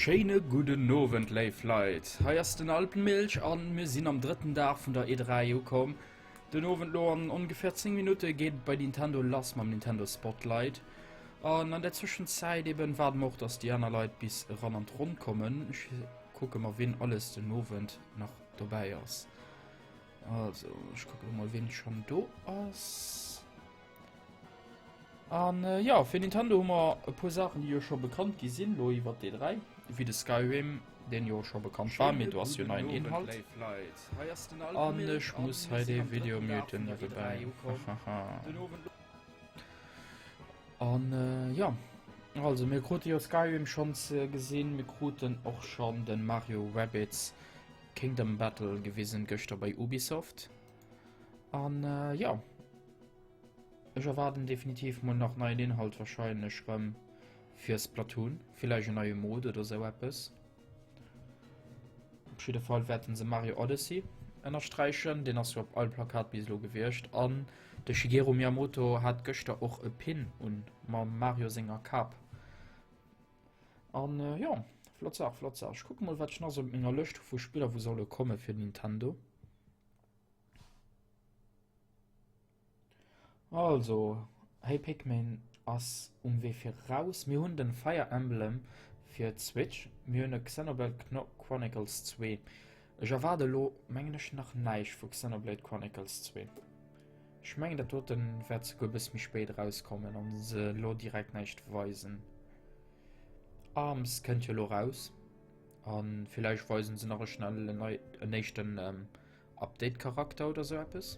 Schéine gudden Owend léif Leit, hei ass den Alpenmilch an mir sinn am drëtten Dag vun der E3 ukomm. Den Owend lo an ongeféier 10 Minutte geet et bei Nintendo lass mam Nintendo Spotlight. An an der Zwëschenzäit eben waarde mer och, dass déi aner Leit bis eran an d'Ronn kommen. Ech kucke mer wien alles den Owend nach dobäi ass. Also ech kucke mol wien schonn do ass. An äh, ja, fir Nintendo hu mer e puer Saachen, déi jo scho bekannt gi sinn, lo iwwer D3, wéi de Skyrim, deen jo scho bekannt war, mee do ass jo neien Inhalt. An ech muss hei de Video muten niewebäi. Hahaha. An äh, ja, also mir krute jo Skyrim schonn ze gesinn, mir kruten och schonn den Mario Rabbids Kingdom Battle gewisen gëschter bei Ubisoft. An äh, ja. Ech erwaarden definitiv mol nach neien Inhalt, wahrscheinlech rëm fir Splatoon, villäicht en neie Mode oder sou eppes. Op jidde Fall wäerten se Mario Odyssey ënnersträichen, deen ass jo op all Plakat bis elo gewiescht an de Shigeru Miyamoto hat gëschter och e Pin un mam Mario senger Kap. An jo, flott Saach, flott Saach. Ech kucke mol wat ech nach sou op menger Lëscht hu vu Spiller wou solle komme fir Nintendo. Also, hey Pikmin ass um Wee fir raus. Mir hunn den Fire Emblem fir d'Switch. Mir hunn e Xenoblade Chronicles 2. Ech erwaarde lo mengen ech nach näischt vu Xenoblade Chronicles 2. Ech mengen dat doten wäert souguer e bësse méi spéit erauskommen an se lo direkt näischt weisen. Arms kënnt jo lo raus an villäicht weisen se nach e schnell en nei en éischten Update Charakter oder sou eppes.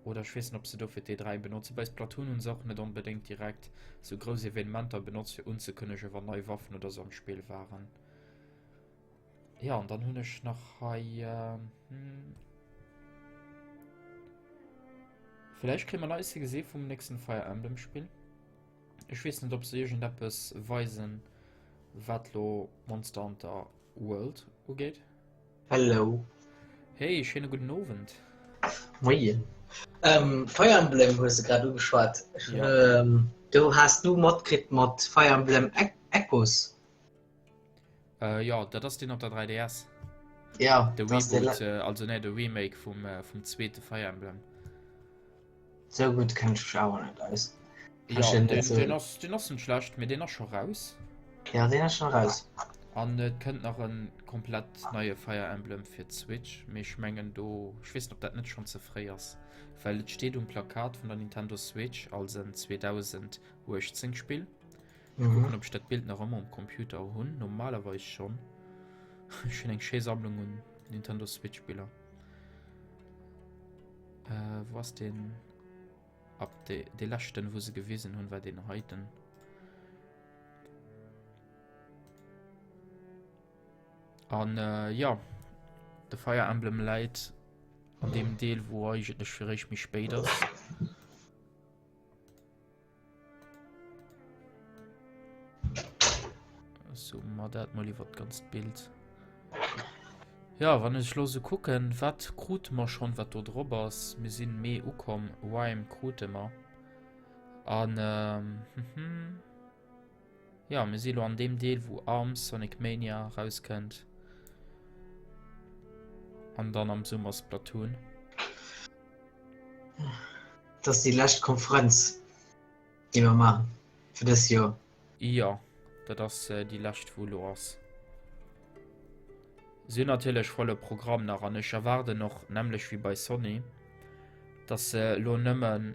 Oder ech weess net ob se dofir d'E3 benotzen. Bei Splatoon hunn se och net onbedéngt direkt sou grouss Evenementer benotzt fir unzekënnegen wann nei Waffen oder sou am Spill waren. Ja an dann hunn ech nach hei äh, hm. Vielleicht kriege mer Neis ze gesi vum nächsten Fire Emblem Spill. Ech weess net ob se iergendeppes weisen wat lo Monster Hunter World ugeet. Hello. Hey, schéine gudden Owend. Moien. Ähm, Fire Emblem hues de grad ugeschwat. Ja. Ähm, du has du matkritt mat Fire Emblem e Echoes? Äh, ja, dat ass den op der 3DS. Ja, de Reboot, äh, also ne, de Remake vum, äh, vum zweete Fire Emblem. Sou gutt kenn ech mech awer net aus. Ja, den, den, den, ass, den ass net schlecht, mee den ass scho raus. Ja, den ass schon raus. An et kënnt nach en komplett neie Fire Emblem fir d'Switch, mee ech mengen do, ech weess net ob dat net schonn ze fréi ass, well et steet um Plakat vun der Nintendo Switch als en 2018 Spill. Ech mhm. kucken, ob ech dat Bild nach ëmmer um Computer hunn, normalerweis schonn. Ech hunn eng schéi Sammlung un Nintendo Switch Spiller. Äh, wo ass den Update? De leschten, wou se gewisen hunn, war den heiten. An äh, ja, de Fire Emblem läit an dem Deel, wou eigentlech fir éischt méi spéit ass. So, ma dat mal iwwer d'ganzt Bild. Ja, wann ech lo so kucken, wat krute mer schon, wat do drop ass. Mir sinn Mee ukomm, Rhyme krute mer. An ähm, hm, ja, mir si lo an deem Deel, wou Arms Sonic Mania rauskënnt. An dann am Summer Splatoon. Dat ass déi lescht Konferenz, déi mer maachen fir dëst Joer. Jo, dat ass déi lescht, wou elo ass. Si hunn natierlech volle Programm nach an ech erwaarden och nämmlech wéi bei Sony, datt se elo nëmmen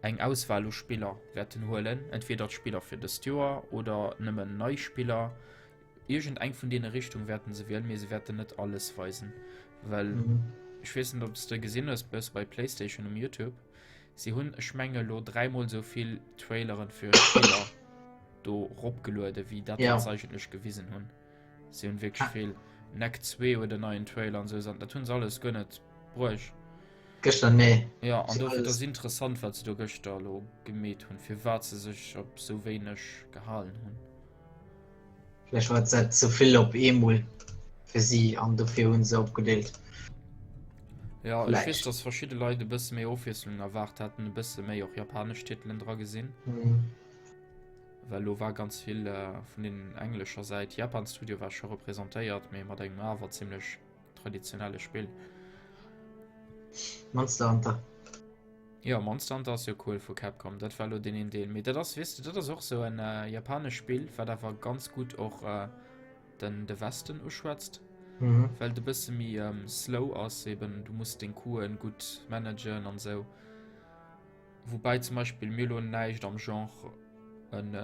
eng Auswahl u Spiller wäerten huelen, entweder d'Spiller fir dëst Joer oder nëmmen nei Spiller. Iergend eng vun deene Richtung wäerten se wielen, mee se wäerten net alles weisen, well mhm. ech weess net, ob s de gesinn hues bëss bei PlayStation um YouTube. Si hunn ech menge lo dräimol sou vill Traileren fir Spiller do ropgeluede wéi dat ja. se eigentlech gewisen hunn. Si hunn wierklech ah. vill. Neck 2 huet en neien Trailer an sou, dat hunn se alles guer net bruecht. Gëschter nee. Ja an dofir ass interessant wat se do gëschter lo gemeet hunn, firwat se sech op sou wéineg gehalen hunn. Vläch war dat ze vill op eemol fir si an dofir hunn se opgedeelt. Ja ech weess dass verschidde Leit e bësse méi Ofwiesslung erwaart haten, e bësse méi och japanesch Titelen dra gesinn. Mhm. Well lo war ganz vill äh, vun den englescher Säit. Japan Studio war scho representéiert, mee mat engem awer zimmlech traditionelle Spill. Monster Hunter. Jo, Monster Hunter ass jo cool vu Capcom, dat war elo deen een Deel. Mee dat ass, weess de, dat ass och sou en japanescht Spill, wat awer ganz gutt och den de Westen uschwätzt. Mhm. Well et e bësse méi slow ass eben, du muss deng Couen gutt managen an sou. Woubäi zum Beispill mir elo näischt am Genre en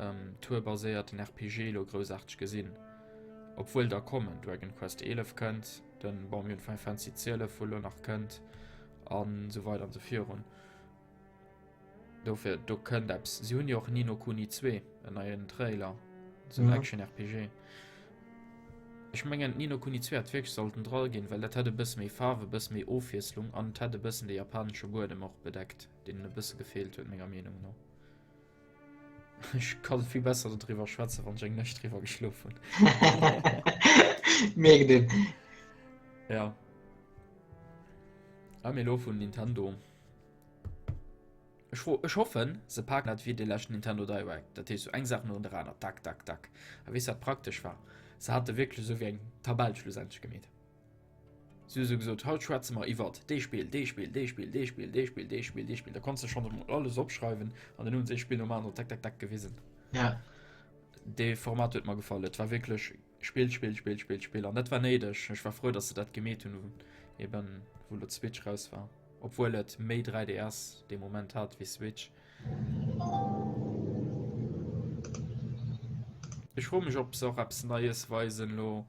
tourbaséierten RPG elo groussaarteg gesinn. Obwuel der kommen, Dragon Quest 11 kënnt, den, bon, mir hunn Final Fantasy 12 wou elo nach kënnt. An esou weider an esou virun. Dofir, do kënnt eppes. Si hunn jo och Ni no Kuni 2, en neien Trailer, esou en Mhm. Action-RPG. Ech mengen, Ni no Kuni 2 hätt wierklech sollten dra ginn, well dat hätt e bësse méi Faarf, e bësse méi Ofwiesslung an et hätt e bëssen de japanesche Buedem och bedeckt, deen e bësse gefeelt huet, menger Meenung no. Ech kann vill besser dodriwwer schwätzen, wann ech eng Nuecht driwwer geschlof hunn. Mierkt een. Ja. Ah, mee lo vun Nintendo. Ech, fro, ech hoffen, se paken dat wéi de leschten Nintendo Direct. Dat heescht, so eng Saach no der aner. Tak, tak, tak. A weess wat praktesch war? Se hate wierklech esou wéi eng Tabell schlussendlech gemeet. Si hu sou gesot, haut schwätze mer iwwert dee Spill, dee Spill, dee Spill, dee Spill, dee Spill, dee Spill, dee Spill. Da konns de schonn emol alles opschreiwen an dann hunn se ee Spill nom aneren tak, tak, tak gewisen. Ja. Dee Format huet mer gefall. Et war wierklech Spill, Spill, Spill, Spill, Spill. An dat war néideg. Ech war frou, datt se dat gemeet hunn, eben wou lo d'Switch raus war. Obwuel et méi 3DS dee Moment hat wéi Switch. Ech froe mech, ob se och eppes Neies weisen lo.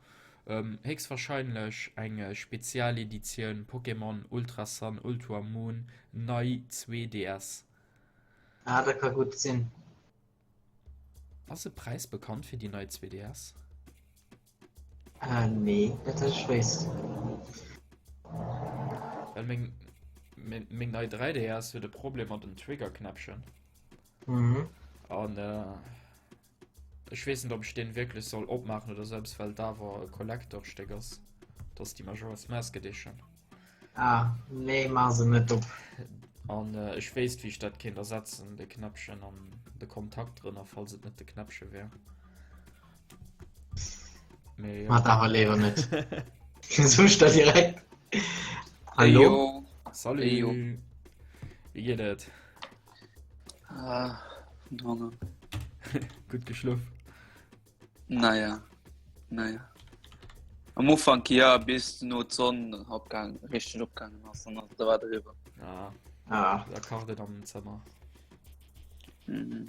Héchstwahrscheinlech eng Spezialeditioun Pokémon Ultra Sun, Ultra Moon nei 2DS. Ah, dat ka gutt sinn. Ass e Präis bekannt fir déi nei 2DS? Ah, nee, net dat ech wéisst. Well meng, meng, meng nei 3DS huet e Problem mat den Triggerknäppchen. Mhm. An äh, Ech weess net ob ech deen wierklech soll opmaachen oder sou eppes, well et awer e Collector-Stéck ass. Et ass déi Majora's Mask Edition. Ah, nee, maach se net op. An äh, ech wéisst wéi ech dat kéint ersetzen, de Knäppchen an de Kontakt drënner, falls et net de Knäppche wär. Mee ja. Maach awer léiwer net. Sou ech der direkt. Hallo? Heyo. Salut! Heyo. Wéi geet et? Ah, vun Honger. Gutt geschlof? Naja, naja. Am Ufank ja, bis no d'Sonn opgaangen, richteg opgaangen ass, dann ass da war et eriwwer. Ah, Ah, da kacht et am Zëmmer. Mhm.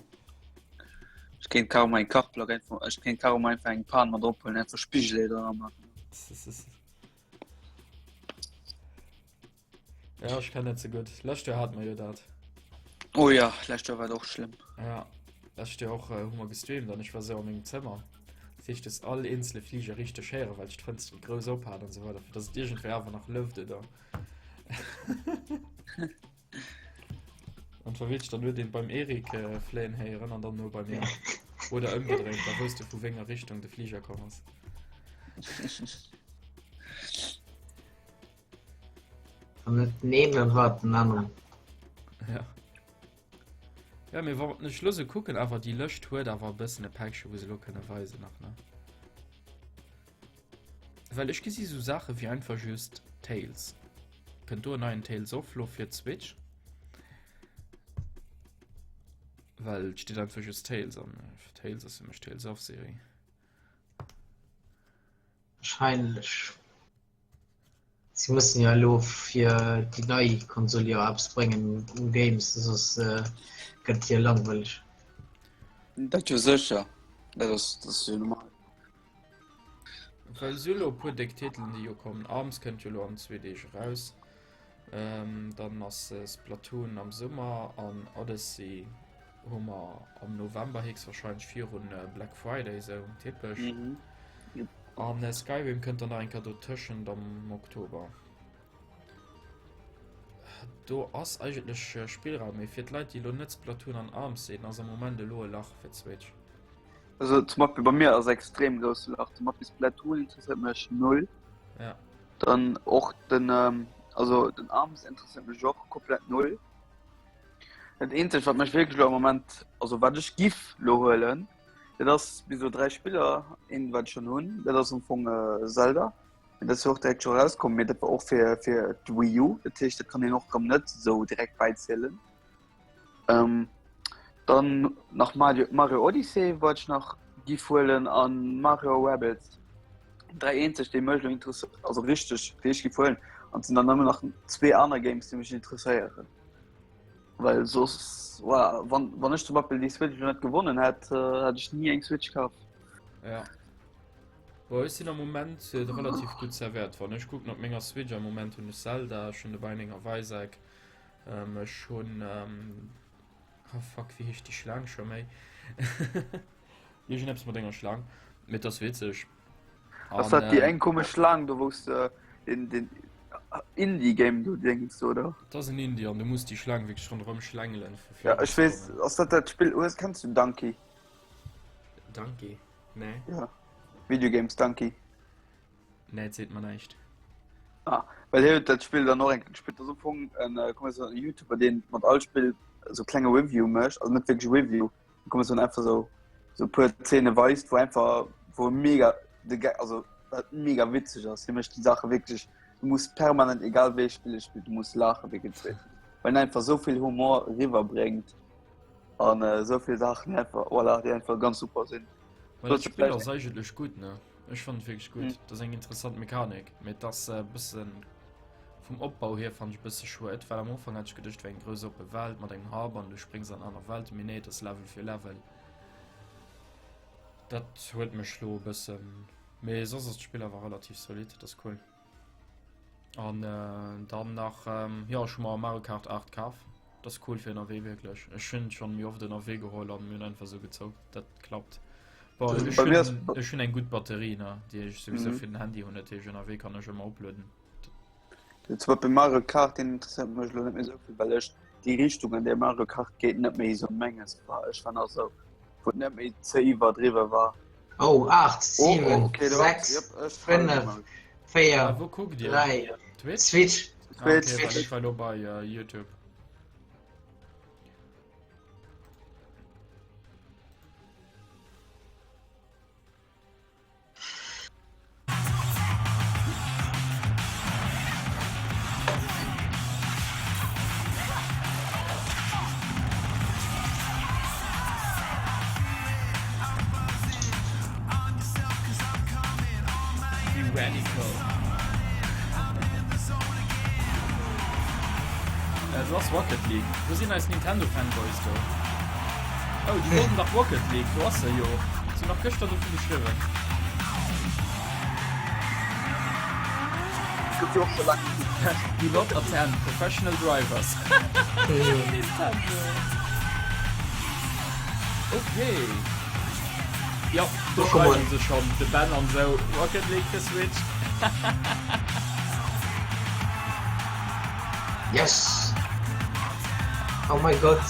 Ech kéint kaum eng Kachplack einfach, ech kéint kaum einfach eng Pan mat ophuelen, einfach Spigel dran maachen. Ja, ech kennen net ze gutt. Lescht Joer hat mer jo dat. Oh ja, lescht Joer war et och schlëmm. Ja, lescht Joer och äh, hu mer gestreamt an ech war sou a mengem Zëmmer. Dat heescht, dass all eenzele Fliger richteg héieren, well ech d'Fënstere grouss op hat an sou weider, fir dass et iergendwéi awer nach lëft oder. An war wierklech dann huet een beim Erik äh, fléien héieren an dann no bei mir. Oder ëmgedréint, da wousst de vu wénger Richtung de Fliger komm ass. Wann net den een, dann war et den aneren. Ja. Ja, mee wann ech lo sou kucken, awer déi Lëscht huet awer e bëssen e Päckche, wou se lo kënne weisen nach, ne? Well ech gesi sou Saache wéi einfach just Tales. Kënnt do en neien Tales of lo fir d'Switch? Well et steet einfach just Tales an Tales ass fir mech Tales of Serie. Wahrscheinlech. Si mussen jo elo fir déi nei Konsol jo eppes bréngen u Games, soss gëtt et jo langweileg. Dat jo sécher, dat ass, dat ass jo normal. Well si hu lo e puer déck Titelen, déi jo kommen. Arms kënnt jo lo an zwee Deeg eraus. Dann ass Splatoon am Summer an Odyssey hu mer am November héchstwahrscheinlech virun Black Friday sou typesch. Mhm. An Skyrim kënnt dann nach eng Kéier dotëschent am Oktober. Do ass eigentlech Spillraum, mee fir d'Leit déi elo net Splatoon an Arms sinn, ass am Moment elo e Lach fir d'Switch. Also zum Beispill bei mir ass extrem grousse Lach. Zum Beispill Splatoon interesséiert mech null. Ja. Dann och den ähm, also den Arms interesséiert mech och komplett null. Dat eenzegt wat mech wierklech lo am Moment, also wat ech giff lo huelen, dat ass bis elo 3 Spiller, een wat ech schon hunn, dat ass am Fong äh, Zelda. Mee dat ass jo och direkt scho erauskomm, mee dat war och fir fir d'Wii U, dat heescht dat kann een och rëm net esou direkt bäizielen. Ähm, dann nach Mario, Mario Odyssey wollt ech nach giff huelen an Mario Rabbids. Dräi eenzeg déi mech elo interesse also richteg déi ech giff huelen an et sinn dann nëmmen nach zwee aner Games déi mech interesséieren. Well soss voilà, wann, wann ech zum Beispill déi Switch elo net gewonnen hätt, äh, hätt ech ni eng Switch kaf. Ja. Bon, ech sinn am Moment äh, relativ gutt servéiert. Wann ech kucken op menger Switch am Moment hunn ech Zelda, ech hunn de Binding of Isaac, ähm, ech hunn ähm, oh fuck, wéi heescht déi Schlaang scho méi? Iergendeppes mat enger Schlaang. Mee et ass witzeg. Ass dat déi eng komesch Schlaang do wou s de den den Indie Game do denks oder? Dat ass en Indie an du muss déi Schlaang wierklech ronderëm schlängelen fir Ja ech weess, ass dat dat Spill hues kenns du Donkey? Donkey? Nee. Ja Video Games Donkey. Nee et seet mer näischt. Ah well hie huet dat Spill dann och eng Kéier gespillt. Dat ass am Fong en äh, komm en Youtuber deen mat all Spill sou klenge Review mécht, also net wierklech Review, kommen so einfach so so puer Szene weist wo einfach wo mega de Ge also wat mega witzeg ass hie mécht die Sache wirklich du muss permanent egal wéi Spiele spielt du muss lache wéi gezwee weil en einfach so viel Humor riwwer bréngt an äh, so viel Sachen einfach voilà, die einfach ganz super sinn. Well dat Spill ass eigentlech gutt ne ech fand wierklech gutt mm. dat ass eng interessant Mechanik mee dat äh, bëssen Vum Opbau hier fand ech e bësse schued, well am Ufank hat ech geduecht, wär eng grouss oppe Welt mat engem Hub an du spréngs an aner Welten, mee nee, et ass Level fir Level. Dat huet mech lo e bëssen, mee soss ass d'Spill awer relativ solid, dat ass cool. An äh, dann nach, ähm, jo, ech hu mer Mario Kart 8 kaf, dat ass cool fir ënnerwee wierklech. Ech hunn schonn méi oft ënnerwee geholl an mir hunn einfach sou gezockt, dat klappt. Bon, ech hunn, ech hunn eng gutt Batterie, ne, déi ech souwisou mhm. fir den Handy hunn, dat heescht ënnerwee kann ech ëmmer oplueden. Zum Beispill Mario Kart deen interesséiert mech elo net méi esou vill, well ech déi Richtung an där Mario Kart geet net méi esou menges war. Ech war nach esou wou et net méi ze iwwerdriwwe war. Oh 8, 7, 6, 5, 4, 3, Twitch? Switch. Ah, okay, well ech war elo bei YouTube. Radical. Äh, du ass Rocket League. Wo sinn eis Nintendo Fanboys do? Oh, déi wollten dach Rocket League, do ass se jo. Si hunn nach gëschter dovun geschriwwen. Gëtt jo och scho laang net méi. Do not attend, professional drivers. Nintendo. Okay. Jo, do schreiwen se schonn, de Ben an esou, Rocket League fir Switch. Yes! Oh my God!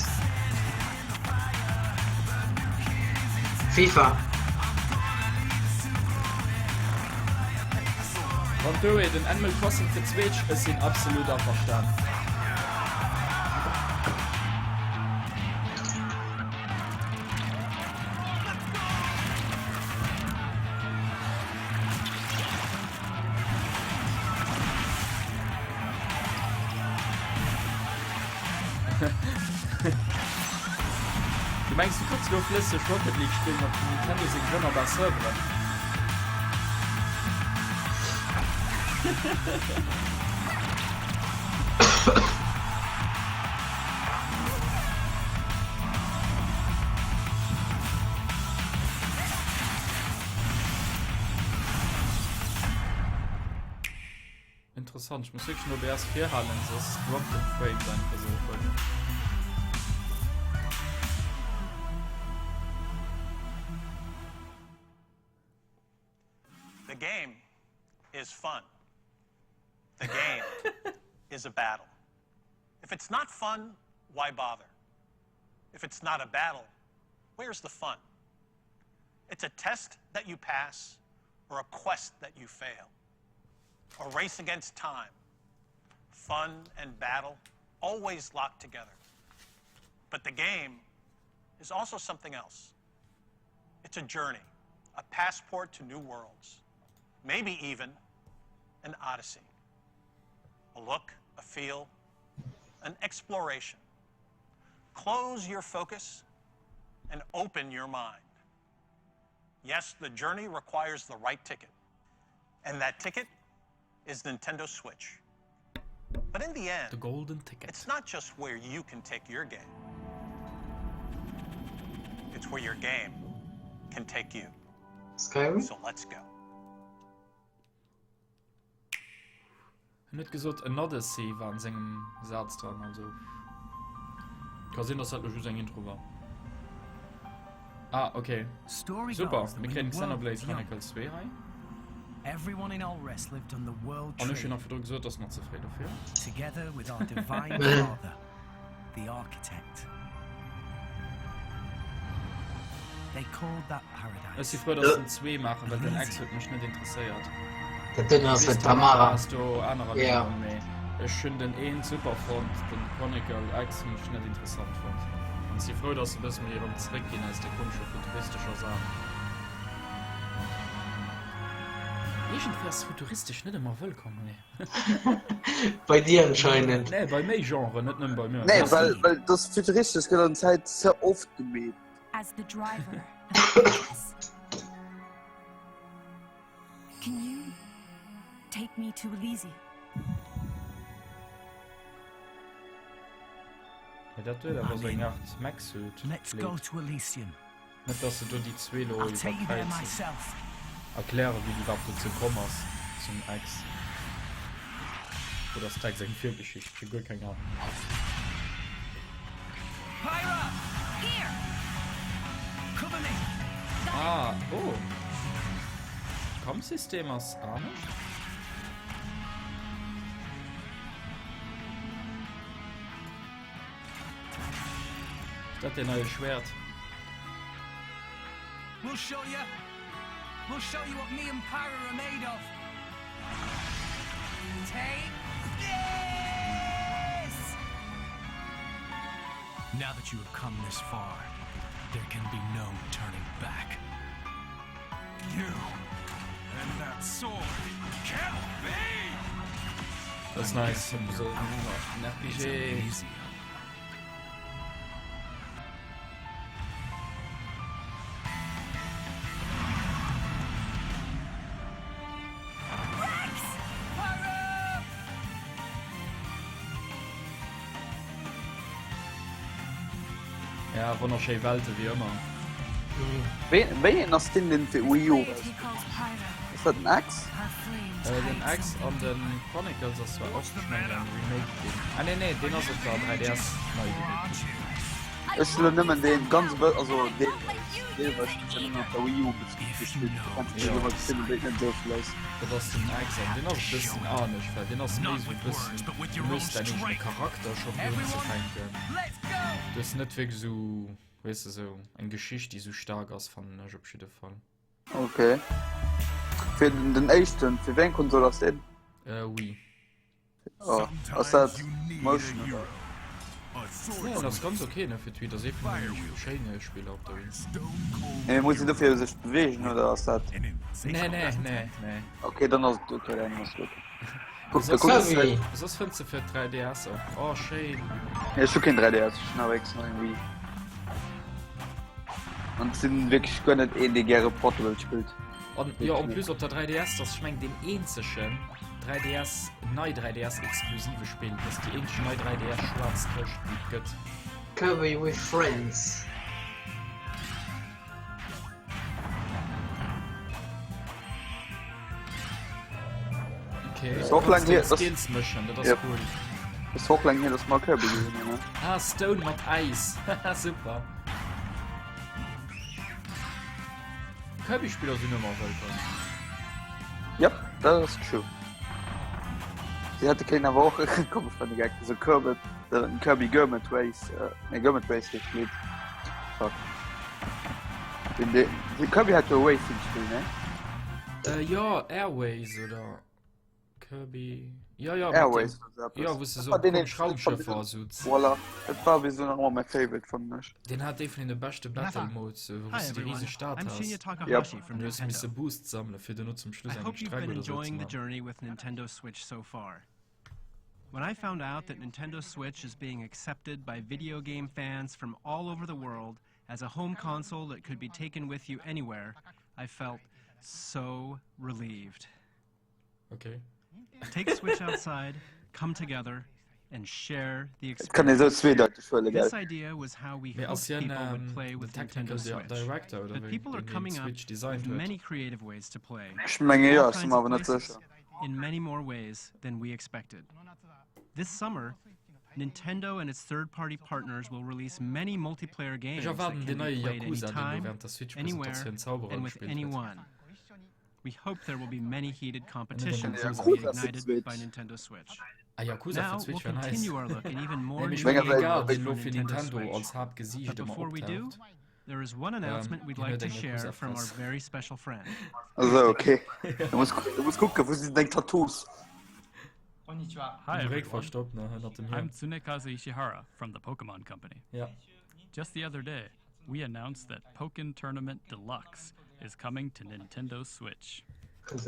FIFA. Wann do den Animal Crossing fir d'Switch, ech sinn absolut averstan. Du mengs du kanns lo flësseg Rocket League spillen op dem Nintendo seng wonnerbar Serveren? Interessant, ich muss wirklich den OBS virhalen, soss droppt den Frames einfach so voll. The game is fun. The game is a battle. If it's not fun, why bother? If it's not a battle, where's the fun? It's a test that you pass or a quest that you fail. A race against time. Fun and battle always locked together. But the game is also something else. It's a journey, a passport to new worlds, maybe even. an odyssey. A look, a feel, an exploration. Close your focus and open your mind. Yes, the journey requires the right ticket. And that ticket is Nintendo Switch. But in the end, the golden ticket. It's not just where you can take your game. It's where your game can take you. Skyrim? So let's go. En huet gesot en Odyssey war an sengem Saz dran, also ka sinn, dass dat lo just eng Intro war. Ah, okay. Super, mir kréien Xenoblade Chronicles 2 hei. Everyone in Alrest lived on the world An ech tree. hunn nach virdru gesot, dass nach ze fréi dofir. Together with our divine father, the architect. They called that Ech si paradise. frou, dass den 2 maachen, well den X huet mech net interesséiert. Dat dënn ass Weess, net Tamara Tamara. ass do anerer Ja. Meenung, mee ech hunn den 1 super fonnt, den Chronicle X hunn ech net interessant fonnt. An si frou, dass se e bësse méi erëm zeréck ginn aus der komescher futuristescher Saach. Iergendwéi ass futuristesch net ëmmer wëllkomm hei. Bei dir anscheinend. Nee, bei méi Genren, net nëmme bei mir. Nee, well, well das futuristesch gëtt an Zäit ze oft gemeet. As the driver of the bus. Can you take me to Elysium? Ja, dat huet awer sou eng Art Mech-Suit. Let's go to Elysium. Net dass se do déi zwee lo I'll take you there iwwerkräizen. myself. Erklären wéi déi iwwerhaapt dozou komm ass zum Ex. Oder ass d'Ex eng Virgeschicht? Ech hu guer keng Ahnung. Pyra! Here! Cover me! Ah, oh. Kampfsystem ass anescht. Ist dat deen neie Schwert? We'll show you. We'll show you what me and Pyra are made of. Take this! Now that you have come this far, there can be no turning back. You and that sword can't be! Dat ass nice. So en RPG. Ja, wonnerschéi Welte wéi ëmmer. Wéi een ass deen, deen fir Wii U erauskomm ass? Ass dat den X? Den X an den Chronicles ass zwar och, ech mengen, en Remake ginn. Ah nee, nee, deen ass op der 3DS nei gemeet ginn. Ech hunn elo nëmmen deen ganz e bë-, also dee deelweis hunn ech jo nëmmen op der Wii U gespillt, do kanns du jo iwwer de Wéi net esou vill aus. Dat ass den X an deen ass e bëssen anescht, well deen ass méi esou e bëssen, du hues däin eegene Charakter scho fir unzefänken. Du hues net wierklech esou, weess de, esou eng Geschicht, déi esou staark ass, fannen ech op jidde Fall. Ok. Fir den, den éischten, fir wéi eng Konsol ass deen? Äh, Wii. Oh, ass dat Motion oder? Nee, en ass ganz ok, ne, fir d'Wii. Dat ass ee vun den schéine Spiller op der Wii. Nee, muss een dofir sech bewegen oder ass dat? Nee, nee, nee, nee. Ok, dann ass et ok, dann ass et gutt. Kuck, da Soss, kuck Kirby. ech, soss fënns de fir 3DS och. Oh, schéin. Ja, ech hu keen 3DS, ech hunn awer extra eng Wii. An ech sinn wierklech guer net een, dee gäre Portable spillt. An jo, en plus op der 3DS, dat ass ech meng deen eenzegen 3DS, nei 3DS exklusive Spill. Dat ass déi eenzeg nei 3DS schwaarz Këscht, déi et gëtt. Kirby with Friends. Okay, Ist auch lang her, das- Skills mëschen, dat ass Ja. cool. Ass och laang hier, dass mer Kirby gesinn hunn, ne? Ah, Stone mat Äis. Super. Kirby-Spiller sinn ëmmer wëllkomm. Yep, dat ass true. Si hätte kéinten awer och komm ech man de Geck, esou Kirby, den Kirby Gourmet Race, äh, nee Gourmet Race heescht d'Lidd. Fuck. Den, den, den Kirby hat jo e Racing-Spill, ne? Äh, jo, Airways oder Kirby. Ja, ja, Airways oder so eppes. Ja, wou s de Dat sou war deen komesch een- Raumschëffer a Suz. Voilà, dat war wéi sou nach ëmmer mäi Favorite, fannen ech. Deen hat ee vun deene beschte Battle Modes, wou Hi s de déi everyone, riseg Stad I'm has. Shinya Yep. Takahashi from An du hues misse Nintendo. Boost sammele fir duerno zum Schluss I eng hope you've Streck been oder sou ze enjoying the maachen. journey with Nintendo Switch so far. When I found out that Nintendo Switch is being accepted by video game fans from all over the world as a home console that could be taken with you anywhere, I felt so relieved. Okay. Take Switch outside, come together and share the Et kann ee sou experience. zweedeiteg huelen, gell? This idea was how we Mee hoped ass hien people would ähm, play den with Technical Nintendo Switch. Director oder But wéi, people are deen den coming up Switch designt with huet? many creative ways to play. Ech menge All jo, ech sinn kinds mer of awer net places, sécher. in many more ways than we expected. This summer, Nintendo and its third-party partners will release many multiplayer games Ech that erwaarden can den be neie played Yakuza, deen do anytime, während der anywhere, Switch-Presentatioun Zauberer and with gespillt huet. anyone. We hope there will be many heated competitions Yakuza that will be fir ignited d'Switch. by Nintendo Switch. Ah, Yakuza fir Now d'Switch we'll wär nice. continue our look at even Nee, more mee ech new mengen, Menger egal Welt- wien games elo for fir Nintendo Nintendo Switch. als Haaptgesiicht But ëmmer before we do, optaucht, there is one ähm, announcement we'd hien like huet to eng share from our Yakuza-Fress. very special friend. Also okay. Du muss, du muss kucken, wou sinn deng Tattoos? Hi Den Réck everyone. verstoppt, ne, hënnert dem I'm Hiem. Tsunekazu Ishihara from the Pokemon Company. Ja. Just the other day, we announced that Pokken Tournament Deluxe is coming to Nintendo Switch. This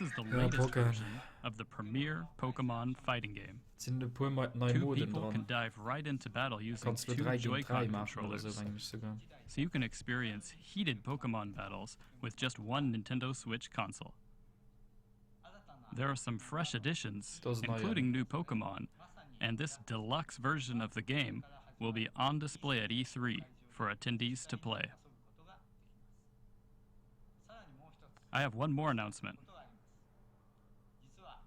is the Ja, latest Pokken. version of the premier Pokemon fighting game. Et sinn e puer nei Two Moden people dran. can dive right into battle using Kanns lo two 3 géint 3 Joy-Con maachen oder sou, controllers. mengen ech souguer. So you can experience heated Pokemon battles with just one Nintendo Switch console. There are some fresh additions, Do ass en neien. including new Pokemon, and this deluxe version of the game will be on display at E3 for attendees to play. I have one more announcement.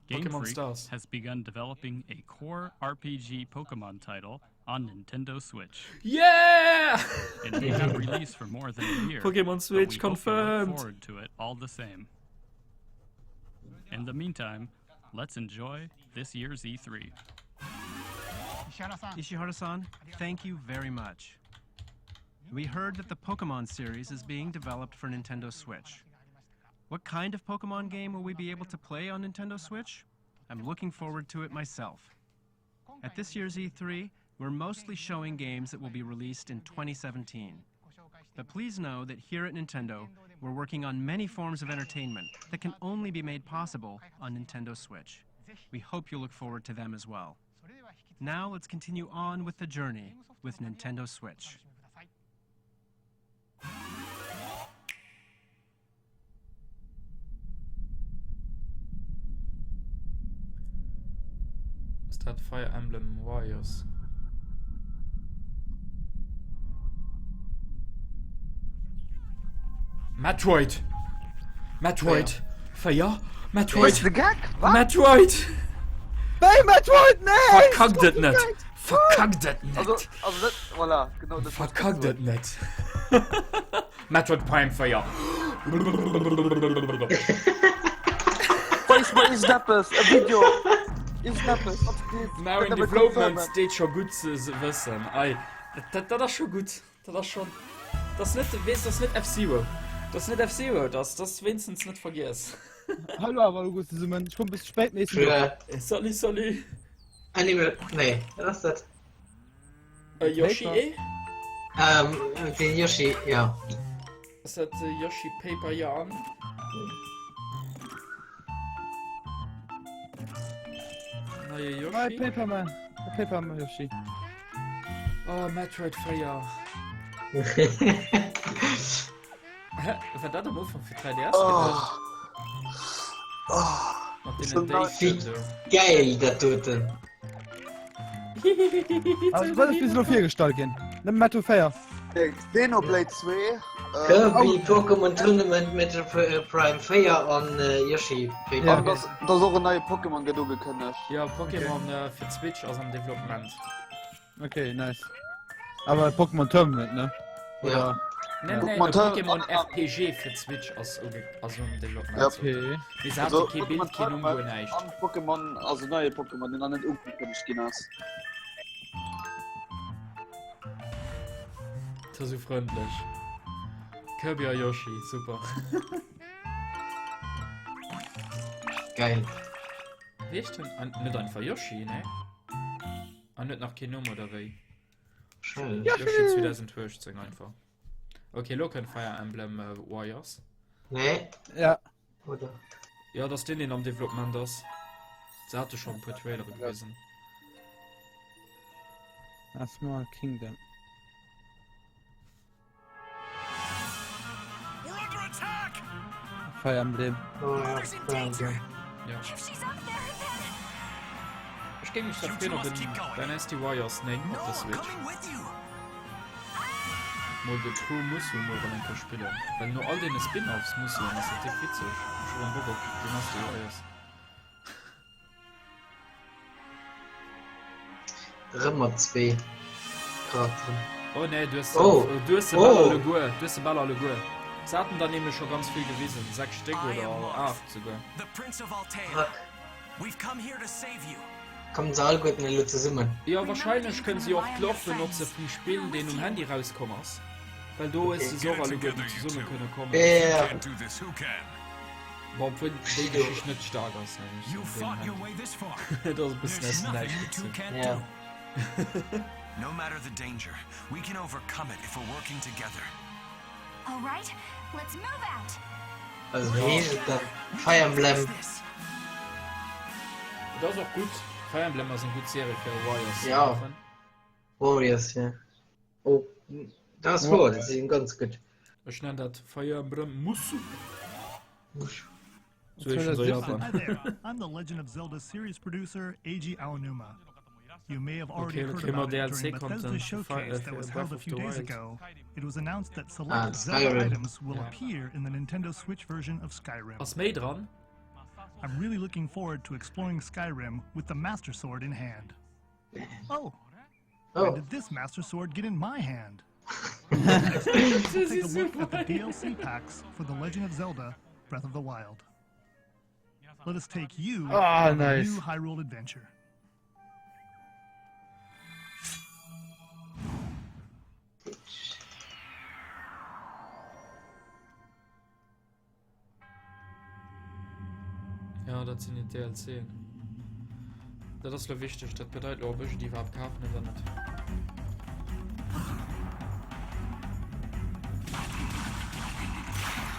Game Pokémon Freak Stars. has begun developing a core RPG Pokemon title on Nintendo Switch. Yeah! It may not release for more than a year. Pokémon but Switch we hope you look confirmed. forward to it all the same. In the meantime, let's enjoy this year's E E3. Ishihara-san, thank you very much. We heard that the Pokemon series is being developed for Nintendo Switch. What kind of Pokemon game will we be able to play on Nintendo Switch? I'm looking forward to it myself. At this year's E3, we're mostly showing games that will be released in 2017. But please know that here at Nintendo, we're working on many forms of entertainment that can only be made possible on Nintendo Switch. We hope you'll look forward to them as well. Now let's continue on with the journey with Nintendo Switch. Ass dat Fire Emblem Warriors? Metroid! Metroid! 4! Metroid! De Geck? Wat? Metroid! Wéi Metroid? Nee! Verkackt et net! Verkackt et net! Also, also dat, voilà, genau dat wollt ich Verkackt grad et net! Metroid Prime 4! soen. Weis mer iergendeppes, e Video! Iergendeppes, wat geet? Now in Nëmme development confirmen. steet scho gutt ze ze wëssen. Ei, dat, dat ass scho gutt. Dat ass schon. Dat ass net, weess, dat ass net F-Zero. Dat ass net F-Zero, dat ass, dat ass wéinstens net vergiess. Hallo awer alleguer zesummen, ech komm e bësse spéit, mee ech sinn do. Für Salut, salut. Animal. Nee, wat ass dat? Äh, Yoshi Paper. E? Ähm, den Yoshi, ja. Ass dat äh, Yoshi Paper Yarn? Neie Hi Yoshi? Paperman, Paperman Yoshi. Oh, Metroid 4. Hä? War dat am Ufank fir 3DS Oh. geduecht? Oh. Mat Ist deenen so nice. Daten do. Geil, dat doten. Also wat ass bis elo virgestallt ginn? Nëmme Metro 4. Xenoblade 2. Äh, Kirby Pokémon Tournament Metro Prime 4 an Yoshi An Ja. dass, dass och en neie Pokémon gëtt ugekënnegt. Ja, Pokémon äh, fir d'Switch ass am Development. Okay, nice. Awer Pokémon Tournament, ne? Ja. Oder? Nee, nee, Pokémon e Tour- Pokémon RPG fir d'Switch ass uge ass um Development. Ja. Okay. Mee se hate Also, kee Bild, keen Numm, guer näischt. An Pokémon, also neie Pokémon, deen nach net ugekënnegt ginn ass. Dat ass esou frëndlech. Kirby a Yoshi, super. Geil. Wéi heescht en? Net einfach Yoshi, nee? An huet nach keen Numm oder wéi? Yoshi 2018 einfach. Okay, lo kënnt Fire Emblem äh, Warriors. Nee. Ja. Oder? Ja, das den den am Development ass. Se hatte schon e puer Trailere gewesen. A Small Kingdom. Fire Emblem. Oh, ja, Fire Emblem. Ja. Ech géing mech da freeën op en Dynasty Warriors 9 op der Switch. Mol de True Musou mol erëm eng Kéier spillen, well no all deene Spin-offs Musou'en ass dat déck witzeg. Ech hu rëm Bock op Dynasty Warriors. Rëm mat zwee Charakteren. Oh nee, du hues se, Oh. du hues se bal Oh. alleguer, du hues se bal alleguer. Se haten der nämlech scho ganz vill gewisen, 6 Stéck oder 8 souguer. The Prince of Altea. Fuck. We've come here to save you. Kommen se alleguerten elo zesummen? Jo, wahrscheinlech kënne se jo och d'Lore benotze vum Spill, deen um Handy rauskomm ass, well do hues de se och alleguerten zesumme kënne kommen. Ja. Bon, obwuel déi Geschicht net staark ass, ne, muss You een fought deem your Handy. way this far. Dat ass e bëssen There's aus dem nothing Näischt you two gezunn. can't Ja. do. No matter the danger, we can overcome it if we're working together. All right, let's move out. Also wéi heescht et dann? Fire Emblem. Et ass och gutt. Fire Emblem ass eng gutt Serie fir Warriors ze Ja. maachen. Warriors, ja. Oh, dat ass wouer, déi sinn ganz gutt. Ech nennen dat Fire Emblem Musou. Sou heeschen se a Japan. Hi there, I'm the Legend of Zelda series producer Eiji Aonuma. You may have already Okay, heard kriegen wir about it during DLC Bethesda's Content für Fi- showcase äh, that für was Breath held a of few the days Wild. ago. It was announced that Ah, select Zelda Skyrim. items will Ja. appear in the Nintendo Switch version of Skyrim. Ass méi dran? I'm really looking forward to exploring Skyrim with the Master Sword in hand. Oh, Oh. when did this Master Sword get in my hand? Next, we'll take a look at the DLC packs for The Legend of Zelda Breath of the Wild. Let us take you Ah, on a nice. new Hyrule adventure. Ja, dat sinn déi DLCen. Dat ass lo wichteg, dat bedeit lo, ob ech et iwwerhaapt kafen oder net.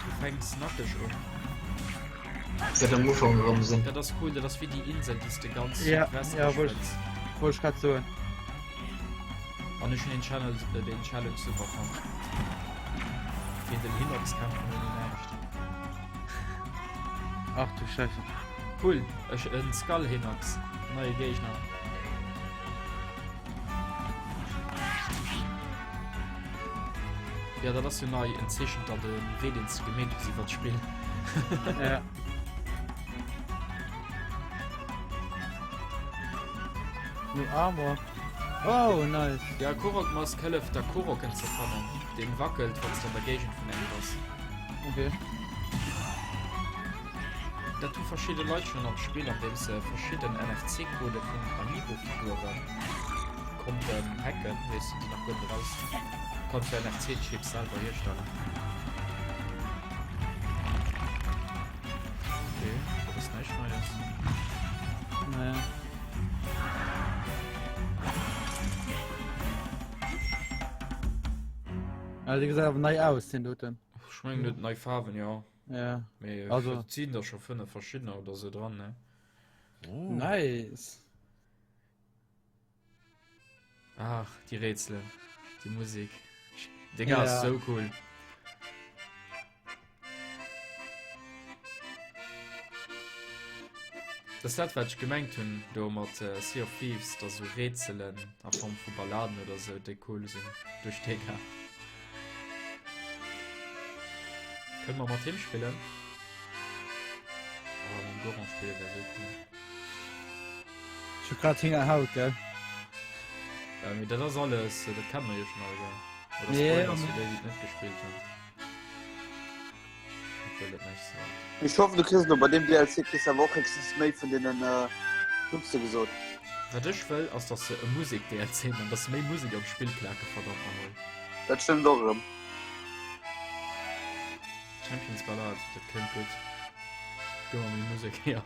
Du fänks nackeg un. Seit am Ufank erëm sinn. Dat ass cool, dat ass wéi déi Insel, déi s de ganz Ja, südwestlech ja, wollt fënns. wollt ech grad soen. An ech hunn den Channel, äh, den Challenge super fonnt. Géint den Hinox kämpfen ouni näischt. Ach du Scheiße. Cool, ech en Skull Hinox, neie Géigner. Ja, dat ass jo nei, en zeechent der de Wee, deen s de gemeet hues iwwer d'Spill. Ja. New Armor. Oh, nice. Ja, Korok Mask hëlleft der Koroken ze fannen, deen wackelt wanns de an der Géigend vun engem bass. Okay. Dat hu verschidde Leit schonn am Spill, andeems se verschidden NFC-Codë vun Amiibo-Figuren konnten hacken, weess de, déi nach guer net eraus sinn. Kanns du NFC-Chips selwer hierstellen. Okay, dat ass näischt Neies. Naja. Also, déi gesäit awer nei aus, deen doten. Ech mengen, huet nei Faarwen, jo. Ja. Mee Also- et sinn der scho 5 verschiddener oder sou dran, ne? Nice. Ach, déi Rätselen, déi Musik. Digga, ass Ja. sou cool. Dat ass dat, wat ech gemengt hunn do mat äh, Sea of Thieves, dass sou Rätselen a Form vu Balladen oder sou déi cool sinn duerch d'Dega. Kënne mer mat him spillen? Oh, mam Goron spille wär sou cool. Ech hu grad Hinger Haut, gell? Ja, mee dat ass alles, dat kenne mer jo schon all, gell? Oder Nee, Spoilers um- fir déi, déi et net gespillt hunn. Obwuel dat näischt sagt. Ech hoffen du kriss elo bei deem DLC kriss awer och héchstens méi vun deenen hues de gesot. Wat ech wëll ass dass se e Musek DLC man, dass se méi Musek am Spill klaken, verdammt nochmol. Dat stëmmt och erëm. Champions Ballad, dat kléngt gutt. Gëff mer méi Musek, jo.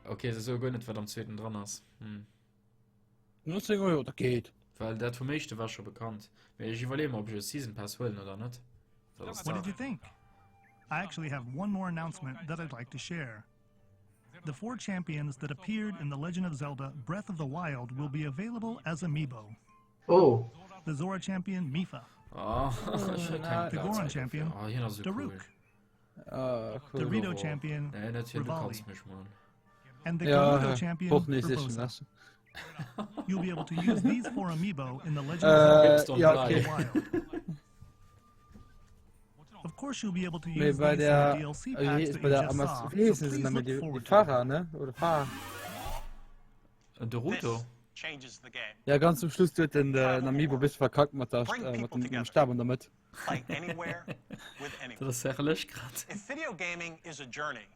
Okay, se soe guer net, wat am zweeten dran ass. Hm. 19 Euro, dat geet. Well dat vum éischte war scho bekannt. Mee ech iwwerleeë mer, ob ech e Season Pass huelen oder net. Dat ass What did you d'Saach. think? I actually have one more announcement that I'd like to share. The four champions that appeared in The Legend of Zelda Breath of the Wild will be available as amiibo. Oh. The Zora champion Mipha. Oh, ech hu keng The Plaz Goron hei champion dofir. Oh, hien ass esou cool. Daruk. Ah, The cool. Rito champion Nee, net hien, du Revali. kanns mech mol. And the Ja, Gerudo champion och nicht sicher, Urbosa. das. You'll be able to use these four amiibo in The Legend of Äh, Zelda ja, Breath of okay. the Wild. Of course you'll be able to Mee use bei these in der the DLC also packs hier that bei you der just Amaz saw, wie so hießen sie please nochmal look die, die forward to Fahrer, ne? Oder Fahrer. De Ruto. Changes the game. Ja, ganz zum Schluss huet den den Amiibo bis verkackt mat der Bring äh, mat people dem, dem together. Stab an der Mëtt. Play anywhere with anyone. Dat ass herrlech grad. If video gaming is a journey,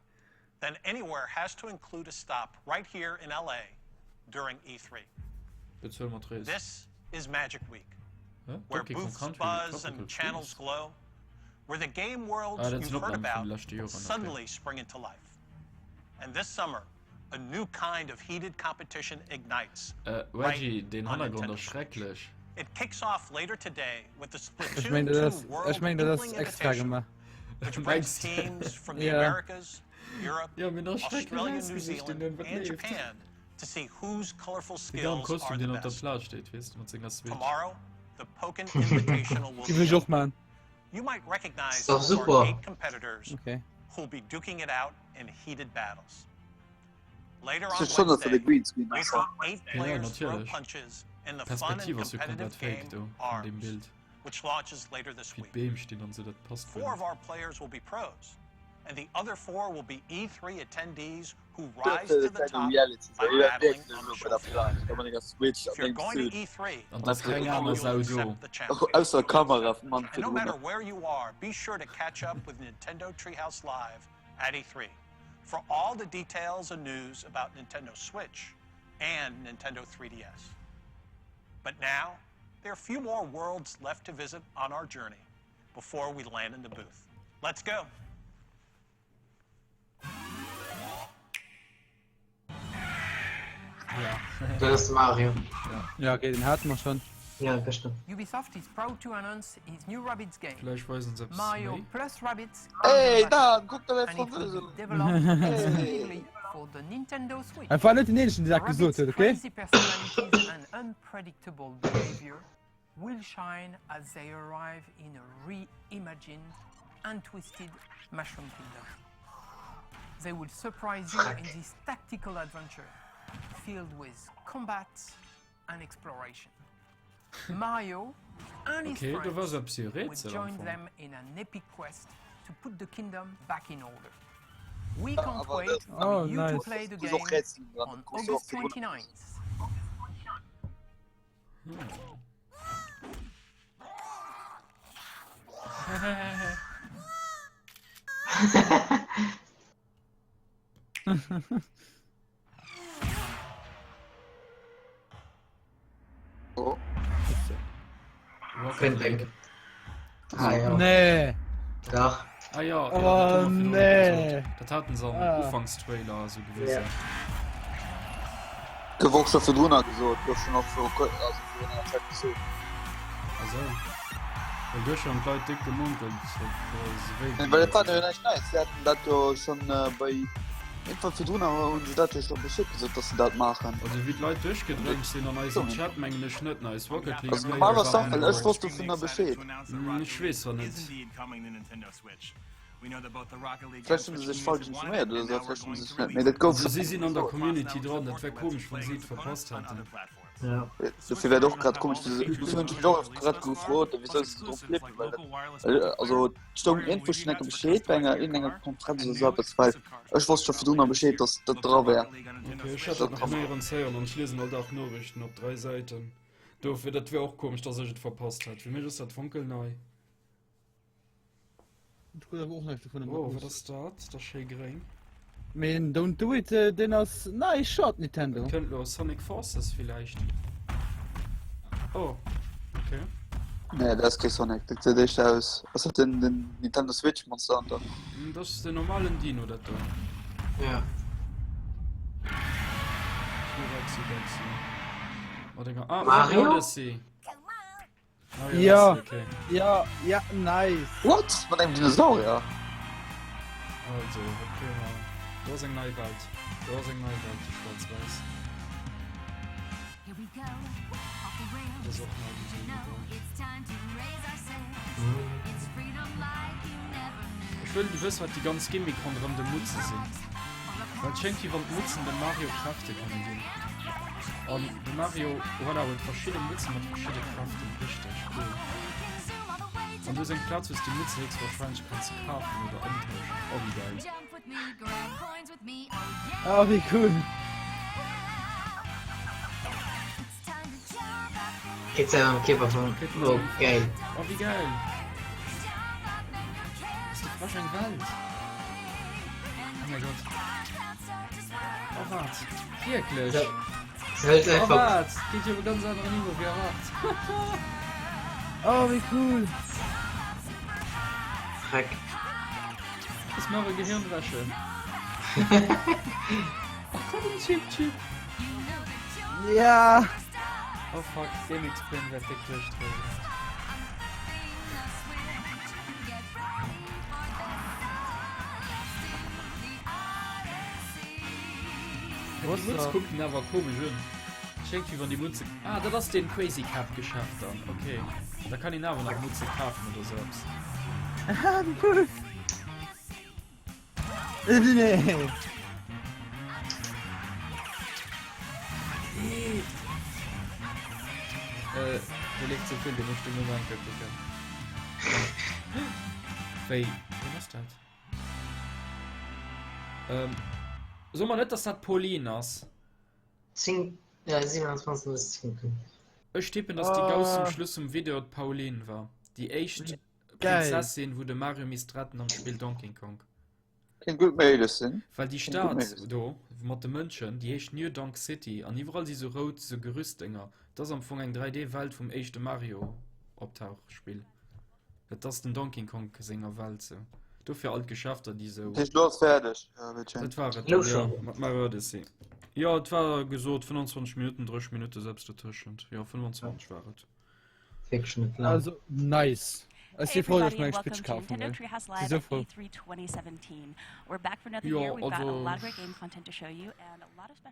then anywhere has to include a stop right here in LA during E3. Bezuel mat Rees. This is Magic Week, Hä? where Donkey Kong booths Country buzz Tropical and channels Freeze. glow, where the game worlds Ah, dat you've sinn heard Opnamen vun de about leschte Joren, okay. suddenly spring into life. And this summer, a new kind of heated competition ignites. Äh, right Reggie, deen on Hannergrond Nintendo ass schrecklech. It kicks off later today with the Ech Splatoon mengen dat 2 ass World ech mengen dat ass Inkling extra Invitational, gemaach. which brings teams from the Ja. Americas, Europe, Ja, mir ass schrecklech Australia, New ausgesicht, den Zealand, huet wat and leeft. Japan to see whose colorful Dee am skills Kostüm, are deen the op der best. Plaz steet, weess de, mat senger Switch. Tomorrow, the Pokken Invitational will Déi wëll ech begin. och man. You might recognize Ist doch some of our super. eight competitors Okay. who'll be duking it out in heated battles. Later Ass on jo schon, dass dat e Wednesday, Greenscreen we'll ass. see eight Ja, players throw natierlech. punches in the fun and D'Perspektiv ass jo competitive komplett fake game do an deem ARMS, Bild. which launches later this Wéi week. d'Beem stinn an sou, dat passt guer Four of net. our players will be pros, and the other four will be E3 attendees who Dat rise to ass the eng top Reality. by Dir war battling wierklech on elo the bei der show floor. Plage, da mat enger Switch If an you're engem going to Suit. E3, An et ass keng aner you'll Sau do. accept the challenge. Ausser Kameramann And no virdrun. matter where you are, be sure to catch up with Nintendo Treehouse Live at E3 for all the details and news about Nintendo Switch and Nintendo 3DS. But now, there are a few more worlds left to visit on our journey before we land in the booth. Let's go. Ja. Dat ass de Mario. Ja, okay, den haten mer schon. Ja, gëschter. Ubisoft is proud to announce his new Rabbids game. Vläicht weisen se eppes Mario méi. plus Rabbids Hey, Kingdom Dan, kuck der Battle, däi and it will Franséisch be un. developed Hey. exclusively for the Nintendo Switch. Et war net den eenzegen, deen dat Rabbids gesot huet, okay? crazy personalities and unpredictable behavior will shine as they arrive in a reimagined and twisted Mushroom Kingdom. They will surprise you in this tactical adventure filled with combat and exploration. Mario and his Okay, do war friends se eppes e will Rätsel am join Fong. them in an epic quest to put the kingdom back in order. We can't awer wait dat- for Oh, you to nice. play the Do sinn och game Rätselen dran, on krus du och August virdrun. 29th. Oh. Rocket Kënnt League. eng. Ah, ja. Nee. Dach. Ah ja, ja, Oh, dat hu mer virdrun nee. gesot. Dat haten se am Ah. Ufankstrailer esou gewisen. Gouf och scho virdrunner gesot, gouf schonn och viru kuer, also virun enger Zäit gesot. Ah sou. Well duerch hunn d'Leit déck gemunkelt, se wéilten Well dat war dat. jo näischt Neies, si haten dat jo schonn bei irgendwann virdrunner hunn se dat jo scho Bescheed gesot, dass se dat maachen. Also wéi d'Leit duerchgedréngt sinn an eisem Chat mengen ech net, nice Rocket League Also Player normalerweis waren dach, well ech wosst dovunner Bescheed. Ech weess zwar net. Vläicht hunn se sech falsch informéiert oder sou, vläicht hunn se sech net, mee dat gouf Also si sinn an der Community dran, dat wär komesch wann si et verpasst hätten. Ja. Dofir wär et och grad komesch, dofir hunn ech mech och grad gefrot, wisou se drop flippen, well dat, also et stoung iergendwou schonn enke Bescheed bei enger iergendenger Konferenz oder sou eppes, well ech wosst scho virdrunner Bescheed, datt dat dra wär. Okay, ech hat dat nach néierens héieren an ech liesen all Dag Noriichten op 3 Säiten, dofir dat wär och komesch, datt ech et verpasst hätt. Fir mech ass dat fonkelnei. Ech krut awer och näischt dovun Oh, wat ass dat? Dat ass schéi gréng. Mee den Don't Do It, deen ass nice shot, Nintendo. Dat kënnt lo Sonic Forces villäicht. Oh, okay. Nee, dat ass kee Sonic, dat gesäit éischter aus, ass dat den, den Nintendo Switch Monster Hunter? Dat ass den normalen Dino, dat do. Ja. Du Rexy Dexy. Mat enger ah, Mario Odyssey. Mario ja. Odyssey, okay. Ja, ja, nice. What? Mat engem Dinosaurier? Also, okay, mal. Do ass eng nei Welt. Do ass eng nei Welt, déi schwarz-weiß. Dat ass och nei Design. Ech wëll wëssen, wat déi ganz Gimmick ronderëm de Mutze sinn. Well et schéngt wéi wann d'Mutzen dem Mario Kräfte kënne ginn. An de Mario, voilà, huet verschidde Mutzen mat verschidde Kräften. Richteg cool. An do ass eng Plaz, wou s de Mutze héchstwahrscheinlech kanns kafen oder ëmtauschen. Oh, wéi geil. Oh, wéi cool. Geet selwer am Kierper vum. Oh, geil. Oh, wéi geil. Ass de Frosch eng Welt? Oh mein Gott. Oh, wat? Wierklech? So, se hëlt Oh, einfach. wat? Geet jo op e ganz aneren Niveau wéi erwaart. Oh, wéi cool. Dreck. Ist mache Gehirnwäsche. Oh, den Chip Chip. Ja. Oh fuck, GameXplain wäert déck duerchdréinen. Déi Mutz kuckt en awer komesch un. Schéngt wéi wann déi Mutze. Ah, dat ass deen Crazy Cap Geschäft dann. Okay. Da kann een awer nach Mutze kafen oder sou eppes. Haha, wéi cool. Nee. Äh, do leeft ze vill, do muss ich den Numm enke kucken. Wéi, wien ass dat? Ähm, so mer net, dass dat d'Pauline ass. 10, ja, 27 bis 10. Ech tippen, dass déi Gauss zum Schluss vum Video d'Pauline war. Déi éischt Prinzessin, wou de Mario misst retten am Spill Donkey Kong. Kéint gutt méiglech sinn. Well déi Stad do mat de Mënschen, déi heescht New Donk City an iwwerall si sou rout sou Gerüstdénger. Et ass am Fong eng 3D-Welt vum éischte Mario-Optauchspill. Et ass den Donkey Kong senger Welt sou. Dofir all d'Geschäfter, déi sou. Dat heescht, elo ass fäerdeg, Richard? Dat war et dann, jo, mat Mario Odyssey. Jo, et war gesot 25 Minutten, 30 Minutte selbst dotëschent. Jo, 25 war et. Wierklech net laang. Also nice. Ech si frou, dass ech mir eng Switch kafen wëll. Si sou frou. Jo, also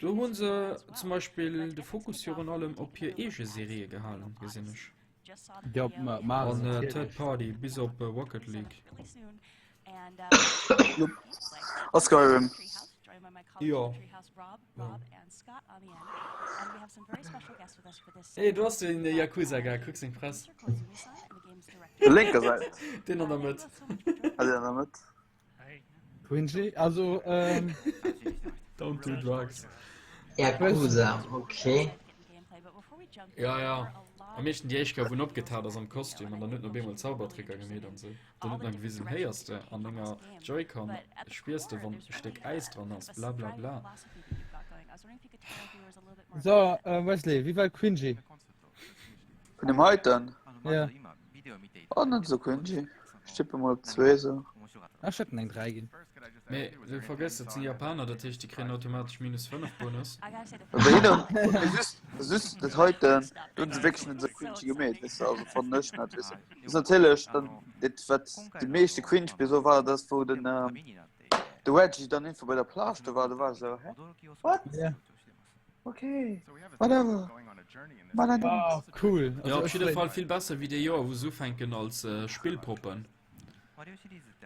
do hu se zum Beispill de Fokus virun allem op hir eege Serië gehalen, gesinn ech. Jo, ma ma An Third Party, bis op Rocket League. Jupp. A Skyrim. Jo. Hey, do ass den Yakuza Guy, kuck seng Fress. De lénker Säit. Deen an der Mëtt. Ah, deen an der Mëtt. Cringy, also ähm. Don't do drugs. Yakuza, okay. Ja, ja. Am meeschten déi éischt Kéier, wou en opgetaucht ass am Kostüm an dann huet en op eemol Zaubertricker gemeet an sou. Dann huet en da gewisen, héiers de, an denger Joy-Con spiers de, wann e Stéck Äis dran ass, bla bla bla. So, äh, Wesley, wéi war cringy? Vun dem heiten? Ja. Oh, net sou cringy. Ech tippe mol op 2 sou. Ech hätt en eng 3 ginn. Mee du vergëss, dat sinn Japaner, dat heescht, déi kréien automatesch minus 5 Bonus. Bei hinnen, mee just, just dat heiten, do hunn se wierklech net sou cringy gemeet, weess de, also fannen ech net, weess de. Ass natierlech dann dat wat de meeschte Cringe bis elo war, dat ass wou den de Reggie dann info bei der Plage do war, do war ech sou, hä? What? Ja. Okay, whatever. Mann, Ah, cool. Ja, op jidde Fall vill besser wéi déi Joer, wou se ufänken als Spillpoppen.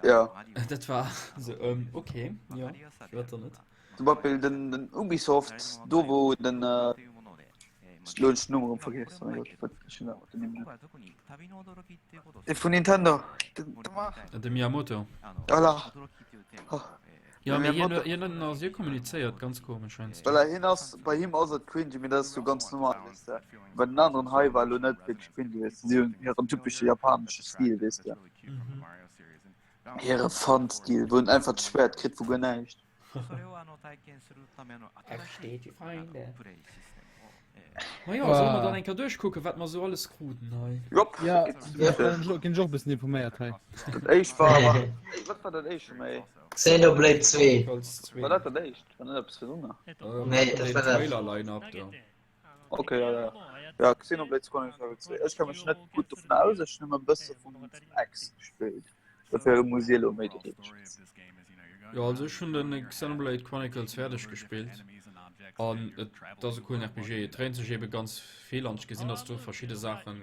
Ja. Dat war so, ähm, okay, ja, ech wat dann net. Zum Beispill den, den Ubisoft, do wou den äh, elo hunn ech den Numm erëm vergiess, oh mein Gott, wat ech hunn dat mat den Nimm net. Dee vun Nintendo, den, den De Miyamoto. Voilà. Oh. Ja, mee hien, hien huet ass jo kommunizéiert, ganz komesch heiansdo. Voilà, hien ass, bei him ass et cringy, mee dat ass jo ganz normal, weess de. Bei den aneren hei war elo net wierklech cringy, weess de. Si hunn hiren typesche japanesche Stil, weess de. Hire Fun-Stil, wou en einfach d'Schwäert kritt vu guer näischt. Versteht die Feinde. Ma jo, solle mer dann eng Kéier duerchkucken, wat mer sou alles kruten hei? Jop. Ja, ja, ginn ech och e bëssen informéiert hei. Dat éischt war, war, wat war dat éischt méi? Xenoblade 2. War dat dat éischt? War net eppes virdrunner? Nee, dat war dat. Trailer-Line-Up do. Okay, ja, ja. Ja, Xenoblade Chronicles 2. Ech kenne mech net gutt dovun aus, ech hunn nëmme e bësse vum X gespillt. Dofir muss dir elo méi doriwwer schwätzen. Jo, also ech hunn den Xenoblade Chronicles fäerdeg gespillt an et ass e coolen RPG. Et dréint sech ebe ganz vill an ech gesinn, dass do verschidde Saachen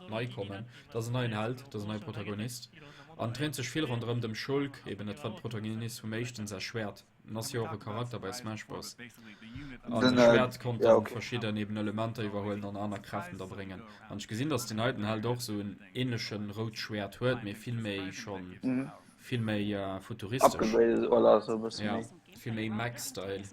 nei kommen. Et ass en neien Held, et ass en neie Protagonist an et dréint sech vill ronderëm dem Shulk, eben dat war de Protagonist vum éischten, säi Schwäert. En ass jo och e Charakter bei Smash Bros. An Den, de äh, Schwäert konnt ja, dann okay. verschidden eben Elementer iwwerhuelen an aner Kräften da bréngen. An ech gesinn, dass den heiten Held och sou en ähnlechen rout Schwäert huet, mee vill méi schon Mhm. vill méi äh, futuristesch. Upgraded, voilà, sou e bësse Ja, méi. vill méi Mech-Style.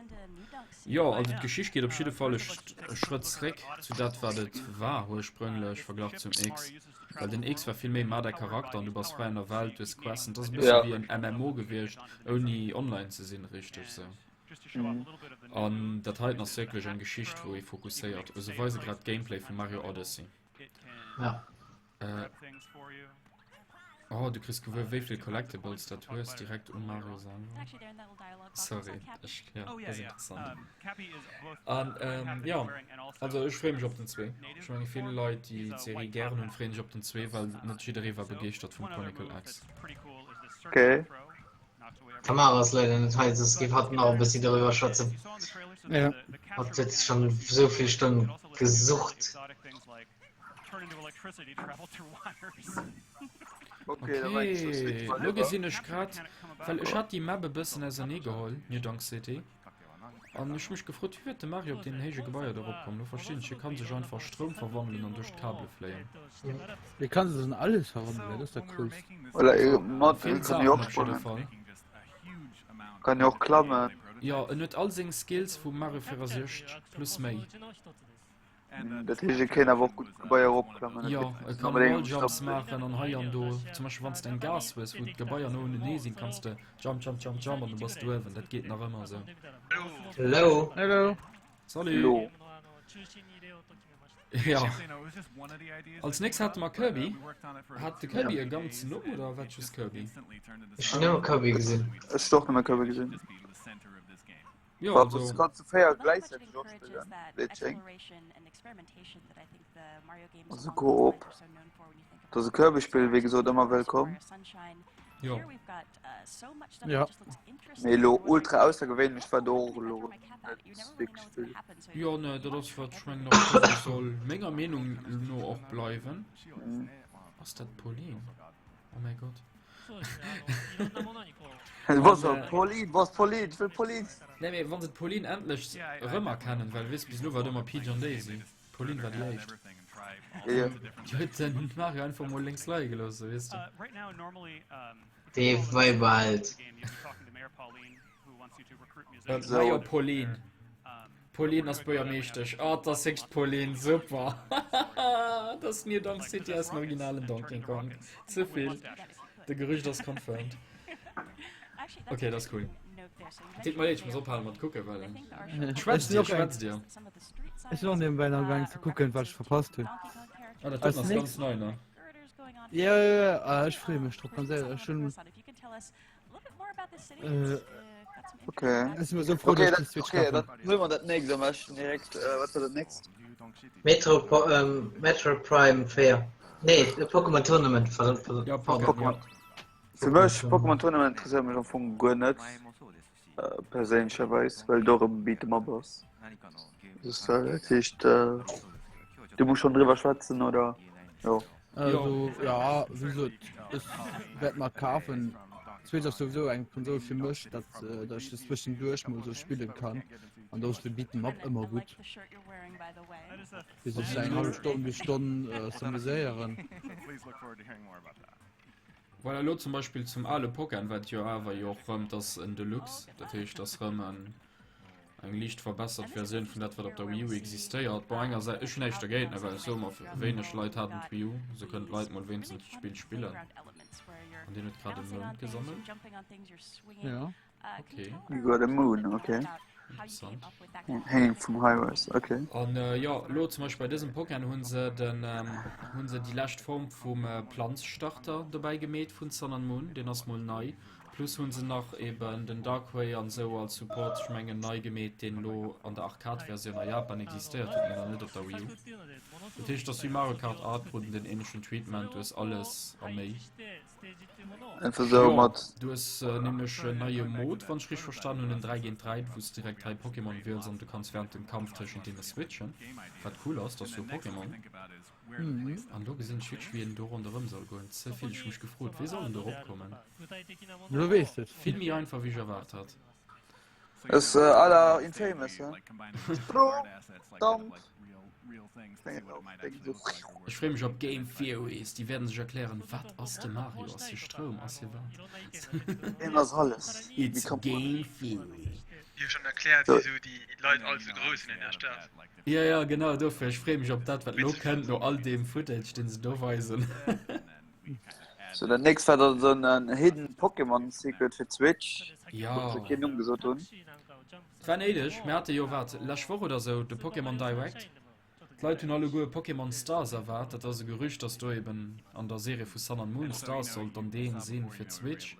Jo, also d'Geschicht geet op jidde Fall e Schrëtt zréck zu dat wat et war ursprünglech, verglach zum X. Well den X war vill méi mar däi Charakter an du bass fräi an der Welt, du hues Questen. Et ass e bësse Ja. wéi en MMO gewiescht, ouni online ze sinn, richteg sou. Mhm. An dat heiten ass wierklech eng Geschicht, wou ee fokusséiert. Se weise grad d'Gameplay vu Mario Odyssey. Ja. Äh, oh, du kriss gewuer, wéi vill Collectibles dat hues, direkt um Mario selwer. Sorry, ech, ja, dat ass interessant. An ähm, ja, also ech freeë mech op den 2. Ech menge vill Leit, déi d'Serie gären hunn, freeën sech op den 2, well net jidderee war begeeschtert vum Chronicle X. Okay. Tamara ass leider net hei, soss géif hatt nach e bëssi doriwwer schwätzen. Ja. Hatt huet schonn esou vill Stonnen gesucht. Okay, da war ich schon Okay, lo gesinn ech grad, well ech hat déi Map e bëssen ausernee geholl, New Donk City. An ech hu mech gefrot, wéi wäert de Mario op deenen héije Gebaier do eropkommen? Lo verstinn ech, hie kann sech einfach Stroum verwandelen an duerch d'Kabele fléien. Hie kann sech an alles verwandelen, dat ass dat coolst. Voilà, eh, mat, Vill kann jo Saachen och op jidde sprangen. Fall. Kann jo och klammen. Jo, en huet all seng Skills vu Mario 64 plus méi. Dat heescht, e kéint awer och gutt d'Gebaier eropklammen. Jo, e kann Walljumps maachen an hei an do. Zum Beispill wann s de eng Gaass hues, wou d'Gebaier no unenee sinn, kanns de jump, jump, jump, jump an du bass do uewen. Dat geet nach ëmmer esou. Hello. Hello. Salut. Jo. Als nächst hate mer Kirby. Hat de Kirby e ganzen Numm oder war et just Kirby? Ech hunn nëmme Kirby gesinn. Ech hunn och nëmme Kirby gesinn. Jo, Wa also. du kanns du 4 gläichzäiteg och spillen, wéi et schéngt. Also Koop. Dat ass e Kirby-Spill, wéi gesot ëmmer wëllkomm. Jo. Ja. Mee elo ultra aussergewéinlech war do och elo net wierklech vill. Jo, ne, dat ass wat ech mengen och Kirby soll menger Meenung no och bleiwen. Ass dat d'Pauline? Oh mäi Gott. Was Pauline, was Pauline, ich will Pauline. Nee, mee wann se d'Pauline endlech erëmerkennen, well weess bis elo war et ëmmer Peach an Daisy. D'Pauline war déi éischt. Ja. Déi huet den Mario einfach mol lénks leie gelooss, sou weess de. Dee Weiber halt. Äh, Majo Pauline. Pauline ass Buergermeeschtesch. Oh, dat ass héchst Pauline, super. Dat ass New Donk City aus dem originalen Donkey Kong. Ze vill. De Gerücht ass confirmed. Okay, dat ass cool. Deet mer leed, ech muss ophalen mat kucken, well schwätzt dir, schwätzt dir. Ech sinn och nebenbäi nach gaang ze kucken, wat ech verpasst hunn. Ah, dat doten ass ganz nei, ne? Ja, ja, ja, ah, ech freeë mech drop, ganz éierlech. Ech hunn Äh, Okay. Ech sinn esou frou, Okay, dass dat, ich die Switch okay, kafen. dat huele mer dat nächst am beschten direkt. Äh, wat war dat nächst? Metro, Po- ähm, Metro Prime 4. Nee, Pokémon Tournament. Pardon, pardon. Ja, Pardon. Pokémon. Pokémon. Fir mech, Pokémon Tournament interesséiert mech am Fong guer net. Äh, perséinlecherweis, well do erëm Beat 'em Up ass. Das, äh, dat heescht, äh, du muss schon driwwer schwätzen, oder? Jo. Also, ja, wéi gesot, ech wäert mer kafen. D'Switch ass souwisou eng Konsol fir mech, dat, äh, dat ech das zwëschenduerch mol sou spillen kann. An do ass de Beat 'em Up ëmmer gutt. Fir sech eng hallef Stonn bis Stonn äh, z'amuséieren. Voilà, elo zum Beispill zum ale Pokémon, wat jo awer jo och rëm, dat ass en Deluxe, dat heescht, dat ass rëm en Eng liicht verbessert Versioun vun dat wat op der Wii U existéiert. Bon engersäits, ech hunn näischt dergéint, ne, well ech soe mer, wéineg Leit haten d'Wii U, sou kënnen d'Leit mol wéinstens d'Spill spillen. An deen huet grad e Mound gesammelt. Ja. Okay. You got a moon, okay. Interessant. Hanging from high rise, okay. An äh, jo, lo zum Beispill bei dësem Pokémon hunn se den ähm, hunn se déi lescht Form vum äh, Planzstarter dobäi gemeet vun Sun an Moon, deen ass mol nei. Plus hunn se nach eben den Darkway an sou als Support, ech mengen nei gemeet, deen lo an der Arcade-Versioun a Japan existéiert huet, mee nach net op der Wii U. Dat heescht, dass wéi Mario Kart 8 kruten den ähnlechen Treatment, du hues alles a méi. Einfach sou Jo, mat. du hues nämlech en neie Mode, wann ech richteg verstan hunn, en 3 géint 3, wou s de direkt 3 Pokémon wiels an du kanns während dem Kampf tëschent deene switchen, wat cool ass, dat ass jo Pokémon. An do gesinn ech wierklech wéi een do ronderëm soll goen, ze vill. Ech hu mech gefrot, wéi soll en do eropkommen? Lo weess de et. Vill méi einfach wéi ech erwaart hat. Ass à la Infamous, he? Sprong, Damp. Ech freeë mech op Game Theories, déi wäerten sech erklären, wat ass de Mario, ass hie Stroum, ass hie wat? Hien ass alles. It's Game Theory. Déi hu schonn erkläert, wisou déi Leit all sou grouss sinn an der Stad. Jo, jo, genau dofir. Ech freeë mech op dat, wat elo kënnt, no all deem Footage, deen se do weisen. So, dat nächst war dann so en Hidden Pokémon Secret fir d'Switch, Ja. wou se keen Numm gesot hunn. Et war néideg. Mir hate jo, wat, lescht Woch oder sou, de Pokémon Direct. D'Leit hunn alleguer Pokémon Stars erwaart. Dat ass e Gerücht, dass do eben an der Serie vu Sun an Moon Stars sollt dann dee si fir d'Switch.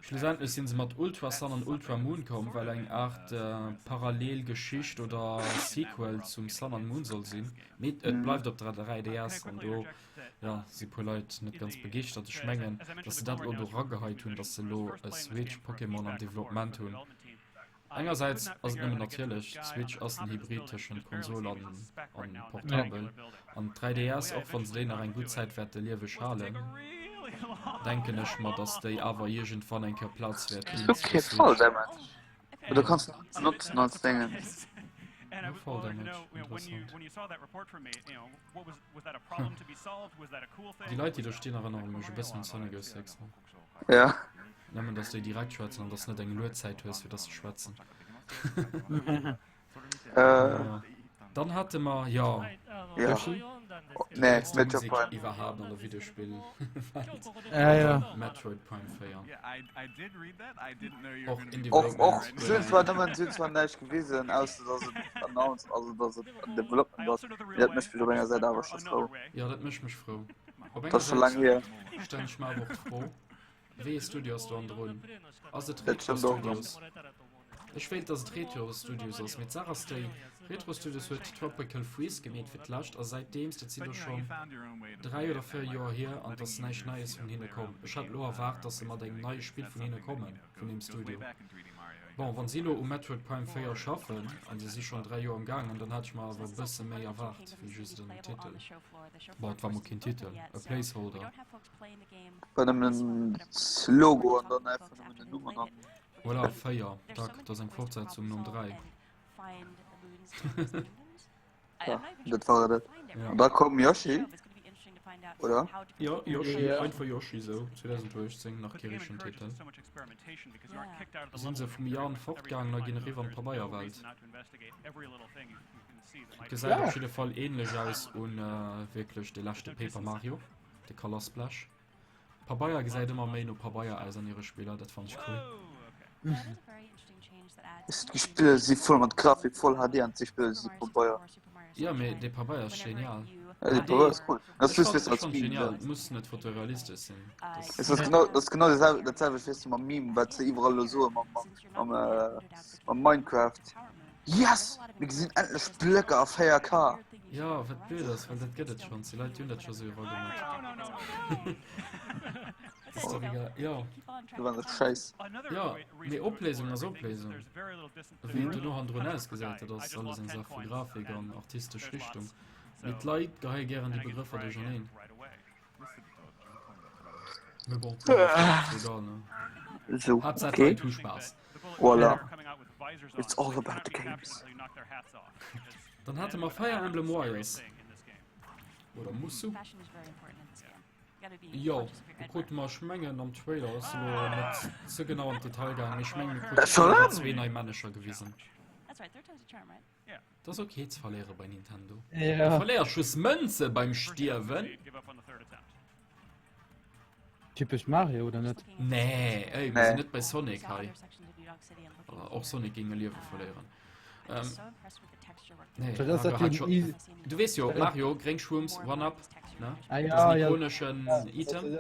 Schlussendlech si se mat Ultra Sun an Ultra Moon komm, well eng Aart parallel Geschicht oder Sequel zum Sun an Moon soll sinn. Mee et bleift op der 3DS an do Jo, si puer Leit net ganz begeeschtert. Ech mengen, dass se dat elo do rageheit hunn, dass se elo e Switch Pokémon am Developpement hunn. Engersäits ass et nëmmen natierlech, d'Switch ass en Hybrid tëschent Konsol an Portabel. An d'3DS, och wann se déi nach eng gutt Zäit wäerte lieweg halen, denken ech mer, dass déi awer iergendwann eng Kéier Plaz wäert ginn fir Switch. Oder kanns du notzen als Déngen. No Fall Damage, interessant. Déi Leit déi do stinn erënnere mech e bëssen un Sonic 06. Ja. Nëmmen dass déi direkt schwätzen an dass net eng Luedzäit hues fir dass se schwätzen. Äh. Dann hate mer jo Ja. Nee, Déi Metroid Musek Prime. iwwerhaapt an der Videospill Welt. Ja, ja. Metroid Prime 4. Och in Och, development. och, se hunn zwar nëmmen, se hunn zwar näischt gewisen, ausser dass et announced, also dass et an development ass, mee dat mécht mech op enger Säit awer scho frou. Ja, dat mécht mech frou. Op Dat enger ass scho laang Säit hier. stellen ech mer awer och d'Fro, Wéi ee Studio ass do andrun? Ass et Dat Retro stëmmt och erëm. Studios? Ech wéilt dass et Retro Studios ass, mee d'Saach ass déi, Retro Studios huet Tropical Freeze gemeet fir d'lescht a säitdeems, dat si lo schonn 3 oder 4 Joer hier an et ass näischt Neies vun hinne komm. Ech hat lo erwaart dass se mat engem neie Spill vun hinne kommen, vun deem Studio. Bon, wann si lo u Metroid Prime 4 schaffen an se si schonn 3 Joer am gaangen, dann hat ech mer awer e bësse méi erwaart wéi just en Titel. Bon, et war mol keen Titel, e Placeholder. War nëmmen Logo an dann einfach nëmmen den Numm an dann. Voilà, 4, dack, dat ass eng Fortsetzung nom 3. Ja, dat war et. Ja. An da koum Yoshi, oder? Jo, Yoshi, Ja. einfach Yoshi sou, 2018, nach kee richtegen Titel. Sinn se vum Jan fortgaangen a ginn eriwwer an d'Pabeierwelt. Gesäit Ja. op jidde Fall ähnlech aus un wierklech de leschte Paper Mario, de Color Splash. Pabeier gesäit ëmmer méi no Pabeier aus an hire Spiller, dat fannen ech cool. Déi Spiller si voll mat Grafik, voll HD an déi Spiller si Pabeier. Jo, mee dee Pabeier ass genial. Ja, dee Pabeier ass cool. Dat ass Ech just fannen wéi als ech Meme. genial, et muss net fotorealistesch sinn. Es ass genau, dat ass genau dat selwecht wéi s du mam Meme, wat se iwwerall elo soe mam, mam, mam Minecraft. Yes! Mir gesinn endlech Blöcker a 4K! Jo, wat blöd ass, well dat gëtt et schonns. Déi Leit, déi hunn dat scho sou eragemaach. Dat ass dach egal. Jo. Du war dat Schäiss. Jo, mee Opléisung ass Opléisung. Wéi et dono hannendrun ausgesäit, dat ass alles eng Saach vu Grafik an artistesch Richtung. Mee d'Leit geheie gären déi Begrëffer duercherneen. Mee bon, egal, ne? Sou, Haaptsaach okay. d'Leit hu Spaass. Voilà. It's all about the games. Dann hate mer Fire Emblem Warriors. Oder Musou. Jo, do krute mer, ech mengen am Trailer, ass elo net ze genau an d'Detail gaangen, mee ech mengen mir kruten zwee nei Männecher gewisen. Et ass ok ze verléiere bei Nintendo. Ja. Du verléiers just Mënze beim Stierwen. Typesch Mario oder net? Nee, ey, mir sinn net bei Sonic hei. Och Sonic géing e Liewe verléieren. Ähm, nee, Das ass Mario hat dat schon, easy. du weess jo, Mario, gréng Schwumms, One-Up, ne? Ah, Das ja, ist ein ja. ikoneschen Ja, Item.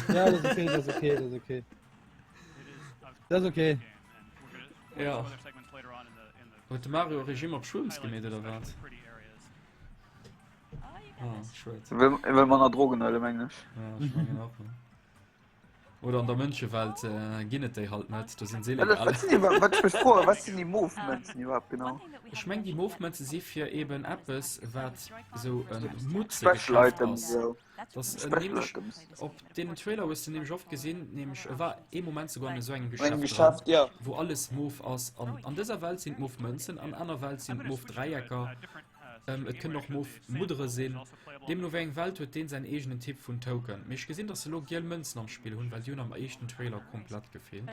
Ja, das ist okay, das ist okay, das ist okay. Das ist okay. Ja. Huet de Mario e Regime op Schwumms gemeet oder wat? Ah, schued. Wëll wëll manner Drogen huelen, mengen ech. Ja, ech mengen och. Ne? Oder an der Mënschewelt äh, ginn et déi halt net, do sinn se Wat illegal. wat sinn déi, wat ech mech froen, wat sinn déi Move-Mënzen iwwerhaapt genau? Ech meng déi Move-Mënze si fir eben eppes wat sou e Special Mutzegeschäft Items ass. esou. Das äh, Special nämlech Items. op deenen Trailer hues du nämlech oft gesinn, nämlech e war ee Moment souguer an esou engem An engem Geschäft dran, Geschäft, ja. wou alles move ass. An an dëser Welt sinn d'Move Mënzen, an aner Welt sinn d'Move Dräiecker. Et kënnen och mof Muddere sinn. Deemno wéi eng Welt huet deen säin eegenen Typ vun Token. Mee ech gesinn dass se elo giel Mënzen am Spill hunn, well déi hunn am éischten Trailer komplett gefeelt.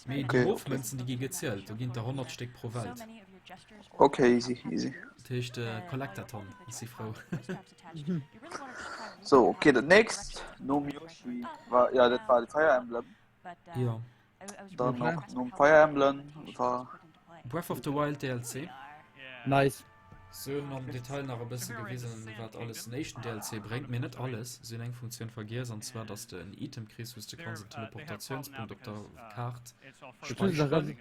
Mee déi mof Mënzen déi gi gezielt, do ginn der 100 Stéck pro Welt. Ok easy easy. Dat heescht Collectathon, ech si frou. Sou ok dat nächst nom Yoshi war jo dat war de Fire Emblem. Jo. Dann och nom Fire Emblem war. Breath of the Wild DLC. Nice. Se hunn am Detail nach e bësse gewisen, wat alles den éischten DLC bréngt, mee net alles. Se hunn eng Funktioun vergiess, an zwar dass de en Item kriss, wou s de kanns en Teleportatiounspunkt op der Kaart späicheren.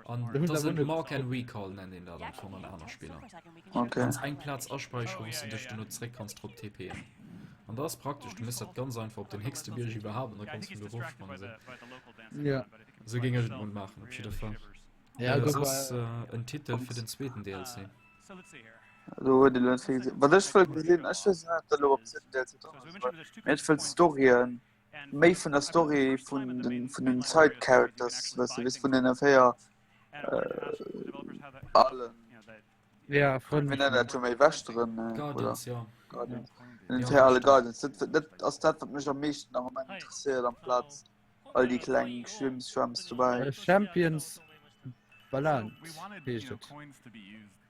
An dat ass e Mark and Recall nennt een dat am Fong an aner Spiller. Du kanns eng Plaz aspäicheren, wou s de dech dono zréck kanns drop TPen. An dat ass praktesch, du méchs dat ganz einfach op den héchste Bierg iwwerhaapt an da kanns du vun do erofsprangen. Esou. Esou géing ech et mol maachen op jidder Fall. Ja, Äh, guck soss mal. äh, en Titel fir den zweeten DLC. Do huet elo net vill gesinn. Wat ech wëll gesinn, ech weess net, ob dat elo am zweeten DLC dran ass, awer mee ech wëll d'Storyen, méi vun der Story vun den, vun den Side Characters, weess de, weess vun den 4 äh, alen, Ja, Frënn. wéi nennen dat jo méi, Wächteren, äh, oder Guardians, ja. Guardians, vun den Ja, 4 ale stimmt. Guardians. Dat, dat ass dat, wat mech am meeschten am Moment interesséiert, amplaz all déi kleng Schwimms, Schwamms dobäi. Champions Ballade heescht et.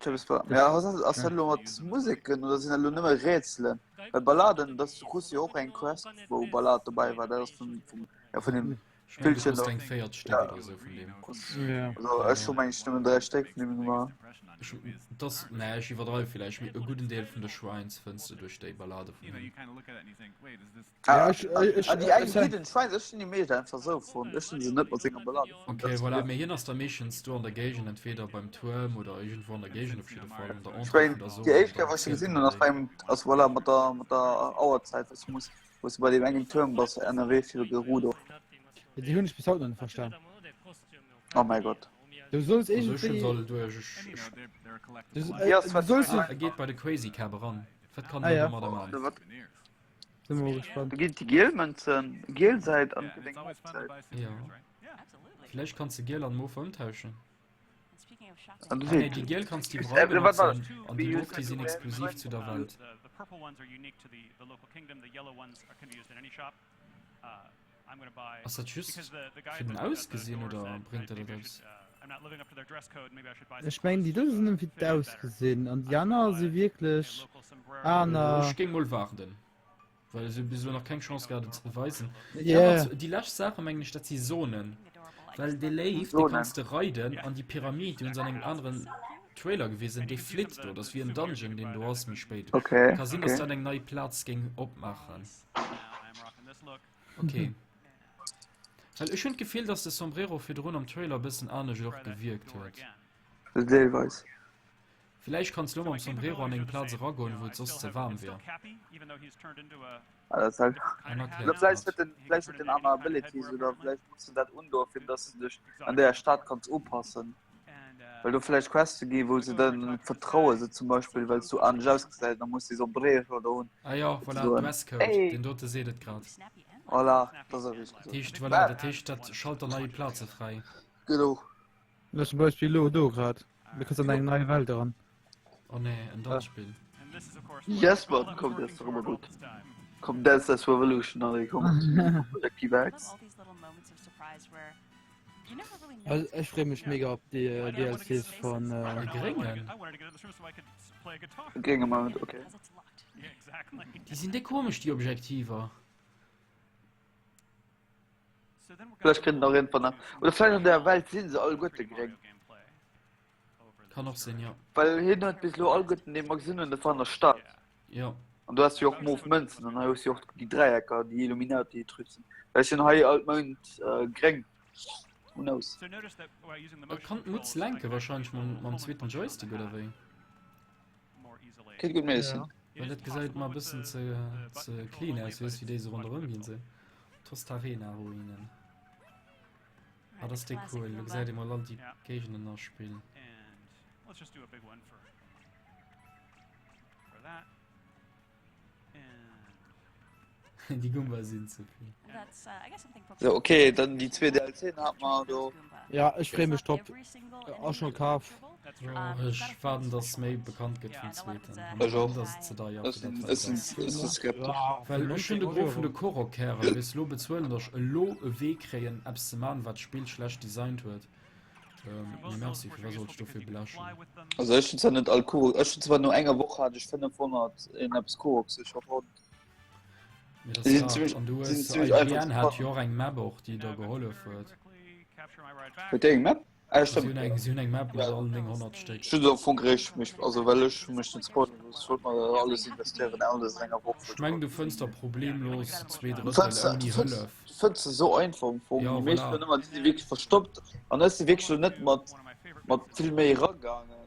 Champions Ballade. Ja, ass dat, ass dat elo mat Museken oder sinn dat elo nëmme Rätselen? Well Balladen, dass du krus jo och eng Quest, wou Ballade dobäi war, dat ass vum, vum, ja, vun dem Ech mengen, du Spillchen krus do. eng 4 Stéck Ja. oder esou vun deem. Ja. Also ech hu meng ech nëmmen 3 Stéck vun deem gemaach. Ech, das, nee, ech iwwerdreiwe villäicht, mee e gudden Deel vun de Shrines fënns de duerch déi Ballade vun him. Ja, ech, ech, Ah, déi eng ech, Hidden Shrines, ech hunn déi meescht einfach esou fonnt. Ech hunn se net mat senger Ballade fonnt. Okay, voilà, mee hien ass da meeschtens do an der Géigend, entweder beim Tuerm oder iergendwou an der Géigend op jidde Fall, an der Ech Entrée mengen, vun der déi Zone, éischt an Kéier, dann wou ech se zielt gesinn en hunn, ass déi. beim, ass voilà, mat der, mat der Auerzäit, wou s du muss, wou s du bei deem engen Tuerm bass, ënnerwee fir Gerudo. déi hunn ech bis haut nach net verstan. Oh mäi Gott. Du solls Also ech hunn iergendwéi, se alle duerch, ech, ech, du, Déi äh, ass du wat solls, e geet bei de Crazy Cab eran. Wat kann ah en ja, domadder man? Wat? si mer mol gespannt. Do ginn et déi giel Mënzen, giel Säit an et gëtt eng mof Säit. Ja. Villäicht kanns de giel an mof ëmtauschen. An du Ah nee, seet. déi giel kanns de iwwerall Äh, wat war benotzen an déi mof déi sinn exklusiv zu der Welt. Ass dat just fir den Ausgesinn oder bréngt dat eppes? Ech mengen déi do sinn nëmmen fir d'Ausgesinn an déi aner si wierklech aner. Ech géing mol waarden, well se hu bis elo nach keng Chance gehat et ze beweisen. Déi Yeah. aner, déi lescht Saache mengen ech dat si Zonen, well dee Léif dee Zonen. kanns de reiden an déi Pyramid déi hunn se an engem aneren Trailer gewisen, dee flitt do, dat ass wéi en Dungeon deen do ass méi spéit. Okay, Ka sinn, datt okay. dat eng nei Plaz géing opmaachen. Okay. Well ech hunn d'Gefill, dass de Sombrero virdrun am Trailer e bëssen anescht och gewierkt huet. Deelweis. Villäicht kanns lo mam Sombrero an eng Plaz eragoen, wou et soss ze waarm wier. Ah, dat halt. An Oder erkläert vläicht grad. huet den, vläicht huet den aner Abilities oder vläicht muss de dat undoen, fir dass du dech an deeër Stad kanns upassen. Well do vläicht Queste gi wou se dann net vertraue se zum Beispill well s du anescht ausgesäis, da muss de Sombrero oder hunn. Ah jo, fir ze voilà, soen, Dresscode, Ey! deen dote seet et grad. Voilà, dat ass och richteg Dat gesot. heescht, voilà, dat heescht, dat schalt der neie Plaze fräi. Genau. Elo zum Beispill elo do grad, du kënns an eng nei Welt eran. Oh nee, en Danzspill. Yes man, komm dat ass dach ëmmer gutt. Komm Dance Dance Revolution, allez komm, direkt déi Vibes. Also ech freeë mech mega op déi DLCs vun. De Gréngen? De grénge Mount, okay. Déi sinn déi komesch, déi Objektiver. Vläicht kritt en nach iergendwann nach. Oder vläicht an der Welt si se alleguerte gréng. Kann och sinn, jo. Well hien huet bis elo alleguerten, déi mer gesinn hunn, dat war an der Stad. Jo. An do has du jo och mof Mënzen an hei hues du jo och déi Dräiecker, déi Illuminati-Trucen. Vläicht sinn hei all d'Mount gréng. Who knows? Et kann d'Mutz lenke wahrscheinlech mam, mam zweeten Joystick oder wéi? Kéint gutt méiglech sinn. Well dat gesäit mer e bëssen ze, ze clean aus, weess wéi déi sou ronderëm ginn se. Tostarena-Ruinen. Ah, dat ass déck cool. Do gesäit ee mol all déi Géigenden a Spill. Déi Gumba sinn ze vill. So, okay, dann déi zwee DLCen hat mer do. Ja, ech freeë mech drop. Ass scho kaf. Jo, ech waarden, dass méi bekannt gëtt vum zweeten. Ech och. Dass et ze deier Ech fir sinn, dat, wat ech et sinn, ass. ech sinn skeptesch. Well ech hunn de Gros vun de Korok-Kären bis elo bezuelen, dass ech elo e Wee kréien, eppes ze man, wat d'Spill schlecht designt huet. Ähm, nee, merci, fir wat sollt ech dofir blechen? Also ech hunn zwar net all Korok, ech hunn zwar no enger Woch hat ech 500 en eppes Koroks, ech war ronn. Mir das Sinn grad, ziemlich- an du sinn hues ziemlich einfach IGN zu hat fahren. jo och eng Map och, déi der gehollef huet. Huet déi eng Map? Ah, Si hunn stimmt. eng, si hunn eng Map mat allen 900 Stéck. Ech hunn se am Fong geréicht mech, also well ech mech net spoilere loossen, ech wollt mer alles investéieren, alles an enger Woch. Ech mengen du fënns der problemlos zwee Du Drëttel fënns, ouni du fënns, Hëllef. du fënns se esou einfach am Fong. Ja, Déi meescht voilà. hunn ëmmer, déi si wierklech verstoppt an ech si wierklech lo net mat mat vill méi eragaangen.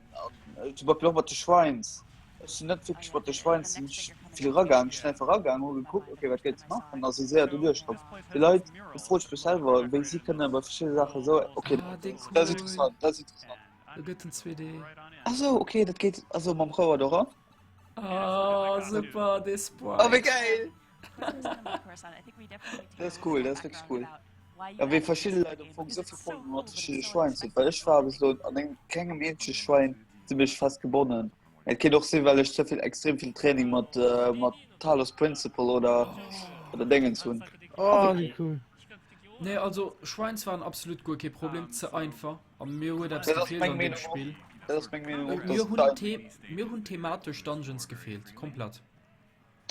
An zum Beispill och mat de Shrines. Ech sinn net wierklech mat de Shrines sinn ech vill eragaangen. Ech sinn einfach eragaangen, hu gekuckt, okay, wat gëtt ze maachen a si séier doduerch komm. Déi Leit, do froe ech mech selwer, wéi si kënne bei verschidde Saache esou, okay, Ah, déi dat ass cool. interessant, dat ass interessant. Do gëtt en 2D. Ah sou, okay, dat geet also mam Rouer do eran. Ah, super, dee Sprite. Oh, wéi geil! Dat ass cool, dat ass wierklech cool. Ja, wéi verschidde Leit am Fong esou vill Problemer mat verschidde Schwein hunn, well ech war bis elo an engem kengem eenzege Schwein zimmlech fest gebonnen. Et kéint och sinn, well ech ze vill extrem vill Training mat äh, mat Talos Principle oder oder Dingens hunn. Oh, wéi cool. Nee, also Schweins waren absolut guer kee Problem, ze einfach. A mir huet eppes Dat ass gefeelt meng an deem Meenung och. Spill. Dat ass meng Meenung och, Mir dass hunn dat the mir hunn thematesch Dungeons gefeelt, komplett.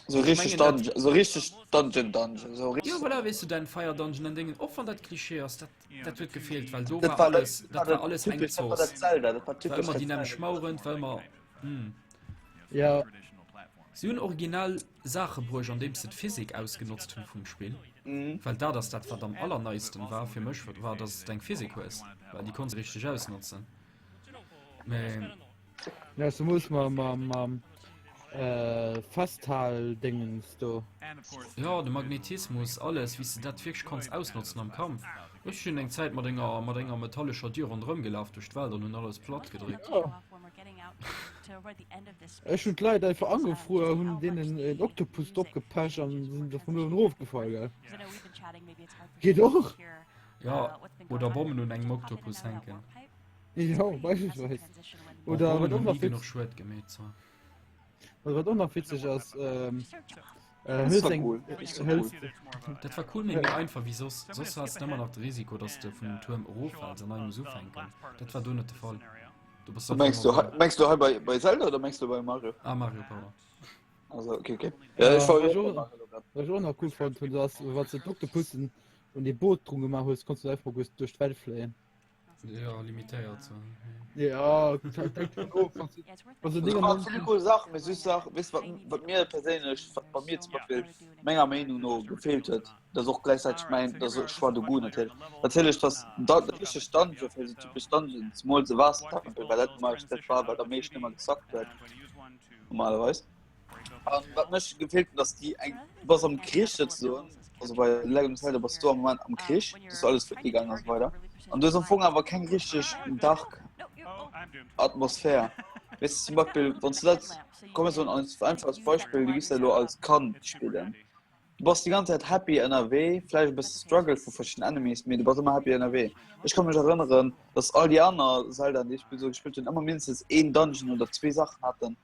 So richtig Dungeon, so richtig Dungeon Dungeon, so richtig. Jo voilà, weess du dein Fire Dungeon an Dingen, och wann dat Klischee ass, dat dat huet gefehlt, well do war alles, dat war alles eng Zooss. Dat Zelda, dat war War typesch ëmmer déi dat nämlech Zelda. Maueren, war ëmmer hm. Ja. Si hunn originell Saache bruecht andeems se d'Physik ausgenotzt hunn vum Spill, well dat ass dat wat am allerneisten war fir mech, war dass s de eng Physik hues, well déi konns de richteg ausnotzen, mä. Ja, so muss man mam, mam äh, Festhal-Dingens do. Ja, de Magnetismus, alles, wéi s de dat wierklech kanns ausnotzen am Kampf. Ech hunn eng Zäit mat enger, mat enger metallescher Dier ronderëm gelaf duerch d'Welt an hunn alles platt gedréckt. Ja. Ech hunn d'Leit einfach angefruer, hunn deenen en Oktopus drop gepecht an sinn da vun uewen erofgefall, gell. Geet och. Ja, oder Bommen un engem Oktopus hänken. Jo, beispillsweis. Oder Bommen wat och hunn nach ni genuch witzeg, Schued gemeet, so. oder wat och nach witzeg ass, ähm, äh, Das hëls war eng, cool. Das war hëls, cool. Dat war cool, mee méi einfach wéi soss. Soss has de ëmmer nach de Risiko, dass de vun dem Tuerm eroffäls an nei muss ufänken. Dat war do net de Fall. Du bass einfach Mengs du, ëmmer hei- mengs du hei bei, bei Zelda oder mengs du bei Mario? Ah, Mario, pardon. Also, okay, okay. Ja, ich war Äh, wat ich jo och, wat ich och nach cool fand hunn, ass, wann du d'Oktopussen un dee Boot drun gemaach hues, konntst du einfach guer duerch d'Welt fléien. Ja, limitéiert so. Ja, hänkt davon of, was du, was du Also, Dinger war vill cool Sachen, mee just Saach, weess wat, wat mir perséinlech, wat bei mir zum Beispill menger Meenung no gefeelt huet, dat ass och gläichzäiteg mäin, dat ass Choix de goût natierlech, natierlech, dass da richteg Dungeon fir esou typesch Dungeon, zemools e Waassertempel, well dat normalerweis dat war, wat am meeschten ëmmer gesackt huet, normalerweis. An wat mech gefeelt huet, dass déi eng, du bass am Krich souzesoen, also bei Legend of Zelda bass du am Moment am Krich, dass du alles futti gaangen a sou weider, an du hues am Fong awer keng richteg dark Atmosphär. Weess de, zum Beispill wann s du dat, komm mir soen als einfach als Beispill, du giffs dat elo als Kand spillen, du bass déi ganz Zäit happy ënnerwee, vläicht e bësse Struggle vu verschiddenen Enemies, mee du bass ëmmer happy ënnerwee. Ech ka mech erënneren, dass all déi aner Zeldaen, déi ech bis elo gespillt hunn, ëmmer mindestens een Dungeon oder zwee Saachen haten,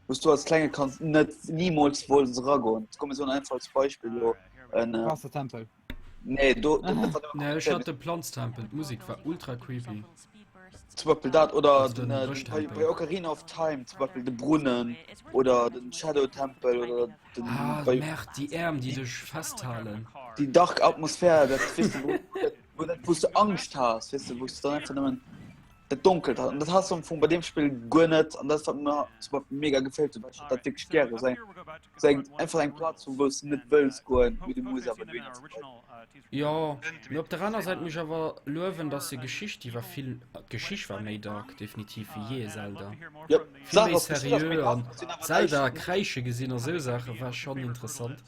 wous du als klenge Kand net nimools wollts eragoen. Komm mir soen einfach als Beispill elo en äh, Waassertempel. Nee, do, do, dat war nëmme Nee, ech komplizéiert. hat de Planztempel, d'Musek war ultra creepy. Zum Beispill dat oder Also den, den äh, den, bei, Bëschtempel. bei Ocarina of Time zum Beispill de Brunnen oder den Shadow Tempel oder den Ah, bei, Merde, déi Äerm, déi dech festhalen. Déi dark Atmosphär, dat weess de, wou, wou dat, wou s de Angscht has, weess de, wou s de dann einfach nëmmen dat Donkelt hat. An dat has du am Fong bei deem Spill guer net. An dat wat mir zum Beispill mega geféilt huet, well ech dat wierklech gäre sou eng, sou eng, einfach eng Plaz wou s de net wëlls goen, mee du muss awer dohinner zum Beispill. Jo, mee op der aner Säit muss ech awer luewen, dass se Geschicht, déi war vill, d'Geschicht war méi dark definitiv wéi jee e Zelda. Yep, Vill méi seriö an Zelda kräische gesinn a sou Saache war schonn interessant.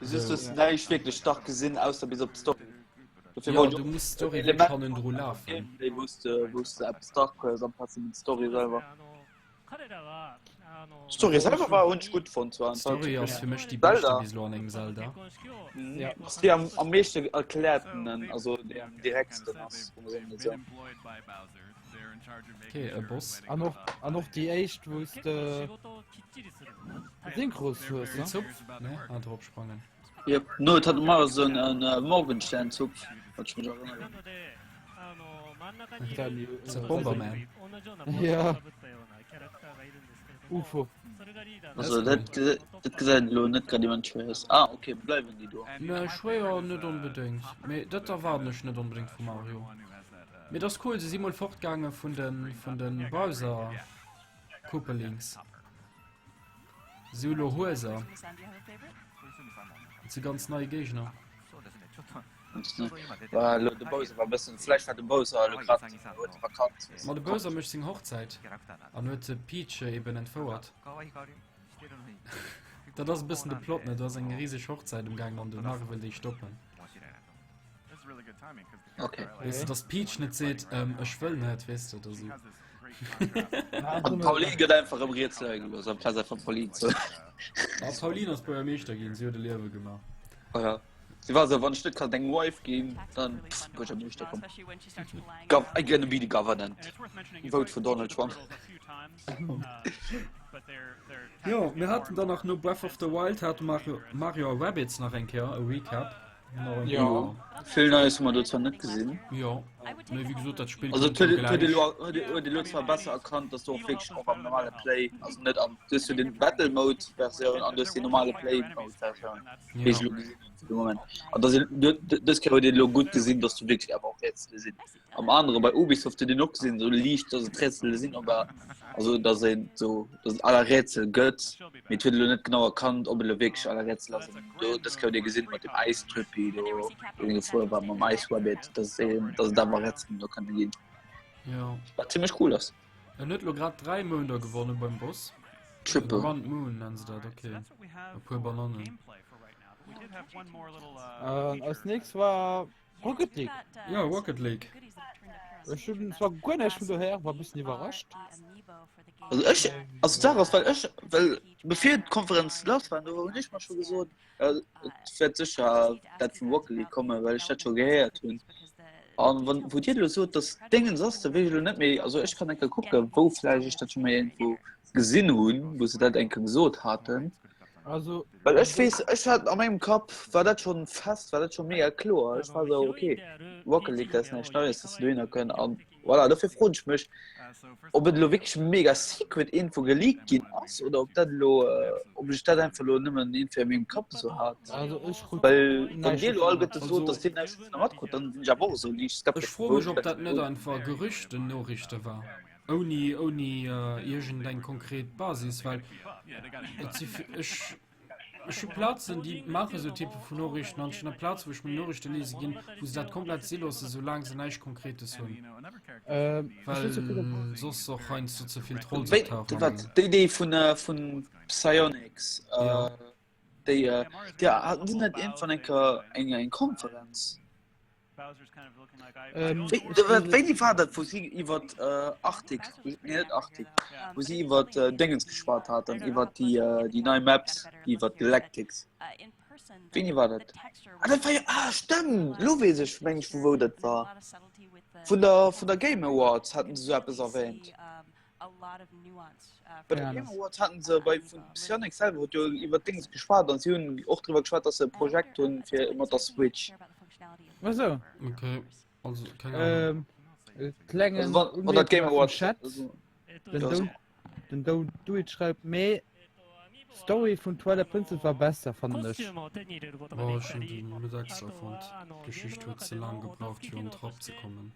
Du siehst, du hast näischt wierklech stark gesinn, ausser bis op d'Story. Dofir Jo, wollt du ich muss d'Story Element wierklech hannendru lafen. Gameplay, wou s de, wou s de eppes dark hues amplaz nëmmen d'Story selwer. D'Story selwer war hunn ech gutt fonnt zwar. D'Story ass fir mech déi beschte Zelda. bis elo an engem Zelda. Ja. Ass déi am, am meeschte erklärten, also déi am direktsten ass, muss een soen. Okay, e Boss. An och, an och déi éischt, wou s de Synchros hues, Den ne? Zupf, ne? Ah, drop sprangen. Yep. No, et hat mar esou en äh, Morgenstern-Zupf, wat ech mech erënneren. The Bomberman. Ja. Ufo. Also dat, dat gesäit elo net grad immens schwéier aus. Ah, okay, bleiwen déi do. Ne, schwéier net onbedéngt. Mee dat erwaarden ech net onbedéngt vu Mario. Mee et ass cool, se si mol fortgaange vun de vun de Browser Koopalings. Si hu lo Hueser. Et si ganz nei Géigner. War elo de Bowser war bëssen, vläicht war de Bowser elo grad huet Vakanz. Ma de Bowser mécht seng Hochzäit an huet de Peach eben entfouert. Dat ass e bëssen de Plot, ne? Do ass eng riseg Hochzäit um gaangen an de Mario wëll déi stoppen. Okay. Weess de, dass d'Peach net seet, ähm, ech wëll net, weess de, da sou. An d'Pauline gëtt einfach erëm riets leie gelooss, amplaz einfach Pauline ze. Ah, Pauline ass Buergermeeschter ginn, si huet e Liewe gemaach. Oh ja. Si war sou, wann ech net kann deng Wife ginn, dann pff, Buergermeeschter komm. Gov I gonna be the governant. Vote for Donald Trump. Jo, mir haten dann nach no Breath of the Wild hat Mario, Mario a Rabbids nach eng Kéier e Recap. Jo, vill Neies hu mer do zwar net gesinn. Jo, mee wéi gesot, dat Spill Also kënnt jo huet huet gläich. elo huet elo zwar besser erkannt, dass du och wierklech och am normale Play, also net am, du hues jo den Battle Mode Versioun an du hues déi normale Play Mode Versioun, déi ech elo gesinn hunn fir de Moment. An dass een, dës Kéier huet een elo gutt gesinn, dass du wierklech awer och Rätsele sinn. Am anere bei Ubisoft huet een och gesinn, esou liicht, dass et Rätsele sinn, aber also dass een esou, dass et aller Rätsel gëtt, mee et huet elo net genau erkannt, ob et elo wierklech aller Rätsel ass. An do dës Kéier huet ee gesinn mat dem Äistrüppi do, deen gefuer war mam Äiswabbit, dass een, dass et awer Rätselen do kënne ginn. Jo. Wat zimmlech cool ass. En huet elo grad 3 Mounder gewonnen beim Boss. Triple. One Moon nennen se dat, okay. E puer Banannen. An als nächst war Rocket League. Ja, Rocket League. Ech hunn zwar guer näischt vun dohier, war e bëssen iwwerrascht. Also ech, also d'Saach ass, well ech, well bevir d'Konferenz lass war, do hunn ech mer scho gesot, et wäert sécher dat vum Rocket League kommen, well ech dat scho gehéiert hunn. An wann, wou Dir elo sot, dass Déngens ass, da weess ech elo net méi, also ech kann eng Kéier kucken, wou vläicht ech dat scho méi iergendwou gesinn hunn, wou se dat eng Kéier gesot haten. Also, Well ech weess, ech hat a mengem Kapp war dat schonn fest, war dat scho mega kloer. Ech war esou, okay, Rocket League, dat ass näischt Neies, dass se dohinner kënn. An voilà, dofir froen ech mech, ob et elo wierklech mega secret iergendwou geleakt ginn ass oder ob dat elo, ob ech dat einfach elo nëmmen iergendwéi a mengem Kapp esou hat. Also ech krut Well wann näischt Dir elo dovunner alleguerte mat. sot, dass Dir näischt dovunner matkrut, dann sinn ech awer och esou liicht Ech skeptesch, froe wou mech, ech ob dat dat net gesot einfach Gerüchten-Noriichte war. Ouni, ouni iergend eng konkret Basis, well et si ech, ech hu Plazen, déi maache sou Type vun Noriichten an ech hunn Plazen, wou ech meng Noriichte liese ginn, wou se dat komplett si loossen, soulaang se näischt Konkretes hunn, well soss och heiansdo ze vill Trolls optauchen. Wat, déi, déi vun, vun Psyonix, déi, déi haten déi net iergendwann eng Kéier eng, eng Konferenz? Wéini war dat, wou si iwwer Arctic, nee net Arctic, wou si iwwer Déngens geschwat haten, iwwer déi nei Maps, iwwer Galactics? Wéini war dat? Ah, dat war jo, ah stëmmt, elo weess ech meng ech vu wou dat war. Vun der, vun der Game Awards haten se esou eppes erwähnt. Bei der Game Awards haten se bei vun Psyonix selwer huet jo iwwer Dings geschwat an si hunn och driwwer geschwat, dass se e Projekt hunn fir mat der Switch. Ach so. Okay, also keng Ahnung. Ähm, klengen Also wann, wann dat Game Umierkung Awards vum Chat. also, Den ja, Don't, den Don't Do It schreibt, mee. Story vun Twilight Princess war besser fannen ech. Oh, ech hunn déi net extra fonnt. D'Geschicht huet ze laang gebraucht fir un d'Rap ze kommen.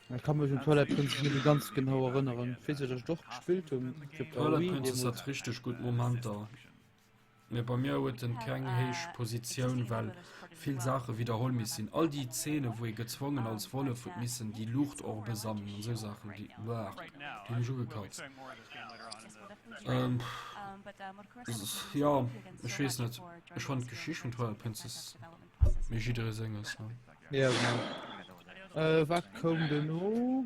Ech ka mech un Twilight Princess net méi ganz genau erënneren. Ech weess, datt ech et och gespillt hunn op der Twilight Wii Princess deemools. hat richteg gutt Momenter. Mee bei mir huet en keng héich Positioun, well vill Saache widderholl miss sinn. All déi Zeene wou ee gezwongen als Wollef huet missen déi Luuchtorbe sammeln an esou Saachen, déi uah, déi hunn mech ugekatzt. Ähm, jo, ech weess net, ech fannen d'Geschicht vun Twilight Princess, mee jidderee senges, ne? Ja, genau. Äh, wat koum duerno?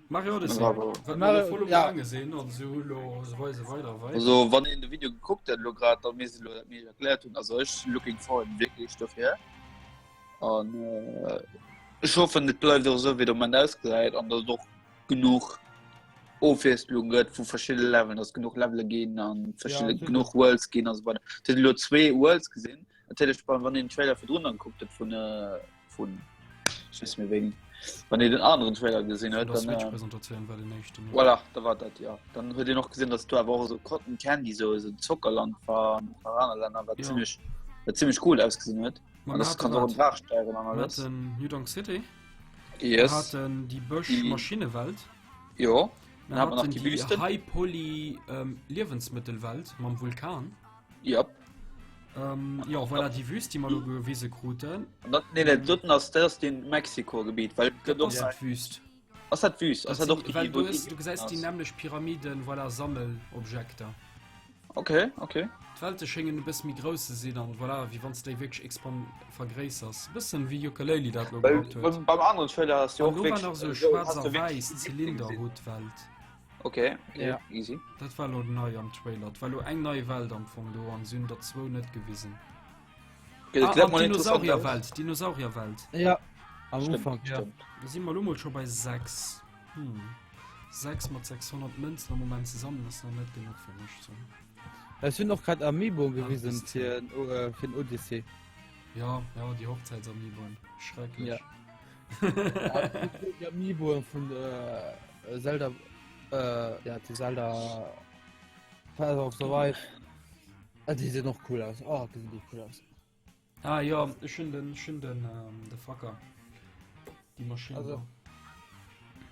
Mario Odyssey, wat mir elo voll um gaange sinn an se hu lo se weise weider a weider. Also wann een de Video gekuckt huet elo grad, da misst elo dat méi erkläert hunn. Also ech looking forward wierklech dofir an ech hoffen et bleift och esou wéi et am Moment ausgesäit an datt et och genuch Ofwiesslung gëtt vu verschidde Leveln, datt genuch Levele ginn an verschidde genuch Worlds ginn a sou weider. Et huet elo zwee Worlds gesinn natierlech, wann een den Trailer virdrun ankuckt huet vun vun ich weiß mir wéini wann dir den anderen Trailer gesinn huet dann äh, Präsentation war den nächsten ja. voilà, da war dat ja dann huet dir noch gesinn dass du awer och so Cotton Candy so so Zockerland war an aner Länner war ja. ziemlich war ziemlich cool ausgesinn huet Man das kann auch Draach steigen an alles New Donk City yes. hatten die Bësch Maschinewelt jo dann hat man noch die Wüste High Poly ähm, Liewensmittelwelt mam Vulkan Yep. Ähm, ja, voilà, déi Wüst, déi mer elo gewise kruten. An dat, nee, dat doten ass, dat ass den Mexiko-Gebiet, well Dat ass ja. d'Wüst. Ass dat d'Wüst? Ass dat och déi, well du, hues, du gesäis déi nämlech Pyramiden, voilà, Sammelobjekter. Okay, okay. D'Welte schéngen e bësse méi grouss ze sinn an voilà, wéi wann s déi wierklech expan vergréissers. Bëssen wéi Yooka-Laylee dat elo gehabt huet. Beim aneren Trailer hast du och wierklech. Do war nach sou schwaarz a wäiss Zylinderhutt-Welt. Okay, okay ja. easy. Dat war lo nei am Trailer. Dat war lo eng nei Welt am Fong do an si hunn der zwou net gewisen. Okay, ah, an Dinosaurierwelt, Dinosaurierwelt. Ja, am Ufang, ja. Da si mer lo mol scho bei 6. Hm. 6 mat 600 Mënzen am Moment zesammen ass nach net genuch fir mech. So. Es hunn och grad Amiiboen gewisen fir äh, fir den Odyssey. Ja, ja, déi Hochzäitsamiiboen. Schrecklech. Ja. Déi Amiiboen vun äh, Zelda äh, ja, die Zelda Path of the Wild. Ah, die sehen noch cool aus. Oh, die sehen die cool aus. Ah ja, ich hun den, ich hun den, ähm, de Facker. Die Maschine. Also.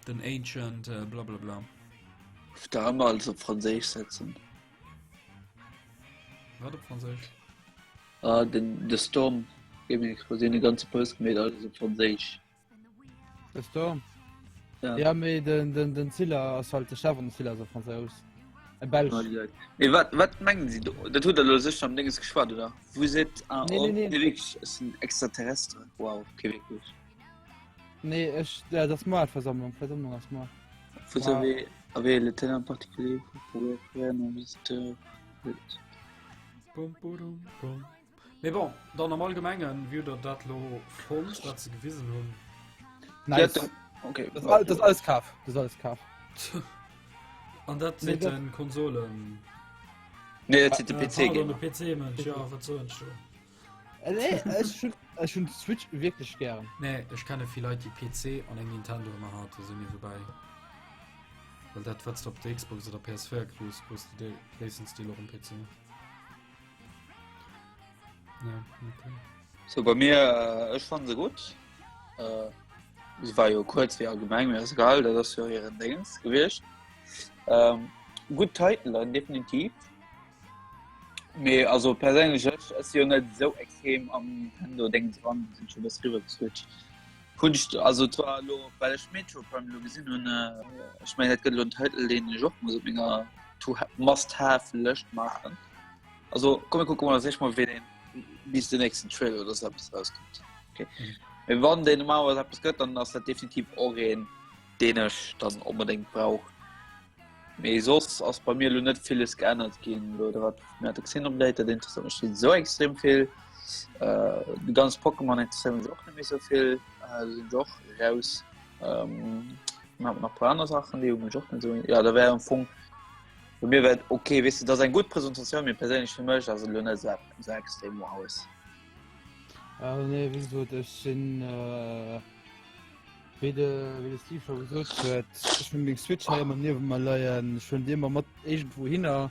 Den Ancient, äh, bla bla bla. Da haben wir also Franséisch setzen. Wat op Franséisch? Ah, den The Storm Gaming Expo, den ganze Post gemeet, alles op Franséisch. De Storm? Ja. Ja, mee den, den, den Ziller ass halt de Chef an den Ziller ass e Fransous. E Belsch. Mee wat, wat mengen si do? Dat hutt der elo sécher am Dénges geschwat, oder? Vous êtes un Nee, nee, homme, nee. nee, wierklech, ass en Extraterrestre. Wow, okay, wierklech. Nee, ech, ja, dat ass Moartversammlung. Versammlung ass mar. Vous Ma- avez, avez le terrain particulier, vous pouvez faire un visiteur. Bum, budum, bum. Mee bon, dann am Allgemengen, wéi hutt der dat lo fonnt, wat se gewisen hunn? Nice. Ja, okay. Das, all, das alles kaf. Das alles kaf. An dat Nee, seet dat- den Konsolen. Nee, dat seet de Äh, PC pardon, Gamer. de PC-Mënsch, ja, wat soen ech do? Äh, nee, ech hun, ech hun Switch wierklech gären. Nee, ech kenne vill Leit, déi PC an eng Nintendo ëmmer haten, sou niewebäi. Well dat, wat s de op der Xbox oder PS4 krus, krus de dee gréissten Stil och um PC. Ja, okay. So bei mir äh, ech fand se gut. Äh, se war jo kuerz wéi allgemeng, mir ass egal, dat ass jo hiren Dingens gewiescht. Ähm, gutt Titelen definitiv. Mee also perséinlech ech ech si jo net esou extrem am Nintendo Ding dran, sinn scho bësse riwwer geswitcht. Hunn ech also zwar elo well ech Metro Prime elo gesinn hunn, äh, ech mengen dat gëtt elo en Titel deen ech och muss op menger to must have Lëscht maachen. Also komm mir kucke mol als éischt mol wéi deen bis den nächsten Trailer oder sou eppes rauskënnt. Okay. Mee wann deen normalerweis eppes gëtt, dann ass dat definitiv och een deen ech dann onbedéngt brauch. Mee soss ass bei mir elo net villes geännert ginn elo oder wat mir hat Xenoblade, dat interesséiert mech net esou extrem vill. Äh, de ganz Pokémon interesséiert mech och net méi esou vill, äh, do sinn ech och raus. Ähm, dann hat man nach e puer aner Saachen, déi hu mech och net esou, ja da wär am Fong bei mir wär et okay, weess de, dat ass eng gutt Presentatioun, mee perséinlech fir mech ass et elo net esou esou extrem wow. Äh, nee, wéi gesot, ech sinn äh. Wéi de, wéi de Steve scho gesot huet, ech hunn meng Switch hei ëmmer niewent mer leien. Ech hunn déi ëmmer mat iergendwou hinner.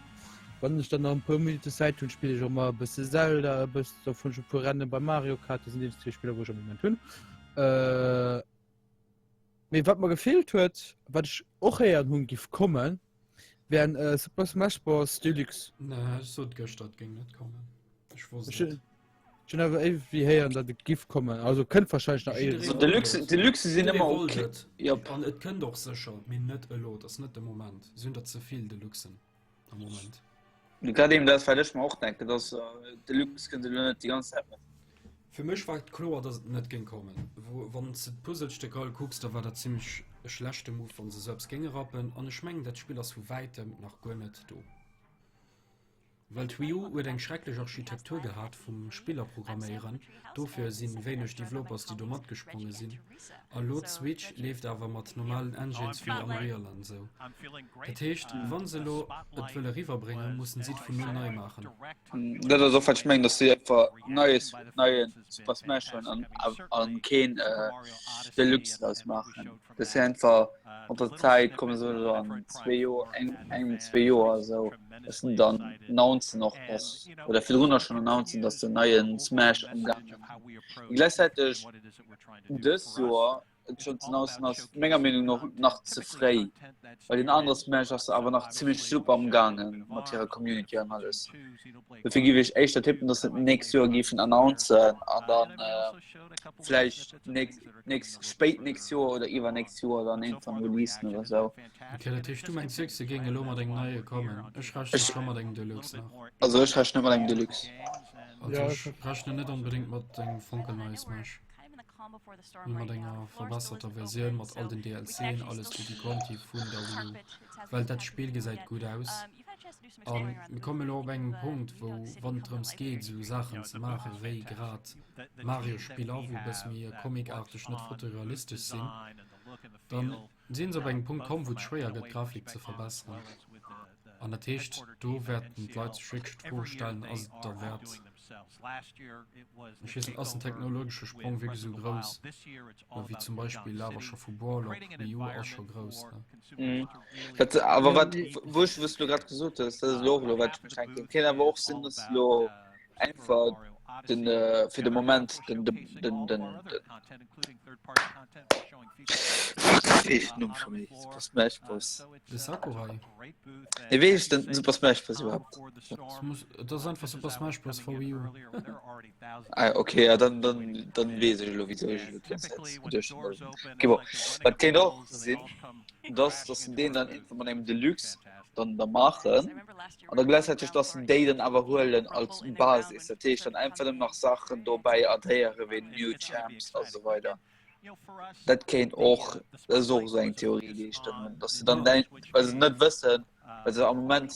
Wann ech dann nach e puer Minutte Zäit hunn, spille ech och mol e bësse Zelda, e bësse, da fueren ech e puer Rennen bei Mario Kart. Dat sinn déi zwee Spiller, wou ech am Moment hunn. Äh, mee wat mer gefeelt huet, wat ech och héieren hunn, giff kommen, wären äh, Super Smash Bros. Deluxe. Nee, ech sot gëschter, et géing net kommen. Ech wosst Ech hunn ech hunn awer iergendwéi héieren, datt et giff kommen. Also kënnt wahrscheinlech nach iergendwann. Also Deluxe, Deluxe sinn ëmmer ok. Jop. An et kënnt och sécher, mee net elo. Et ass net de Moment. Si hunn der ze vill Deluxen am Moment. Grad eben dat wat ech mer och denken, dass Deluxe kënnt elo net déi ganz Zäit mat. Fir mech war et kloer, dass et net géing kommen. Wann s de d'Puzzlestécker all kucks, da war dat zimmlech e schlechte Move, wann se esou eppes géinge rappen. An ech mengen, dat Spill ass vu wäitem nach guer net do. Well d'Wii U huet eng schrecklech Architektur gehat vum Spillerprogramméieren, dofir si wéineg Developers déi do matgespronge sinn. A lo d'Switch leeft awer mat normalen Engines wéi Unreal an esou. Dat heescht wann se elo et wëlle riwwer bréngen, mussen si et vun null nei maachen. Dat ass och wat ech mengen, datt si einfach neies neien Super Smash huelen an an keen Deluxe draus maachen. Dass si einfach mat der Zäit kommen se elo an zwee Joer, eng, engem, zwee Joer esou, dass se dann announcen och, dass, oder virdrunner schonn announcen, dass den neie Smash am gaangen ass. Mee gläichzäiteg dës Joer et schonn ze announcen ass menger Meenung no nach ze fréi, well deen anere Smash ass awer nach zimmlech super am gaange mat hirer Community an alles. Dofir géif ech éischter tippen, dass se et d'nächst Joer géifen announcen an dann vläicht nächst, nächst, spéit nächst Joer oder iwwernächst Joer dann iergendwann releasen oder sou. Okay, dat heescht du mengs wierklech se géing elo mat engem neie kommen? Ech rechne scho mat engem Deluxe nach. Also ech rechne mat engem Deluxe. Also ech rechnen net onbedéngt mat engem fonkelneie Smash, mee mat enger verbesserter Versioun mat all den DLCen, alles tutti quanti vun der Wii U, well dat Spill gesäit gutt aus. A mir kommen elo op engem Punkt, wou, wann et drëms geet, esou Saachen ze maachen, wéi grad Mario-Spiller, wou e bësse méi comicarteg, net fotorealistesch sinn, da si se op engem Punkt komm, wou et schwéier gëtt, d'Grafik ze verbesseren. An dat heescht, do wäerten d'Leit sech wierklech d'Fro stellen, Ass et derwäert? Ech weess net, ass den technologesche Sprong wierklech esou grouss? Wéi zum Beispill awer scho vu Ball op Wii U ass scho grouss, ne? Dat awer wat wou ech wous du grad gesot hues, dat ass elo och elo wat ech mech denken. Kéint awer och sinn, datt elo einfach den fir de Moment den den den den Fuck, wéi heescht den Numm scho méi? Super Smash Bros. De Sakurai. Nee, wéi heescht den Super Smash Bros iwwerhaapt? Et ass einfach Super Smash Bros for Wii U. Ah, okay, ja, dann, dann, dann weess ech elo, wieso ech elo die ganze Zeit geduecht hunn, dass et- Okay, bon. Wat kéint och sinn, dass, dass se deen dann einfach mat engem Deluxe dann da maachen an da gläichzäiteg, dass se déi dann awer huelen als Basis. Dat heescht dann einfach nëmmen nach Saachen dobäi addéiere wéi New Champs a sou weider. Dat kéint och, dat ass och esou eng Theorie, déi ech dann hunn, dass se dann däin, well se net wëssen, well se am Moment,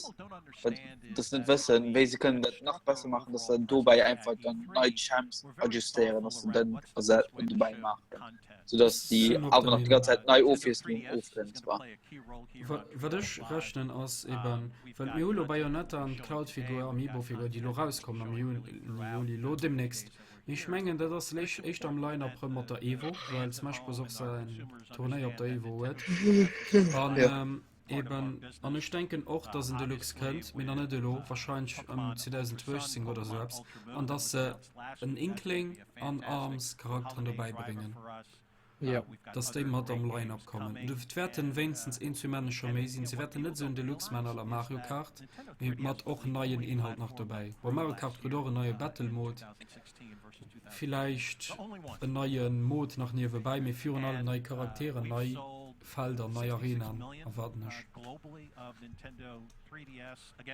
well dass se net wëssen, wéi se kënnen dat nach besser maachen, dass se dann dobäi einfach dann nei Champs adjustéieren, dass se dann Ersetze dobäi maachen, soudass déi awer nach déi ganz Zäit nei Ofwiesslung ofkënnt zwar. Wat ech rechnen ass eben, well mir hu lo Bayonetta an d'Cloud-Figur, Amiibo-Figur, déi lo rauskommen am Juli, lo deemnächst. Mee ech mengen dat ass léich éischter am Line-Up rëm mat der Evo, well Smash Bros och säin Turnéier op der Evo huet. An Ja. eben, an ech denken och dass en Deluxe kënnt, mee nach net elo, wahrscheinlech ëm 2018 oder sou eppes, an dass se en Inkling an Arms Charakteren dobäi bréngen. Ja. Dass déi mat am Line-Up kommen. Et wäerten wéinstens een, zwee Männecher méi sinn. Se wäerten net esou en Deluxe man à la Mario Kart, mee mat och neien Inhalt nach dobäi. Bon, Mario Kart krut och en neie Battle Mode, villäicht en neie Mode nach niewebäi, mee virun allem nei Charakteren, nei Felder, nei Arenaen erwaarden ech.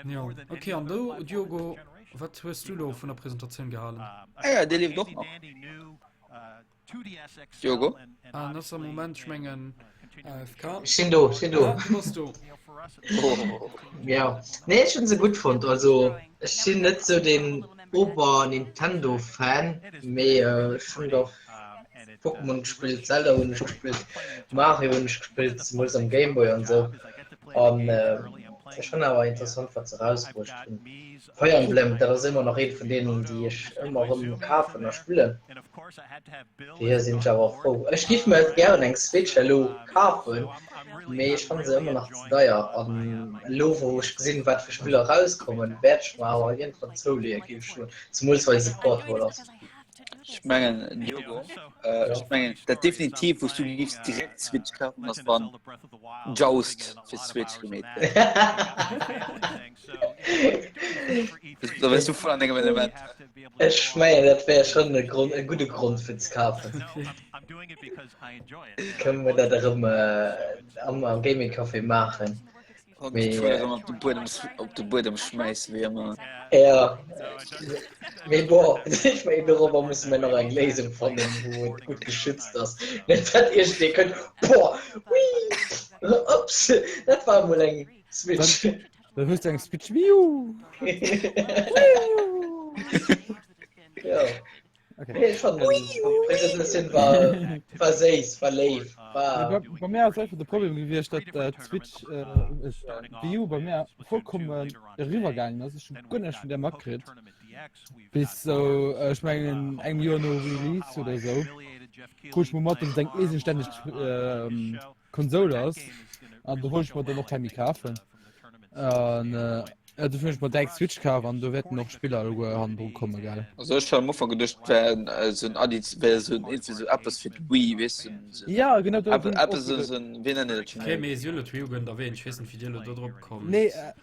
Jo, ok, an du Diogo, wat hues du lo vun der Presentatioun gehalen? Ah ja, dee lieft och nach. Diogo? Ah, en ass am Moment, ech mengen, AFK. Ech sinn do, ech sinn do. Ah, du bass do. Ja, nee, ech hunn se gutt fonnt. Also ech sinn net sou den Ober-Nintendo-Fan, mee ech hunn dach Pokémon gespillt, Zelda hunn ech gespillt, Mario hunn ech gespillt, zemools am Gameboy an sou. An. Ech fannen awer interessant wat se erausbruecht hunn. Fire Emblem, dat ass ëmmer nach eent vun deenen déi ech ëmmer erëm kafen a spillen. Dohier sinn ech awer frou. Ech giff mer gären eng Switch elo kafen, mee ech fanne se ëmmer nach ze deier. An elo wou ech gesinn wat fir Spiller erauskommen, wäert ech mer awer iergendwann zouleeë géif ech soen, zemools well se portable ass. Ech mengen Diogo, ech mengen dat definitiv wous du giffs direkt Switch kafen ass wann Joust fir Switch gemeet gëtt. Da wärst du voll an dengem Element. Ech mengen dat wär schonn e Grond, e gudde Grond fir ze kafen. Kënne mer dat erëm am Gaming Café maachen. Mee, äh, op de Buedem, op de Buedem schmäissen, wéi ëmmer. Ja. Mee bon, ech mengen, dorobber musse mir nach eng Léisung fannen, wou et gutt geschützt ass. Net dat iergendee kënnt, boah, ui, ups, dat war emol eng Switch. Dann, dann hues du eng Switch Wii U. Ja. Okay. Nee, ech fannen, d'Presentatioun war, war séiss, war léif, war. Bei, bei mir ass einfach de Problem gewiescht, datt äh, d'Switch äh, d'Wii U bei mir vollkommen eriwwer gaangen ass. Ech hunn guer näischt vun där matkritt. Bis sou, äh, ech mengen engem Joer no Release oder sou, krut ech mol mat, datt et eng eegestänneg ähm, Konsole ass. An do wollt ech mer dann och keng méi kafen. An äh, ja, dofir hunn ech mer direkt Switch kaf an do wäerten och Spiller alleguer hannendru komme gell. Also ech hat am Ufank geduecht et wär en esou en Addi wär esou en irgendwie esou eppes fir d'Wii, weess du, esou Ja genau do eppes hunn ech och eppes esou geduecht. esou en, wéi nennen déi dat schon Okay, méi? mee si hunn elo d'Wii U gënnt erwähnt, ech weess net wéi dir elo do drop kommt. Nee, äh,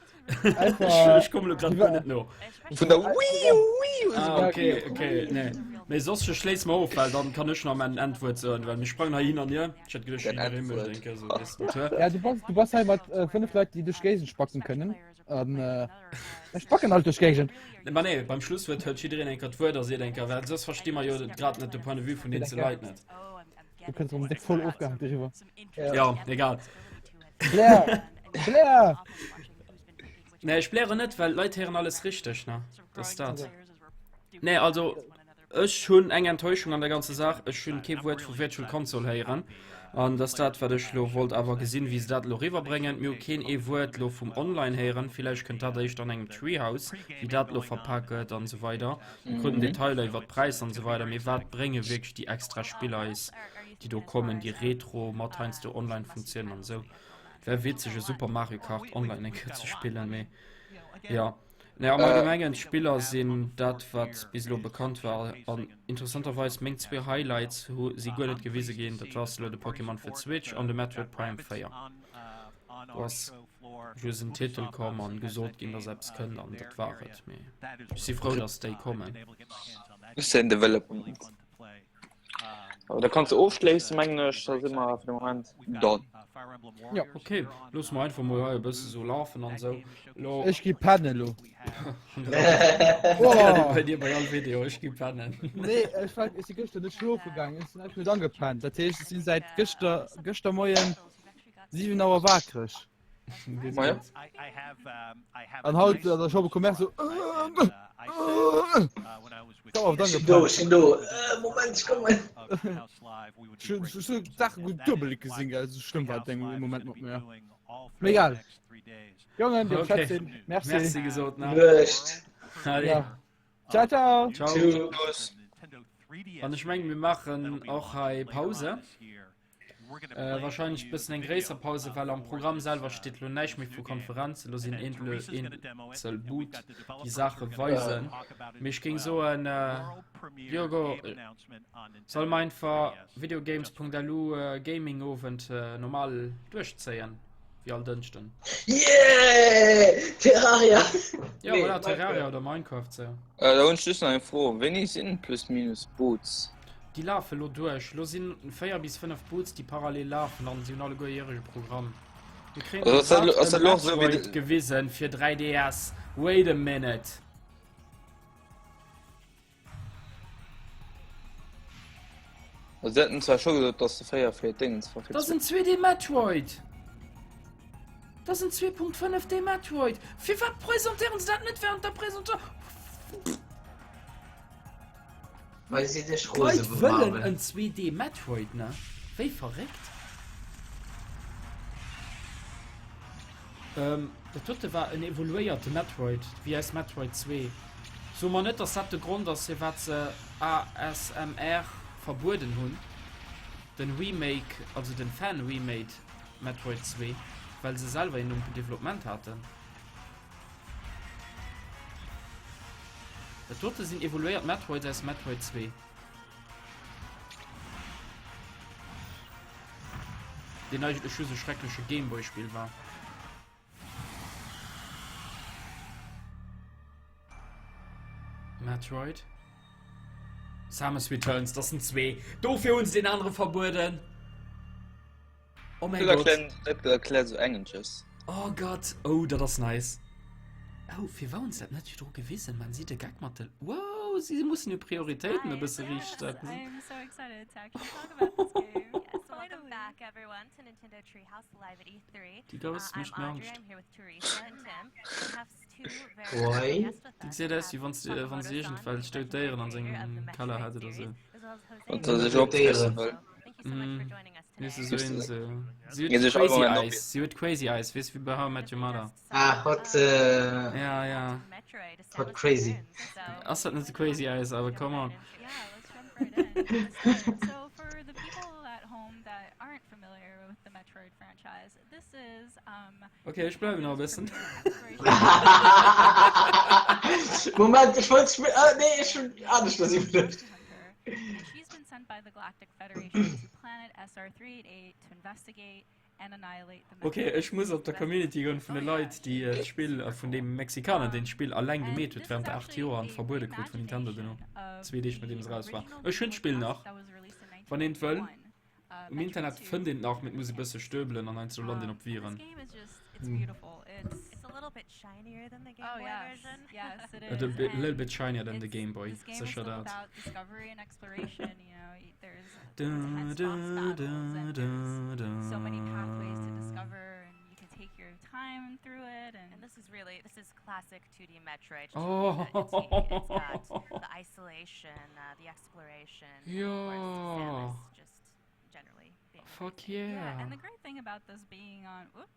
einfach Ech komme lo grad guer net no. Vun der Wii U, Wii U, esou Ah, Wii okay, U. okay, nee. Mee soss schléisse mer of, well dann kann ech nach mäin Endwuert soen, well mir sprangen hei hin an hier. Ech hätt geduecht, Dein jidderee mécht Endwuert. eng Kéier sou nächsten Tour. Ja, du bass, du bass hei mat äh, 5 Leit, déi duerch d'Géigend spacken kënnen. An äh, ech spacken halt duerch d'Géigend. Ma nee, beim Schlusswuert hëlt jiddereen eng Kéier d'Wuert a seet eng Kéier, well soss versti mer jo grad net de Point de vue vun eenzel Leit net. Du kënns erëm déck voll ofgehackt eriwwer. Ja, egal. Blair! Blair! Nee, ech blären net, well d'Leit héieren alles richteg, ne? Dat ass dat. Nee, also ech hunn eng Enttäuschung an der ganzer Saach. Ech hunn kee Wuert vu Virtual Console héieren. An dat ass dat, wat ech lo wollt awer gesinn, wéi se dat lo riwwerbréngen. Mir hu keen ee Wuert lo vum Online héieren. Villäicht kënnt dat eréischt an engem Treehouse, wéi dat lo verpak gëtt an esou weider. Mir kruten Detailer iwwer d'Präisser an esou weider. Mee wat brénge wierklech déi extra Spiller eis, déi do kommen, déi Retro mat heiansdo Online-Funktiounen an esou? Wär witzeg e Super Mario Kart online eng Kéier ze spillen, mee jo. Nee, am Allgemengen d'Spiller sinn dat wat bis elo bekannt war an interessanterweis meng zwee Highlights hu si guer net gewise ginn, dat ass elo de Pokémon fir d'Switch an de Metroid Prime 4. Do ass just en Titel komm an gesot ginn, dass eppes kënnt an dat war et, mee ech si frou, dass déi kommen. Just den Development. Aber da kannst du ofschléissen, mengen ech, da si mer fir de Moment done. Ja, okay, loosse mer einfach mol hei e bësse sou lafen an sou. Lo. Ech gi pennen elo. Oh. Bei dir bei all Video, ech gi pennen. Nee, ech war, ech si gëschter net schlofe gaangen, ech sinn einfach net angepennt. Dat heescht, ech sinn säit gëschter, gëschter Moien 7 Auer waakreg. Maja. An haut an der Chambre Commerce so. Ech do, ech sinn do. Äh, Moment, ech kommen. Sache gut dubbel gesinn, gell? So schlimm war deng im Moment mat mir. Mee egal. Jongen, wir Okay. okay. Merci. Merci gesot, ne? Nuecht. Allez. Ja. Ciao, ciao. Ciao. Tschüss. An ech mengen, mir maachen och hei Pause. Äh, wahrscheinlech bëssen eng gréisser Pause, well am Programm selwer steet lo näischt méi vu Konferenzen. Lo sinn eentel eenzel Boot, déi Saache weisen. Mee ech géing soen, äh, Diogo, solle mer einfach videogames.lu äh, Gaming-Owend äh, normal duerchzéien, wéi all Dënschden? Yeah! Terraria! Ja, Nee, voilà, Terraria Minecraft. oder Minecraft, sou. Äh, da hunn ech just nach eng Fro. Wéini sinn Plus Minus Boots? Déi lafe lo duerch. Lo sinn 4 bis 5 Boots, déi parallel lafen an si hunn alleguer hire Programm. Mir kréien Also ass dat grad ass e dat lo och sou wéi Metroid de gewisen fir 3DS. Wait a minute. Also si haten zwar scho gesot, dass de 4 fir d'Déngens war fir Dat ass en 2D Metroid! Dat ass en 2.5D Metroid! Firwat presentéieren se dat net während der Presentatioun? Well si dech rose D'Leit wëllen bemarben. en 2D Metroid, ne? Wéi verréckt. Dat dote war en evoluéierte Metroid, wéi aus Metroid 2. So mer net, dass dat de Grond ass, firwat se ASMR verbueden hunn, den Remake, also den Fan-Remade Metroid 2, well se selwer een um Development haten. Dat dote sinn evoluéiert Metroids aus Metroid 2. Deen eigentlech just e schreckleche Gameboy-Spill war. Metroid. Samus Returns, das sind zwee. Dofir hunn se den anere verbueden. Oh mein Gott. Dat erkläert sou enges. Oh Gott, oh, dat ass nice. Oh, fir war uns dat net virdru gewisen? Man si de Gag mat de. Wow, si mussen hir Prioritéiten e bësse riicht setzen. I'm so excited to actually talk about this game. Yes, welcome back everyone to Nintendo Treehouse live at E3. Déi Gous Uh, mécht I'm mir Audrey, Angscht. I'm here with Teresa and Tim. We have two very special Why? guests with Déi us. gesäit We aus, have wéi wann se, wann se Sakamoto-san, iergendwelch who's dout the Déieren an creator of sengem the Keller Metroid hätt oder series, sou. as well as Jose Und dass ich opfressen wëll. Thank you so much for joining us Wees today. du, sou een, sou. Si Geet huet sech crazy allemaal eyes, si huet crazy eyes, weess wéi bei How I Met Your Mother. Ah, hot, äh, Ja, ja. Metroid, hot Samus crazy. Returns. So Ass dat net crazy eyes, awer come on. yeah, let's jump right in. So for the people at home that aren't familiar with the Metroid franchise, this is um Okay, ech bleiwen nach e bëssen. Moment, ech wollt, ah, nee, ech hunn anescht was iwwerluecht. And she's been sent by the Galactic Federation to planet SR388 to investigate and annihilate the Okay, ech muss op der Community goen vun de Leit, déi d'Spill vun deem Mexikaner, deen d'Spill alleng gemeet huet während 8 Joer an verbuede krut vun Nintendo duerno, zwee Deeg nodeem es eraus war. Ech hunn d'Spill nach, wann een et wëll. Um Internet fënnt een et nach, mee et muss e bësse stöbelen an heiansdo lant een op Viren. It's beautiful. It's It's a little bit shinier than the Game Oh Boy yes, version. yes it A is. little bit, And little bit shinier than the it's- Game Boy, This game is sécher all dat. about discovery and exploration. You know, y- there's Da, intense da, boss battles da, and there's da, so many pathways to da. discover, and you can take your time through it. And, And this is really this is classic 2D Metroid. to Oh. a T. It's got the isolation, uh, the exploration, and of course Ja. Samus just generally being Fuck amazing. yeah, yeah. and the great thing about this being on whoop,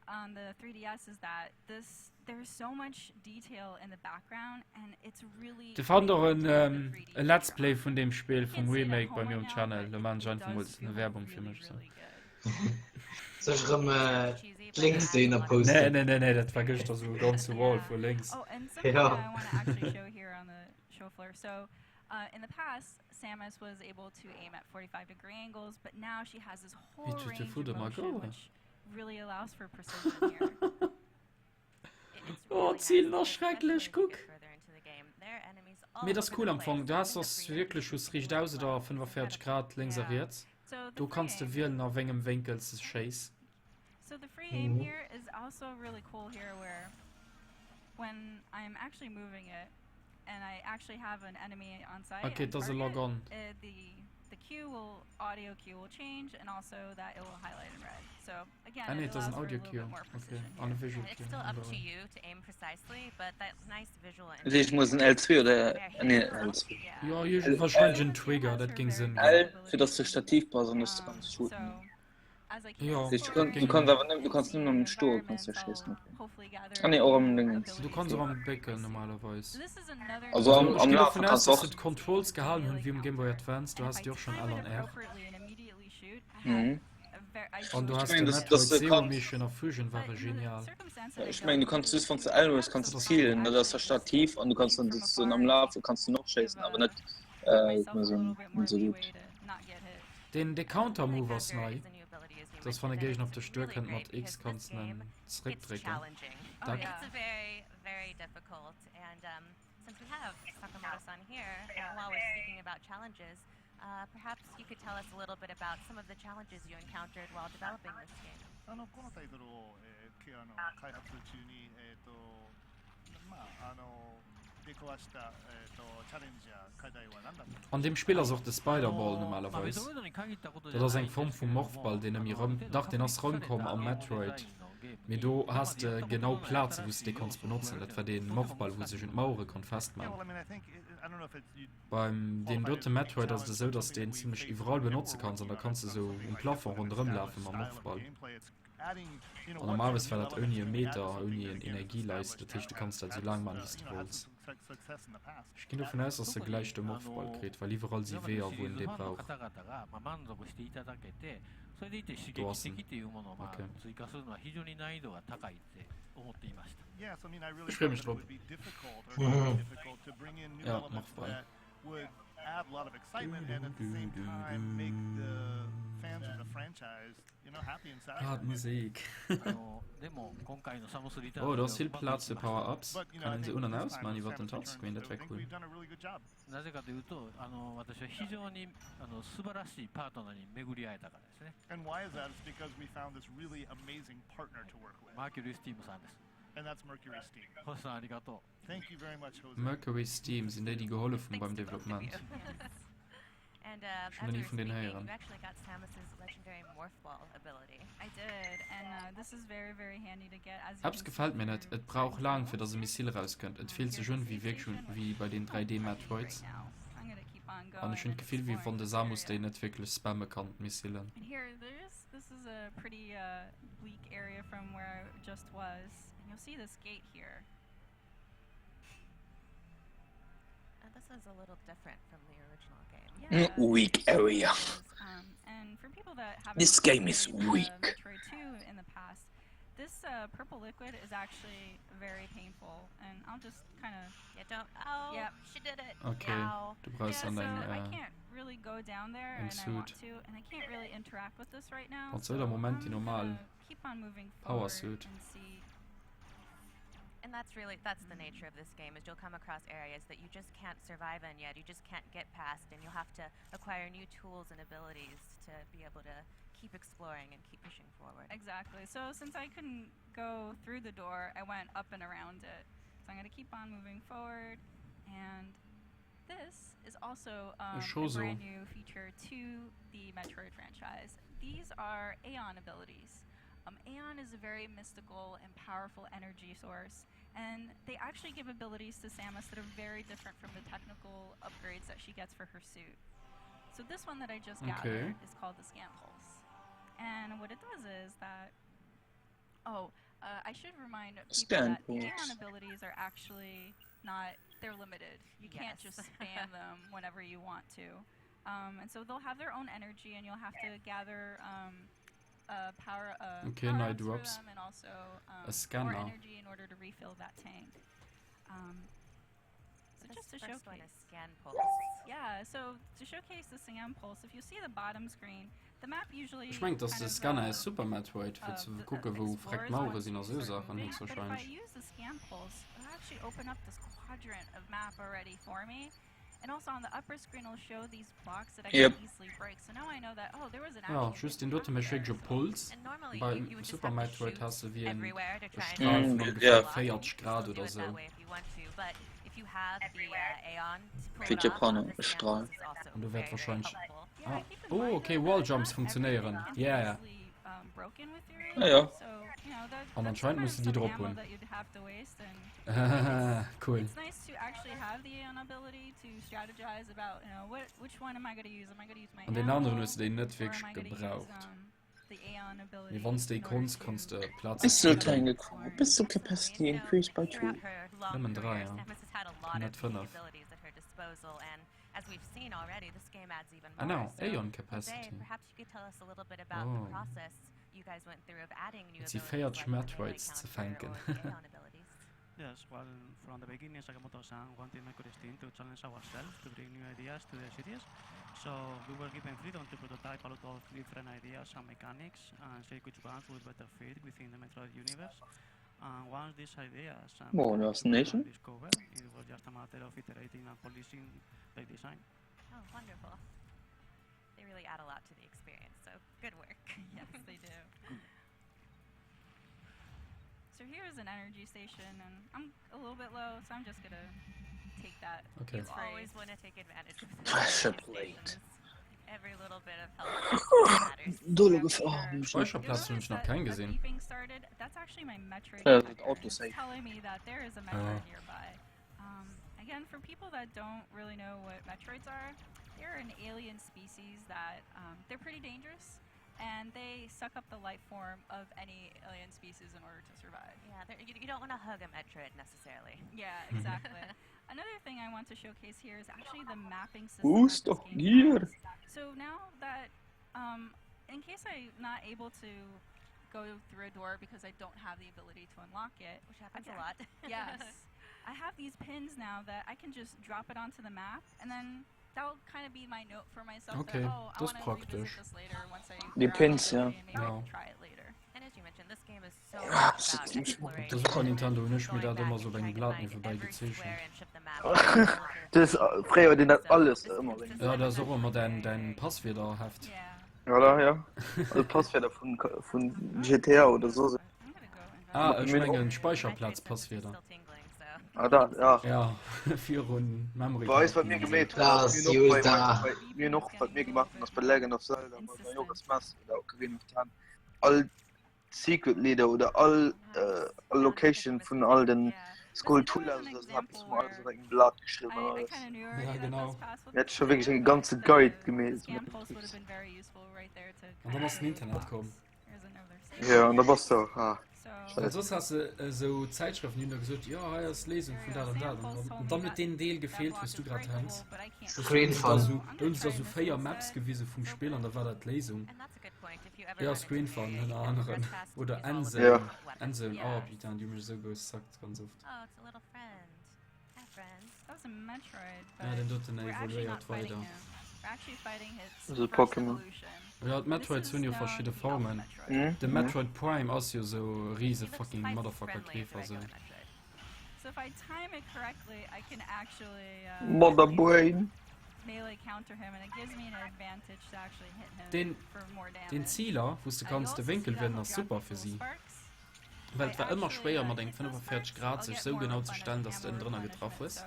on the 3DS is that this there's so much detail in the background, and it's really Dir fannt och really en, good with ähm, the 3D e Let's feature Play on vun it. deem Spill You vum can't see it at Remake bei home mir right um now, Channel. but Lo it, maan ech it einfach does mol feel Werbung fir really, mech. So. really good. Soll ech erëm äh, Cheesy, but it d'Links adds a dohinner lot of Nee, posten? nee, nee, nee, dat war gëschter sou e ganze Wall Yeah. vu Links. Oh, and something Ja. that I want to actually show here on the show floor. So, uh, in the past, Samus was able to aim at 45 degree angles, but now she has this whole Wéi tut de range of Fudder mar motion, goen? which really allows for precision here. It's Oh, really nice d'Zilen ass because especially schrecklech, as you kuck! get further into the game, there are enemies all Mee dat ass over cool the am Fong. place. Du has Even the soss free wierklech enemies just you riicht can aus oder as well. It's 45 incredible. Grad lénks a Yeah. riets. So the Do free kanns de aim. wielen a wéngem Wénkel s de schéiss. So the free aim Mhm. here is also really cool here where when I'm actually moving it and I actually have an enemy on sight Okay, and et ass e target, Lock-on. uh, the the cue will audio cue will change and also that it will highlight in red. So again, Ah nee, it et ass en allows for a Audio little Cue. bit more Okay, precision an e here. Visual It's Cue. still up to Iwwerall. you to aim precisely, but that nice visual Dat heescht, muss en L2 oder nee, L2. Yeah. Jo, iergend L, wahrscheinlech L, en Trigger, Samus has dat her géing very Sënn cool ginn. L, fir dass de ability. Stativ bass an dass du Um, kanns shooten. so as I can Jo, Dat heescht, du kann, géing du kanns ginn. awer nëmmen, du and kanns see nëmmen the am Stoe kanns du environments, schéissen. I'll Okay. hopefully Ah nee, gather och am Dingens. Du kanns abilities och am more Bécken precisely. normalerweis. So this is another Also new am, Also ech am ginn Lafe dovun aus, kanns du dass se och. d'Controls gehalen hunn melee wéi um Game Boy counter. Advance. Du And if has I déi och schonn time L it an R. appropriately and immediately shoot, I have Mhm. a ver I An du do has Ech de mengen, dass, Metroid dass du Zero kanns. Mission a Fusion But ware in the genial. circumstance Ja, that I ech don't mengen, du kanns just wann s du L hues, have kanns du Dat ass sometimes zielen, dat ass actually der just Stativ an du kanns shoot dann from sozusagen afar am and Lafe kanns du noch give schéissen, awer uh, net give äh, myself a so, little bit more so leeway gutt. to not get hit. Den de And the Counter melee Move ass counter nei, is a new ability, as you dass wann e mentioned, and Géigner it's op dech duer really kënnt great mat X because this kanns de en game it's zeréckdrécken. challenging. Oh Dack. It's yeah. very, very difficult, and um, since we have Sakamoto-san here, uh, while we're speaking about challenges, uh, perhaps you could tell us a little bit about some of the challenges you encountered while developing this game. あのこのタイトルを、えーけあの開発中に、えーとまあ、あの出くわした、えー、とチャレンジや課題は何だった An deem Spill ass och de Spider-Ball normalerweis. Dat ass eng Form vu Morphball, deen nëmme rëm, dach deen ass rëmkomm am Metroid, mee do has de genau Plaze wou s de dee konns benotzen. Dat war dee Morphball wou sech un d'Mauere konnt festman. Beim deem dote Metroid ass et esou, dass de en zimlech iwwerall benotze kanns an da kanns de sou um Plafond ronderëm lafe mam Morphball. An normalerweis war dat ouni e Meter, ouni en Energieleist, dat heescht du kanns dat esou laang man wéi s du wolls. Ech ginn dovun aus, dass e gläich de Morphball kritt, well iwwerall si Weeër wou en dee brauch. Do ass en. Ok. Ech freeë mech drop. Ja, Morphball. Ah, d'Musek. Oh, do ass vill Plaz fir Power-Ups. Kann een se un an aus man iwwert den Touchscreen? Dat wär cool. Mercury Steam sinn déi, déi gehollef hunn beim Developpement. Ech hunn nach ni vun deenen héieren. Eppes gefält mir net, et brauch laang fir dass e Missile rauskënnt, et fillt sech un wéi wierklech wéi bei den 3D Metroids an ech hunn d'Gefill wéi wann de Samus déi net wierklech spamme kann d'Missilen. Weak area. This game is weak. This uh, purple liquid is actually very painful, and I'll just kind of. Yeah, don't. Oh, yep. she did it. Okay, du brauchs yeah, dann eng, so I äh, can't really go down there, eng and I want Suit. to, and I can't really interact with this right now. Wat soll am Moment déi normal Keep on moving Power forward Suit? and see. And that's really that's the nature of this game is you'll come across areas that you just can't survive in yet. You just can't get past and you'll have to acquire new tools and abilities to be able to keep exploring and keep pushing forward. Exactly. So since I couldn't go through the door, I went up and around it. So I'm going to keep on moving forward and this is also um, a Choso. brand new feature to the Metroid franchise. These are Aeon abilities. Um, Aeon is a very mystical and powerful energy source, and they actually give abilities to Samus that are very different from the technical upgrades that she gets for her suit. So this one that I just Okay. gathered is called the Scan Pulse. And what it does is that Oh, uh, I should remind people Scan that the Pulse. Aeon abilities are actually not they're limited. You can't Yes. just spam them whenever you want to. Um, and so they'll have their own energy, and you'll have to gather um, uh, power, uh, Okay, nei power-ups for Drops. them and also E um, more Scanner. energy in order to refill that tank. Um, so This just to first one showcase. is scan pulse. Yeah, so to showcase the scan pulse, if you see the bottom screen, the map usually Ech mengen, dass kind de of, Scanner uh, aus Super Metroid, fir uh, ze the- kucke wou explores vreckt Mauere once sinn a sou certain Saachen, things, But if I héchstwahrscheinlech. use the scan pulse, it'll actually open up this quadrant of map already for me. And also on the upper screen, it'll show these blocks that I Yep. can easily break. So now I know that, oh, there was an Jo, actual just deen dote mécht wierklech e Puls. And normally Bei you, you would just Super have to Metroid shoot has de wéi en everywhere to e try and Stral Mm, vun yeah. ongeféier block. You 40 can Grad still do oder it that sou. way if you want to, but if you have the uh, Aeon to pull Fir it off, d'Japaner the e scan Stral. pulse is also An do very, wäert very wahrscheinlech helpful. Yeah, Ah, keep in oh, mind okay, though Wall that Jumps not everything funktionéieren. can be Yeah. easily um, broken with your Ah ja. Aeon. So, you know, that, An that's anscheinend kind of muss de déi some drop ammo hunn. that you'd have to waste and Cool. It's nice to actually have the Aeon ability to strategize about, you know, what which one am I gonna use? Am I gonna use my An deen aneren ammo hues de déi net or am wierklech I gonna use gebraucht. um, the Aeon Mee ability wann s de déi in order konns, to kanns de Plaze Pistol skippen. Tank Pistol Capacity So, increased by 2. throughout her long Nëmmen career, 3, ja. Samus has had a lot Net of 5. unique abilities at her disposal, and as we've seen already, this game adds even Ah more. no, So, Aeon Jose, Capacity. perhaps you could tell us a little bit about the Oh. process you guys went through of adding new Et si abilities 40 like the melee Metroids ze counter fänken. or the Aeon abilities. Yes, well, from the beginning, Sakamoto-san wanted Mercury Steam to challenge ourselves to bring new ideas to the series. So we were given freedom to prototype a lot of different ideas and mechanics and see which ones would better fit within the Metroid universe. And once these ideas and Bon, mechanics das were Nation. discovered, it was just a matter of iterating and polishing the design. Oh, wonderful. They really add a lot to the experience, so good work. Yes, they do. So here's an energy station, and I'm a little bit low, so I'm just gonna take that. Okay. You always want to take advantage of the Pressure energy plate. stations. Every little bit of help matters. Dolle Gefahr. Speicherplatz hunn ech nach keng gesinn. Beeping started. That's actually my Metroid Ja, dat detector. Autosave. It's telling me that there is a Metroid Ah. nearby. Um, again, for people that don't really know what Metroids are, they're an alien species that um, they're pretty dangerous. And they suck up the life form of any alien species in order to survive. Yeah, you, you don't want to hug a Metroid necessarily. Yeah, exactly. Another thing I want to showcase here is actually the mapping system. Boost that this of game gear. has. So now that, um, in case I'm not able to go through a door because I don't have the ability to unlock it, which happens I a lot. yes, I have these pins now that I can just drop it onto the map, and then that'll kind of be my note for myself. Okay, that, oh, I das wanna ist revisit praktisch. this later once I Die figure out Pins, the ja. ability and maybe I Ja. can try it later. And as you mentioned, this game is so Ah, much shit, about ich muss exploration. Op der Super Nintendo hunn ech mir dat ëmmer sou op engem Blat niewebäi gezeechent. Das, äh, fréier huet een dat alles ëmmer wéi. Ja, dat ass och ëmmer däin, däin Passwierderheft. Voilà, ja. Also Passwierder vun, vun GTA oder so. Ah, ech mengen Speicherplaz-Passwierder. Ah, dat, ja. Ja, virun Memory Bei eis, wat mir gemeet hunn, Da ass, ass mir hunn och bei, Jutta. bei, mir hunn och, wat mir gemaach hunn, ass bei Legend of Zelda, bei Majora's Mask oder Ocarina of Time, all Secret Leader oder all, äh, all Location vun all den Skulltulas oder sou eppes hu mer alles op engem Blat geschriwwen an alles. Ja, genau. Mir hat scho wierklech e ganze Guide gemeet. An dann ass den Internet komm. Ja, an da bass de, ah. Well soss has de esou Zäitschrëften, déi hunn da gesot, jo hei ass d'Léisung vun dat an dat. An dann huet deen Deel gefeelt, wou s du grad hänks. Screen Da Fun. sou, da hunn se da sou 4 Maps gewise vum Spill an da war dat d'Léisung. Ja, Screen Fun ënner anerem. Oder Endzone. Ja. Endzone, oh putain, déi hu mech esou gesuckt ganz oft. Oh, it's a little friend. Hi, friend. That was a Metroid, Ja, but den doten we're actually evoluéiert not fighting weider. him. We're actually fighting his Also first Pokémon. evolution. Ja, d'Metroids hunn jo verschidde Formen. Mhm. De Metroid Prime ass jo esou e riese fucking Motherfucker Käfer sou. So if I time it correctly, I can actually uh, Mother Brain. melee counter him, and it gives me an advantage to actually hit him Den, for more damage. den Ziler, wou s de kanns de Wénkel wielen, ass super fir si. Well et war ëmmer schwéier mat engem 45 Grad sech sou genau ze stellen, dass de ënnendrënner getraff hues.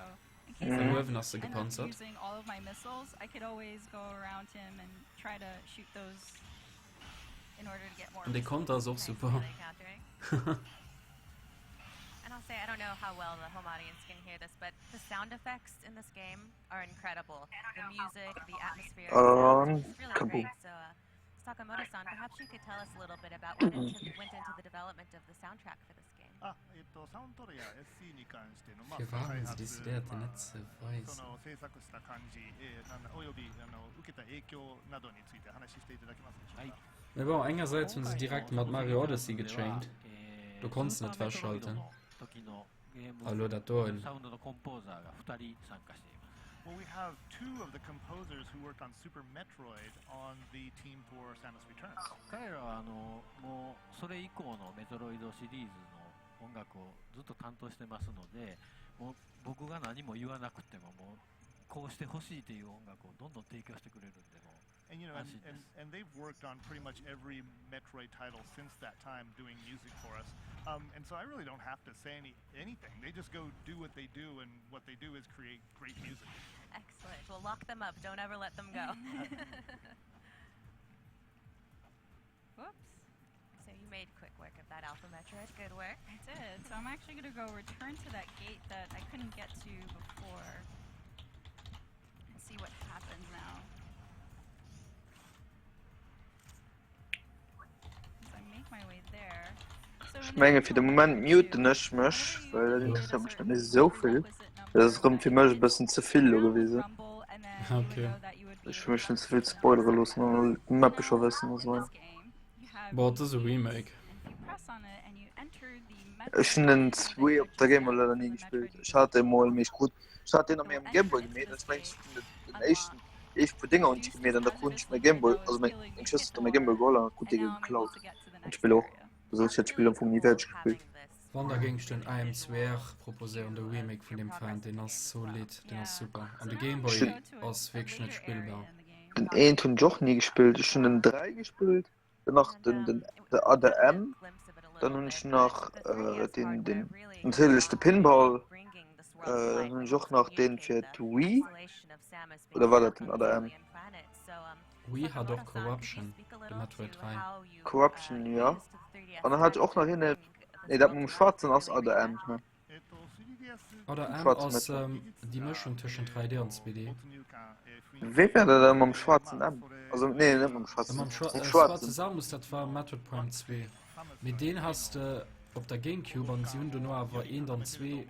Well uewen ass se gepanzert. Using all of my missiles, I could always go around him and try to shoot those in order to get more. An de Konter ass och super. And I'll say I don't know how well the home audience can hear this, but the sound effects in this game are incredible. The music, the atmosphere, the sounds, An it's really kaboom. great. So, uh, Sakamoto-san, perhaps you could tell us a little bit about what into, went into the development of the soundtrack for this game. Firwat hunn se decidéiert, deen net ze weisen? Mee bon, engersäits hunn se direkt mat Mario Odyssey gechaint, do konns de net wechschalten. A lo dat doen. Well, we have two of the composers who worked on Super Metroid on the team for Samus Returns. 彼らはあのもうそれ以降のメトロイドシリーズの音楽をずっと担当してますので、もう僕が何も言わなくてももうこうしてほしいという音楽をどんどん提供してくれるんでもう And you know, 安 and, 心で and, す。 and they've worked on pretty much every Metroid title since that time, doing music for us. Um, and so I really don't have to say any anything. They just go do what they do, and what they do is create great music. Excellent. We'll lock them up. Don't ever let them go. Whoops. So you made quick work of that Alpha Metroid. Good work. I did. So I'm actually going to go return to that gate that I couldn't get to before and see what happens now. As I make my way there. So Ech in the menge fir de Moment muten ech mech, well dat interesséiert mech net méi esou vill. Dat ass erëm fir mech e bëssen ze vill elo gewesen. Okay. Ech wëll mech net ze vill spoilere loossen an all d'Mappe scho wëssen a sou. Boah, et ass e Remake. Ech hunn den 2 op der Gameboy leider ni gespillt. Ech hat dee mol, mee ech krut, ech hat deen a mengem Gameboy gemeet an ech mengen ech hunn den den éischten, déi éischt puer Dénger hunn ech gemeet an da krut ech mäi Gameboy, also meng meng Schwëster huet da mäi Gameboy geholl an krut dee geklaut an d'Spill och. Also ech hat d'Spill am Fong ni fäerdeg gespillt. Wann da géing ech den AM2R proposéieren, de Remake vun deem Fan, deen ass zolidd, deen ass super. An de Gameboy ass wierklech net spillbar. Den eent hunn ech och ni gespillt. Ech hunn den 3 gespillt, dann nach den den de ADM, dann hunn ech nach deen den natierlech de Pinball, dann hunn ech och nach deen fir d'Wii, oder war dat den ADM? Wii hat och Corruption, de Metroid 3. Corruption, jo. An dann hat ech och nach een, nee dat mam schwaarzen ass ADM, ne? Oder M ass déi Mëschung tëschent 3D an 2D. Wéi war dat dann mam schwaarzen M? Also nee, net mam schwaarzen. Mam schwaarze Samus, dat war Metroid Prime 2. Mee deen has de op der Gamecube an si hunn dono awer eent an 2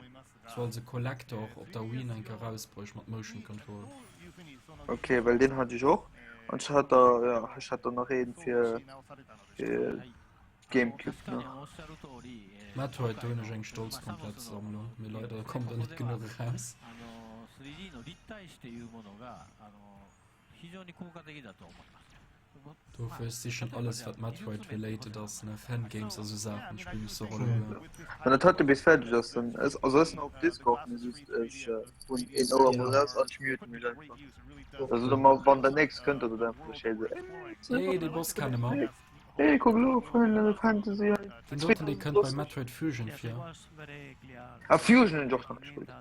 sou als e Collector op der Wii nach eng Kéier erausbruecht mat Motion Control. Okay, well deen hat ech och an ech hat der ja ech hat der nach een fir fir Gamecube nach. Metroid, do hunn ech eng stolz komplett Sammlung, mee leider kommt der net genuch eraus. Dofir ech sichen alles wat Metroid related ass, ne, Fangames a sou Saachen, spillen ech se och alleguer. Wann dat heite bis fäerdeg ass, dann ech, also ech sinn op Discord, mee just ech hunn een Ouer mol raus an ech mute mech einfach. Also da mal wann der nächst kënnt, da sot einfach Bescheed esou, Hey, dee Boss kenne mer. Hey, kuck elo, Final Fantasy hei. Deen doten dee kënnt bei Metroid Fusion vir. Ah, Fusion hunn ech och nach gespillt.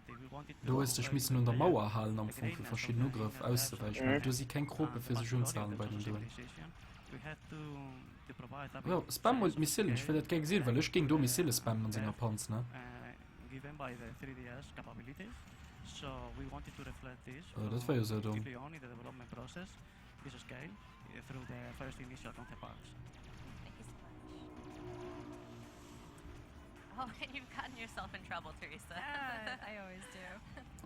Do hues dech missen un der Mauer halen am Fong fir verschidden Ugrëff auszewäichen. Mm. Do si keng Krope fir sech unzehalen bei den doen. Jo, spam mol d'Missilen, ech wëll dat gär gesinn, well ech géing do Missile spammen an senger Panz, ne? Oh, dat war jo sou domm. Oh, and you've gotten yourself in trouble, Teresa. Uh, I always do.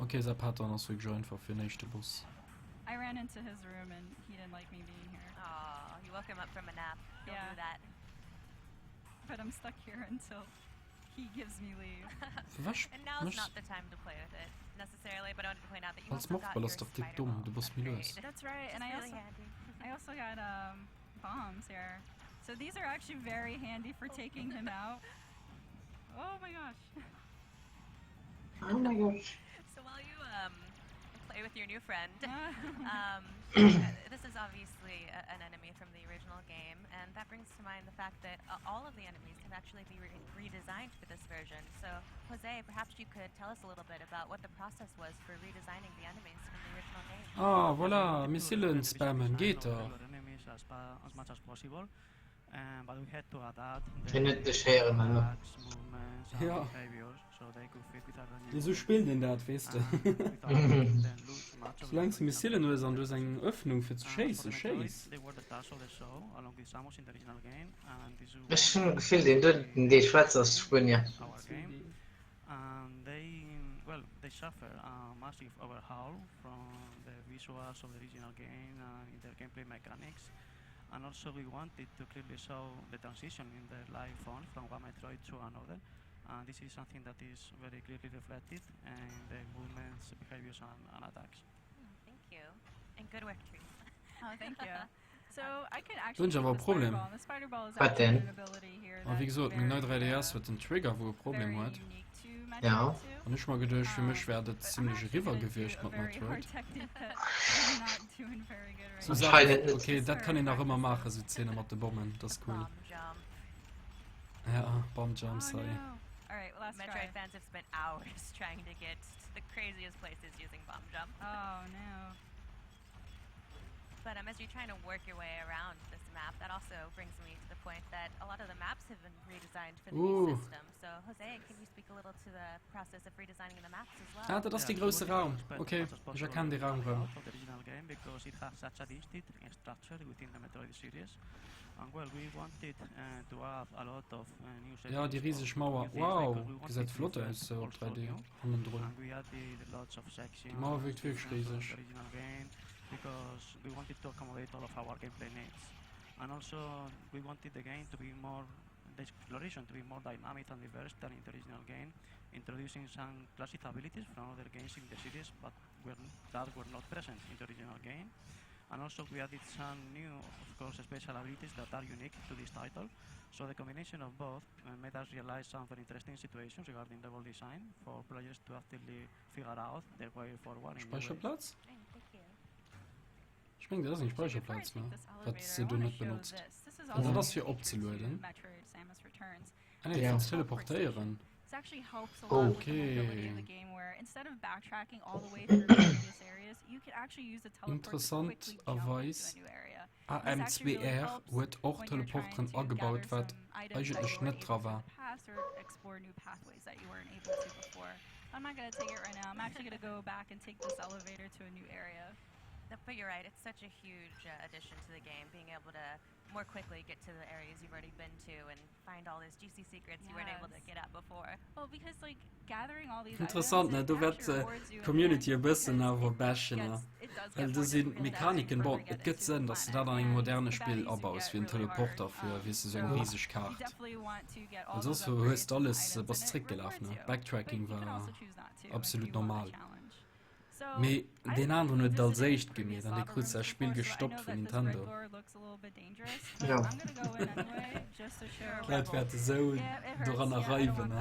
Okay, säi Pattern ass wierklech einfach fir den éischte Boss. I ran into his room and he didn't like me being here. Oh, you woke him up from a nap. Don't yeah. do that. But I'm stuck here until he gives me leave. and now's not the time to play with it necessarily, but I wanted to point out that you Als also got Morphball your ass dach déck spider domm, ball du bass méi lues. upgrade. That's right, and Which I is really also handy. I also got um bombs here. So these are actually very handy for taking him out. Oh my gosh. Oh my gosh. So while you um, play with your new friend, um, this is obviously a, an enemy from the original game, and that brings to mind the fact that uh, all of the enemies have actually been re redesigned for this version. So, Jose, perhaps you could tell us a little bit about what the process was for redesigning the enemies from the original game. Ah, voilà, Missilen spammen, geet dach. Fir net dech héieren elo. Ja. Esou spillt een dat, weess de. Soulaangs de Missilen hues an du hues eng Öffnung fir ze schéissen, schéiss. Ech hunn d'Gefill deen doten dee schwätzt ass Spuenier. And also we wanted to clearly show the transition in the life form from one Metroid to another. And this is something that is very clearly reflected in the movements, behaviors and, and attacks. Mm, thank you. And good work, Teresa. Oh, thank you. So I could Do hunn actually ech awer take e the spider Problem. ball. The spider ball is Wat actually denn? an ability here A wéi that's gesot, meng nei very 3DS huet en Trigger, wou e Problem very huet. unique to Ja. Metroid 2. An ech hu mer geduecht, fir mech Um, wär dat but I'm zimlech actually eriwwer gonna do gewiescht a mat very Metroid. hard technique that I'm not doing very good right Sou now. Saachen, Anscheinend net. okay, dat kann een nach ëmmer maachen, sou Zeene mat de Bommen, dat ass cool. Bomb jump. Ja, Bomb Jumps Oh hei. no. All right, last try. Metroid fans have spent hours trying to get to the craziest places using bomb jump. Oh no. But um, as you're trying to work your way around this map, that also brings me to the point that a lot of the maps have been redesigned for the new Ooh. system. So, Jose, can you speak a little to the process of redesigning the maps as well? Ah, dat ass dee grousse Raum. Okay, ech erkennen dee Raum rëm. Of the original game because it has such a distinct structure within the Metroid series. And well, we wanted uh, to add a lot of uh, new Ja, déi settings riseg of Mauer. new things Wow, because we wanted gesäit to flott reflect aus sou op also 3D new. hannendrun. And we added lots of Déi sections Mauer of wierkt wierklech different from riseg. the original game because we wanted to accommodate all of our gameplay needs. And also we wanted the game to be more, the exploration to be more dynamic and diverse than in the original game, introducing some classic abilities from other games in the series, but were, that were not present in the original game. And also we added some new, of course, special abilities that are unique to this title. So the combination of both uh, made us realize some very interesting situations regarding level design for players to actively figure out their way forward in new ways. Speicherplatz? Thank you. Ech mengen dat ass eng Speicherplaz, ne? Wat se do net benotzt. An dat ass fir opzelueden. Ah nee, fir ze teleportéieren. Oh. Okay. Interessanterweis, AM2R huet och Teleporteren agebaut, wat eigentlech net dra war. I'm not gonna take it right now. I'm actually gonna go back and take this elevator to a new area. But you're right, it's such a huge uh, addition to the game, being able to more quickly get to the areas you've already been to and find all those juicy secrets you weren't able to get at before. Well, because like gathering all these Interessant, ne? Do wäert d'Community e bëssen awer bashen, ne? Well do sinn d'Mechaniken, bon, et gëtt Sënn, dass de dat an engem moderne Spill abaus, wéi en Teleporter fir, weess de, sou eng riseg Kaart. Well soss hues de alles, bass zréckgelaf, ne? Backtracking war absolut normal. Mee deen aneren huet et als éischt gemeet an dee krut säi Spill gestoppt vun Nintendo. D'Leit wäerte sou doranner reiwen.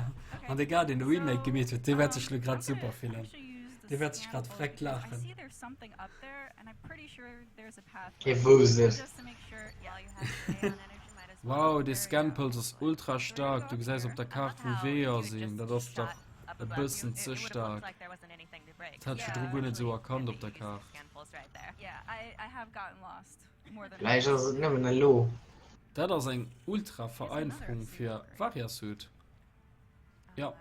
An dee Gars, deen de Remake gemeet huet, dee wäert sech lo grad super fillen. Dee wäert sech grad vreckt laachen. Hie wousst et. Wow, dee Scanpuls ass ultra staark. Du gesäis op der Kaart wou Weeër sinn. Dat ass dach e bëssen ze staark. Dat hat ech virdru guer net esou erkannt op der Kaart. Vläicht ass et nëmmen elo. Dat ass eng ultra Vereinfrung fir Variasuit. Jo.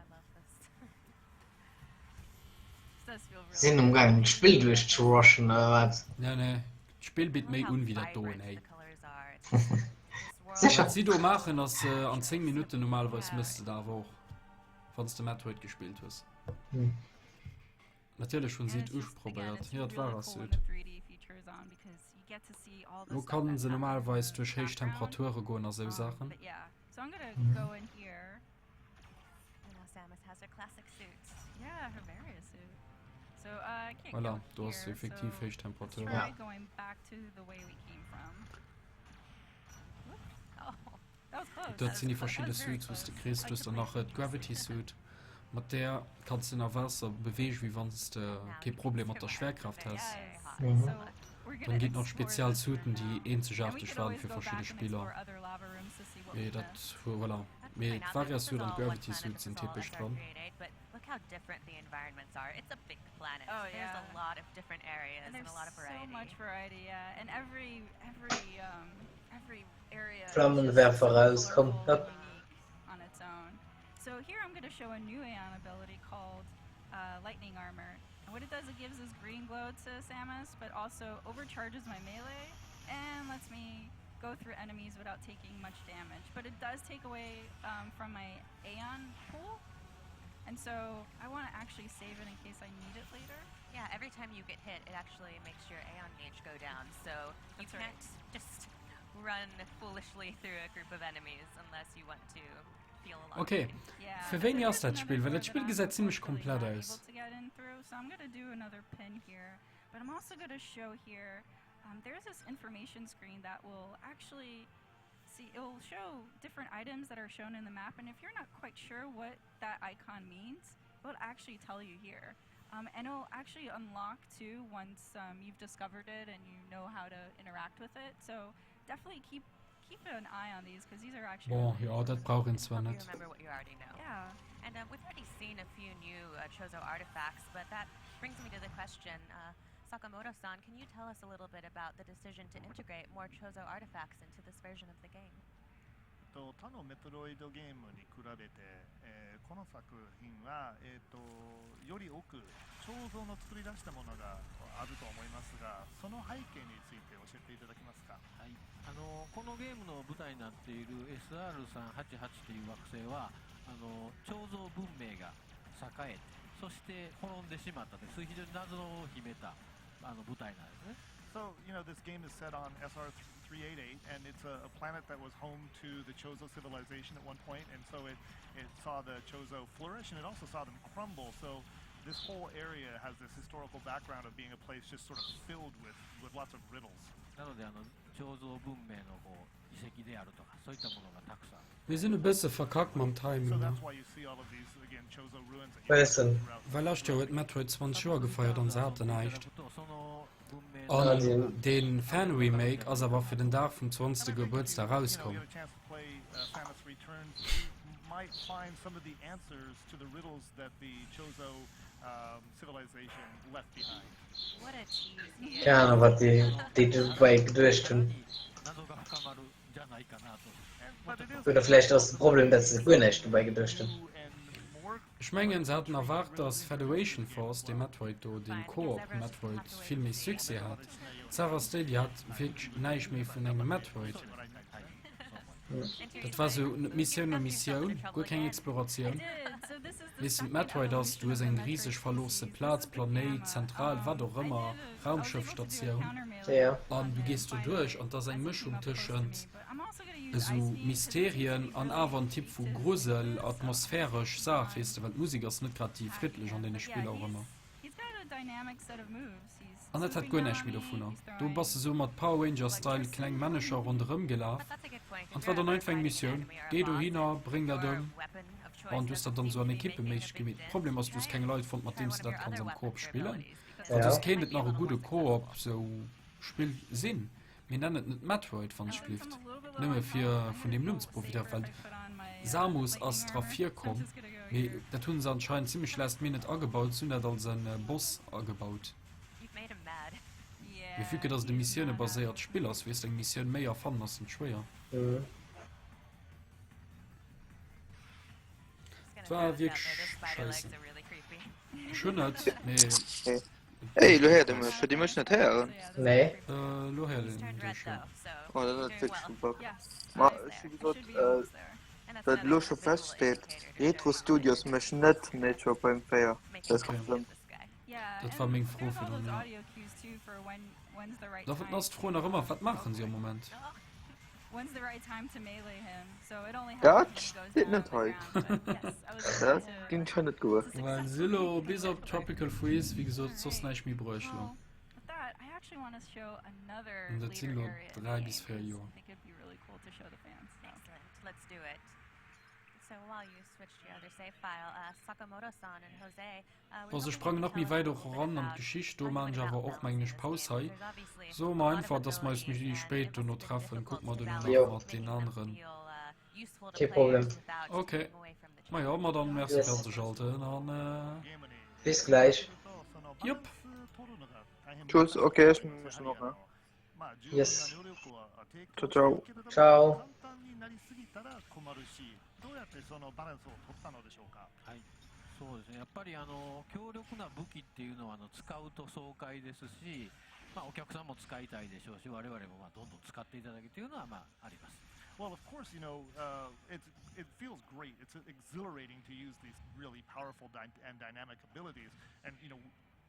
Sinn um gaangen d'Spill duerch ze rushen oder wat? Nee nee, d'Spill bitt méi un wéi dat doen hey. Sécher. Wat si do maachen ass an 10 Minutten normalerweis mëss de dat awer och wann s de Metroid gespillt hues. Hm. Natierlech hunn si et usprobéiert. Jo et war Asuit. Lo kann se normalerweis duerch héich Temperature goen a sou Saachen. Voilà, do ass effektiv héich Temperatur. Ja. Dat sinn déi verschidde Suits wou s de kriss. Du hues dann nach d'Gravity Suit, mat där kanns de ënner Waasser beweegen, wéi wann s de kee Problem mat der Schwerkraft häss. Dann ginn et nach spezial Suiten, déi eenzegaarteg waren fir verschidde Spiller. Mee dat, voilà. Mee d'Varia Suit an d'Gravity Suit sinn typesch dran. Look how different the environments are. It's a big planet. Oh, yeah. There's a lot of different areas and, and a lot of variety. So much variety, yeah. And every every um every area Flammenwerfer raus, komm, hopp. On its own. So here I'm going to show a new Aeon ability called uh, Lightning Armor. And what it does, it gives this green glow to Samus, but also overcharges my melee and lets me go through enemies without taking much damage. But it does take away um, from my Aeon pool. And so I want to actually save it in case I need it later. Yeah, every time you get hit, it actually makes your Aeon gauge go down. So you That's can't right. just run foolishly through a group of enemies unless you want to feel a lot Okay, of pain. fir wéini ass dat Spill? Well dat Spill gesäit zimmlech komplett aus. To get in through, so I'm gonna do another pin here. But I'm also gonna show here, um, there's this information screen that will actually see, it will show different items that are shown in the map, and if you're not quite sure what that icon means, it will actually tell you here. Um, and it'll actually unlock too once um, you've discovered it and you know how to interact with it. So definitely keep keep an eye on these because these are actually Bon, jo, dat brauch een zwar Help you net. remember what you already know. Yeah. And um, we've already seen a few new uh, Chozo artifacts, but that brings me to the question, uh, Sakamoto-san, can you tell us a little bit about the decision to integrate more Chozo artifacts into this version of the game? と他のメトロイドゲームに比べて、えー、この作品は、えーと、より多く彫像の作り出したものがあると思いますがその背景について教えていただけますか、はい、あのこのゲームの舞台になっている SR388 という惑星はあの彫像文明が栄えてそして滅んでしまったという非常に謎を秘めたあの舞台なんですね。 So, you know, this game is set on SR388, and it's a, a planet that was home to the Chozo civilization at one point, and so it, it saw the Chozo flourish, and it also saw them crumble. So this whole area has this historical background of being a place just sort of filled with, with lots of riddles. なのであの彫像文明のこう遺跡であるとかそういったものがたくさん。 Mir sinn e bësse verkackt mam Timing, ne? Bëssen. Well lescht Joer huet Metroid 20 Joer gefeiert an se haten näischt. An dee Fan-Remake ass awer fir den Dag vum 20. Gebuertsdag rauskomm. Keng Ahnung wat déi dobäi geduecht hunn. Oder vläicht ass de Problem, datt se guer näischt dobäi geduecht hunn. Ech mengen se haten erwaart dass Federation Force, dee Metroid do, deen Coop Metroid vill méi Succès hat. D'Saach ass déi, déi hat wierklech näischt méi vun engem Metroid. Dat war sou Missioun no Missioun, guer keng Exploratioun. Weess de, Metroid ass, du hues eng riseg verloosse Plaz, Planéit, Zentral, wat och ëmmer, Raumschëffstatioun, an du gees do duerch an 't ass eng Mëschung tëschent esou Mysterien an awer en Typ vu Grusel, atmosphäresch Saach, weess de, well d'Musek ass net grad déi friddlech an deene Spiller och ëmmer. An dat hat guer näischt méi dovunner. Do bass de sou mat Power Rangers Style kleng Männecher ronderëm gelaf an 't war dann einfach eng Missioun, géi dohinner, bréng dat ëm an du hues dat dann sou an Equippe méiglech gemeet. Problem ass, du hues keng Leit fonnt mat deems de dat kanns am Koop spillen, well soss kéint et nach e gudde Koop sou Spill sinn. Mee nenn et net Metroid wann ech blift, nëmme fir vun deem Numm ze profitéieren, well Samus ass dra virkomm, mee dat hunn se anscheinend zimlech last minute agebaut, se hunn dat als e Boss agebaut. Mee vue que dass et e Missioune-baséiert Spill ass, weess de, eng Missioun méi erfannen ass net schwéier. War wierklech scheisse. Ech hunn et, mee. Hey, lo héiert e mech. Huet Dir mech net héieren? Nee. Äh, lo héiert een dech, jo. Oh, dat ass wierklech e Bug. Ma ech hu gesot, äh, dat elo scho feststeet, Retro Studios mécht net Metroid Prime 4. Dat ass Okay. confirmed. Dat war meng Fro virdrun, jo. Da ass d'Fro nach ëmmer, wat maachen si am Moment? Dat steet net hei. Dat ginn ech hei net gewuer. Well si lo bis op Tropical Freeze, wéi gesot, soss näischt méi bruecht lo. An dat sinn lo 3 bis 4 Joer. Bon, se sprangen nach méi wäit och eran an d'Geschicht, do maan ech awer och mengen ech Paus hei. Soe mer einfach, dass mer eis méi spéit dono treffen, kucke mer dono nach mat den aneren. Kee Problem. Ok, majo, ma dann merci fir anzeschalten an. Bis gläich. Jop. Tschüss, ok, ech mussen och, ne? Yes. Ciao, ciao. Ciao. そうですねやっぱりあの強力な武器っていうのはあの使うと爽快ですし、まあ、お客さんも使いたいでしょうし我々もまあどんどん使っていただくというのはまああります。 Well, of course, you know, uh, it's, it feels great. It's exhilarating to use these really powerful dy and dynamic abilities. And, you know,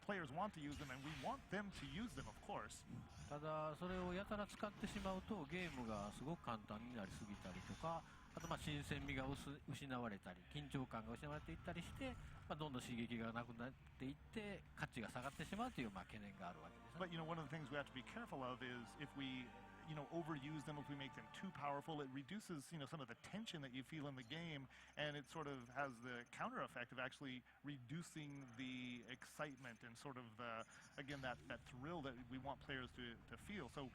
players want to use them, and we want them to use them, of course. ただそれをやたら使ってしまうとゲームがすごく簡単になりすぎたりとかあとまあ新鮮味が失われたり緊張感が失われていったりして、まあ、どんどん刺激がなくなっていって価値が下がってしまうというまあ懸念があるわけです、 But you know, one of the things we have to be careful of is if we you know overuse them, if we make them too powerful, it reduces you know some of the tension that you feel in the game, and it sort of has the counter effect of actually reducing the excitement and sort of the again that that thrill that we want players to to feel. So.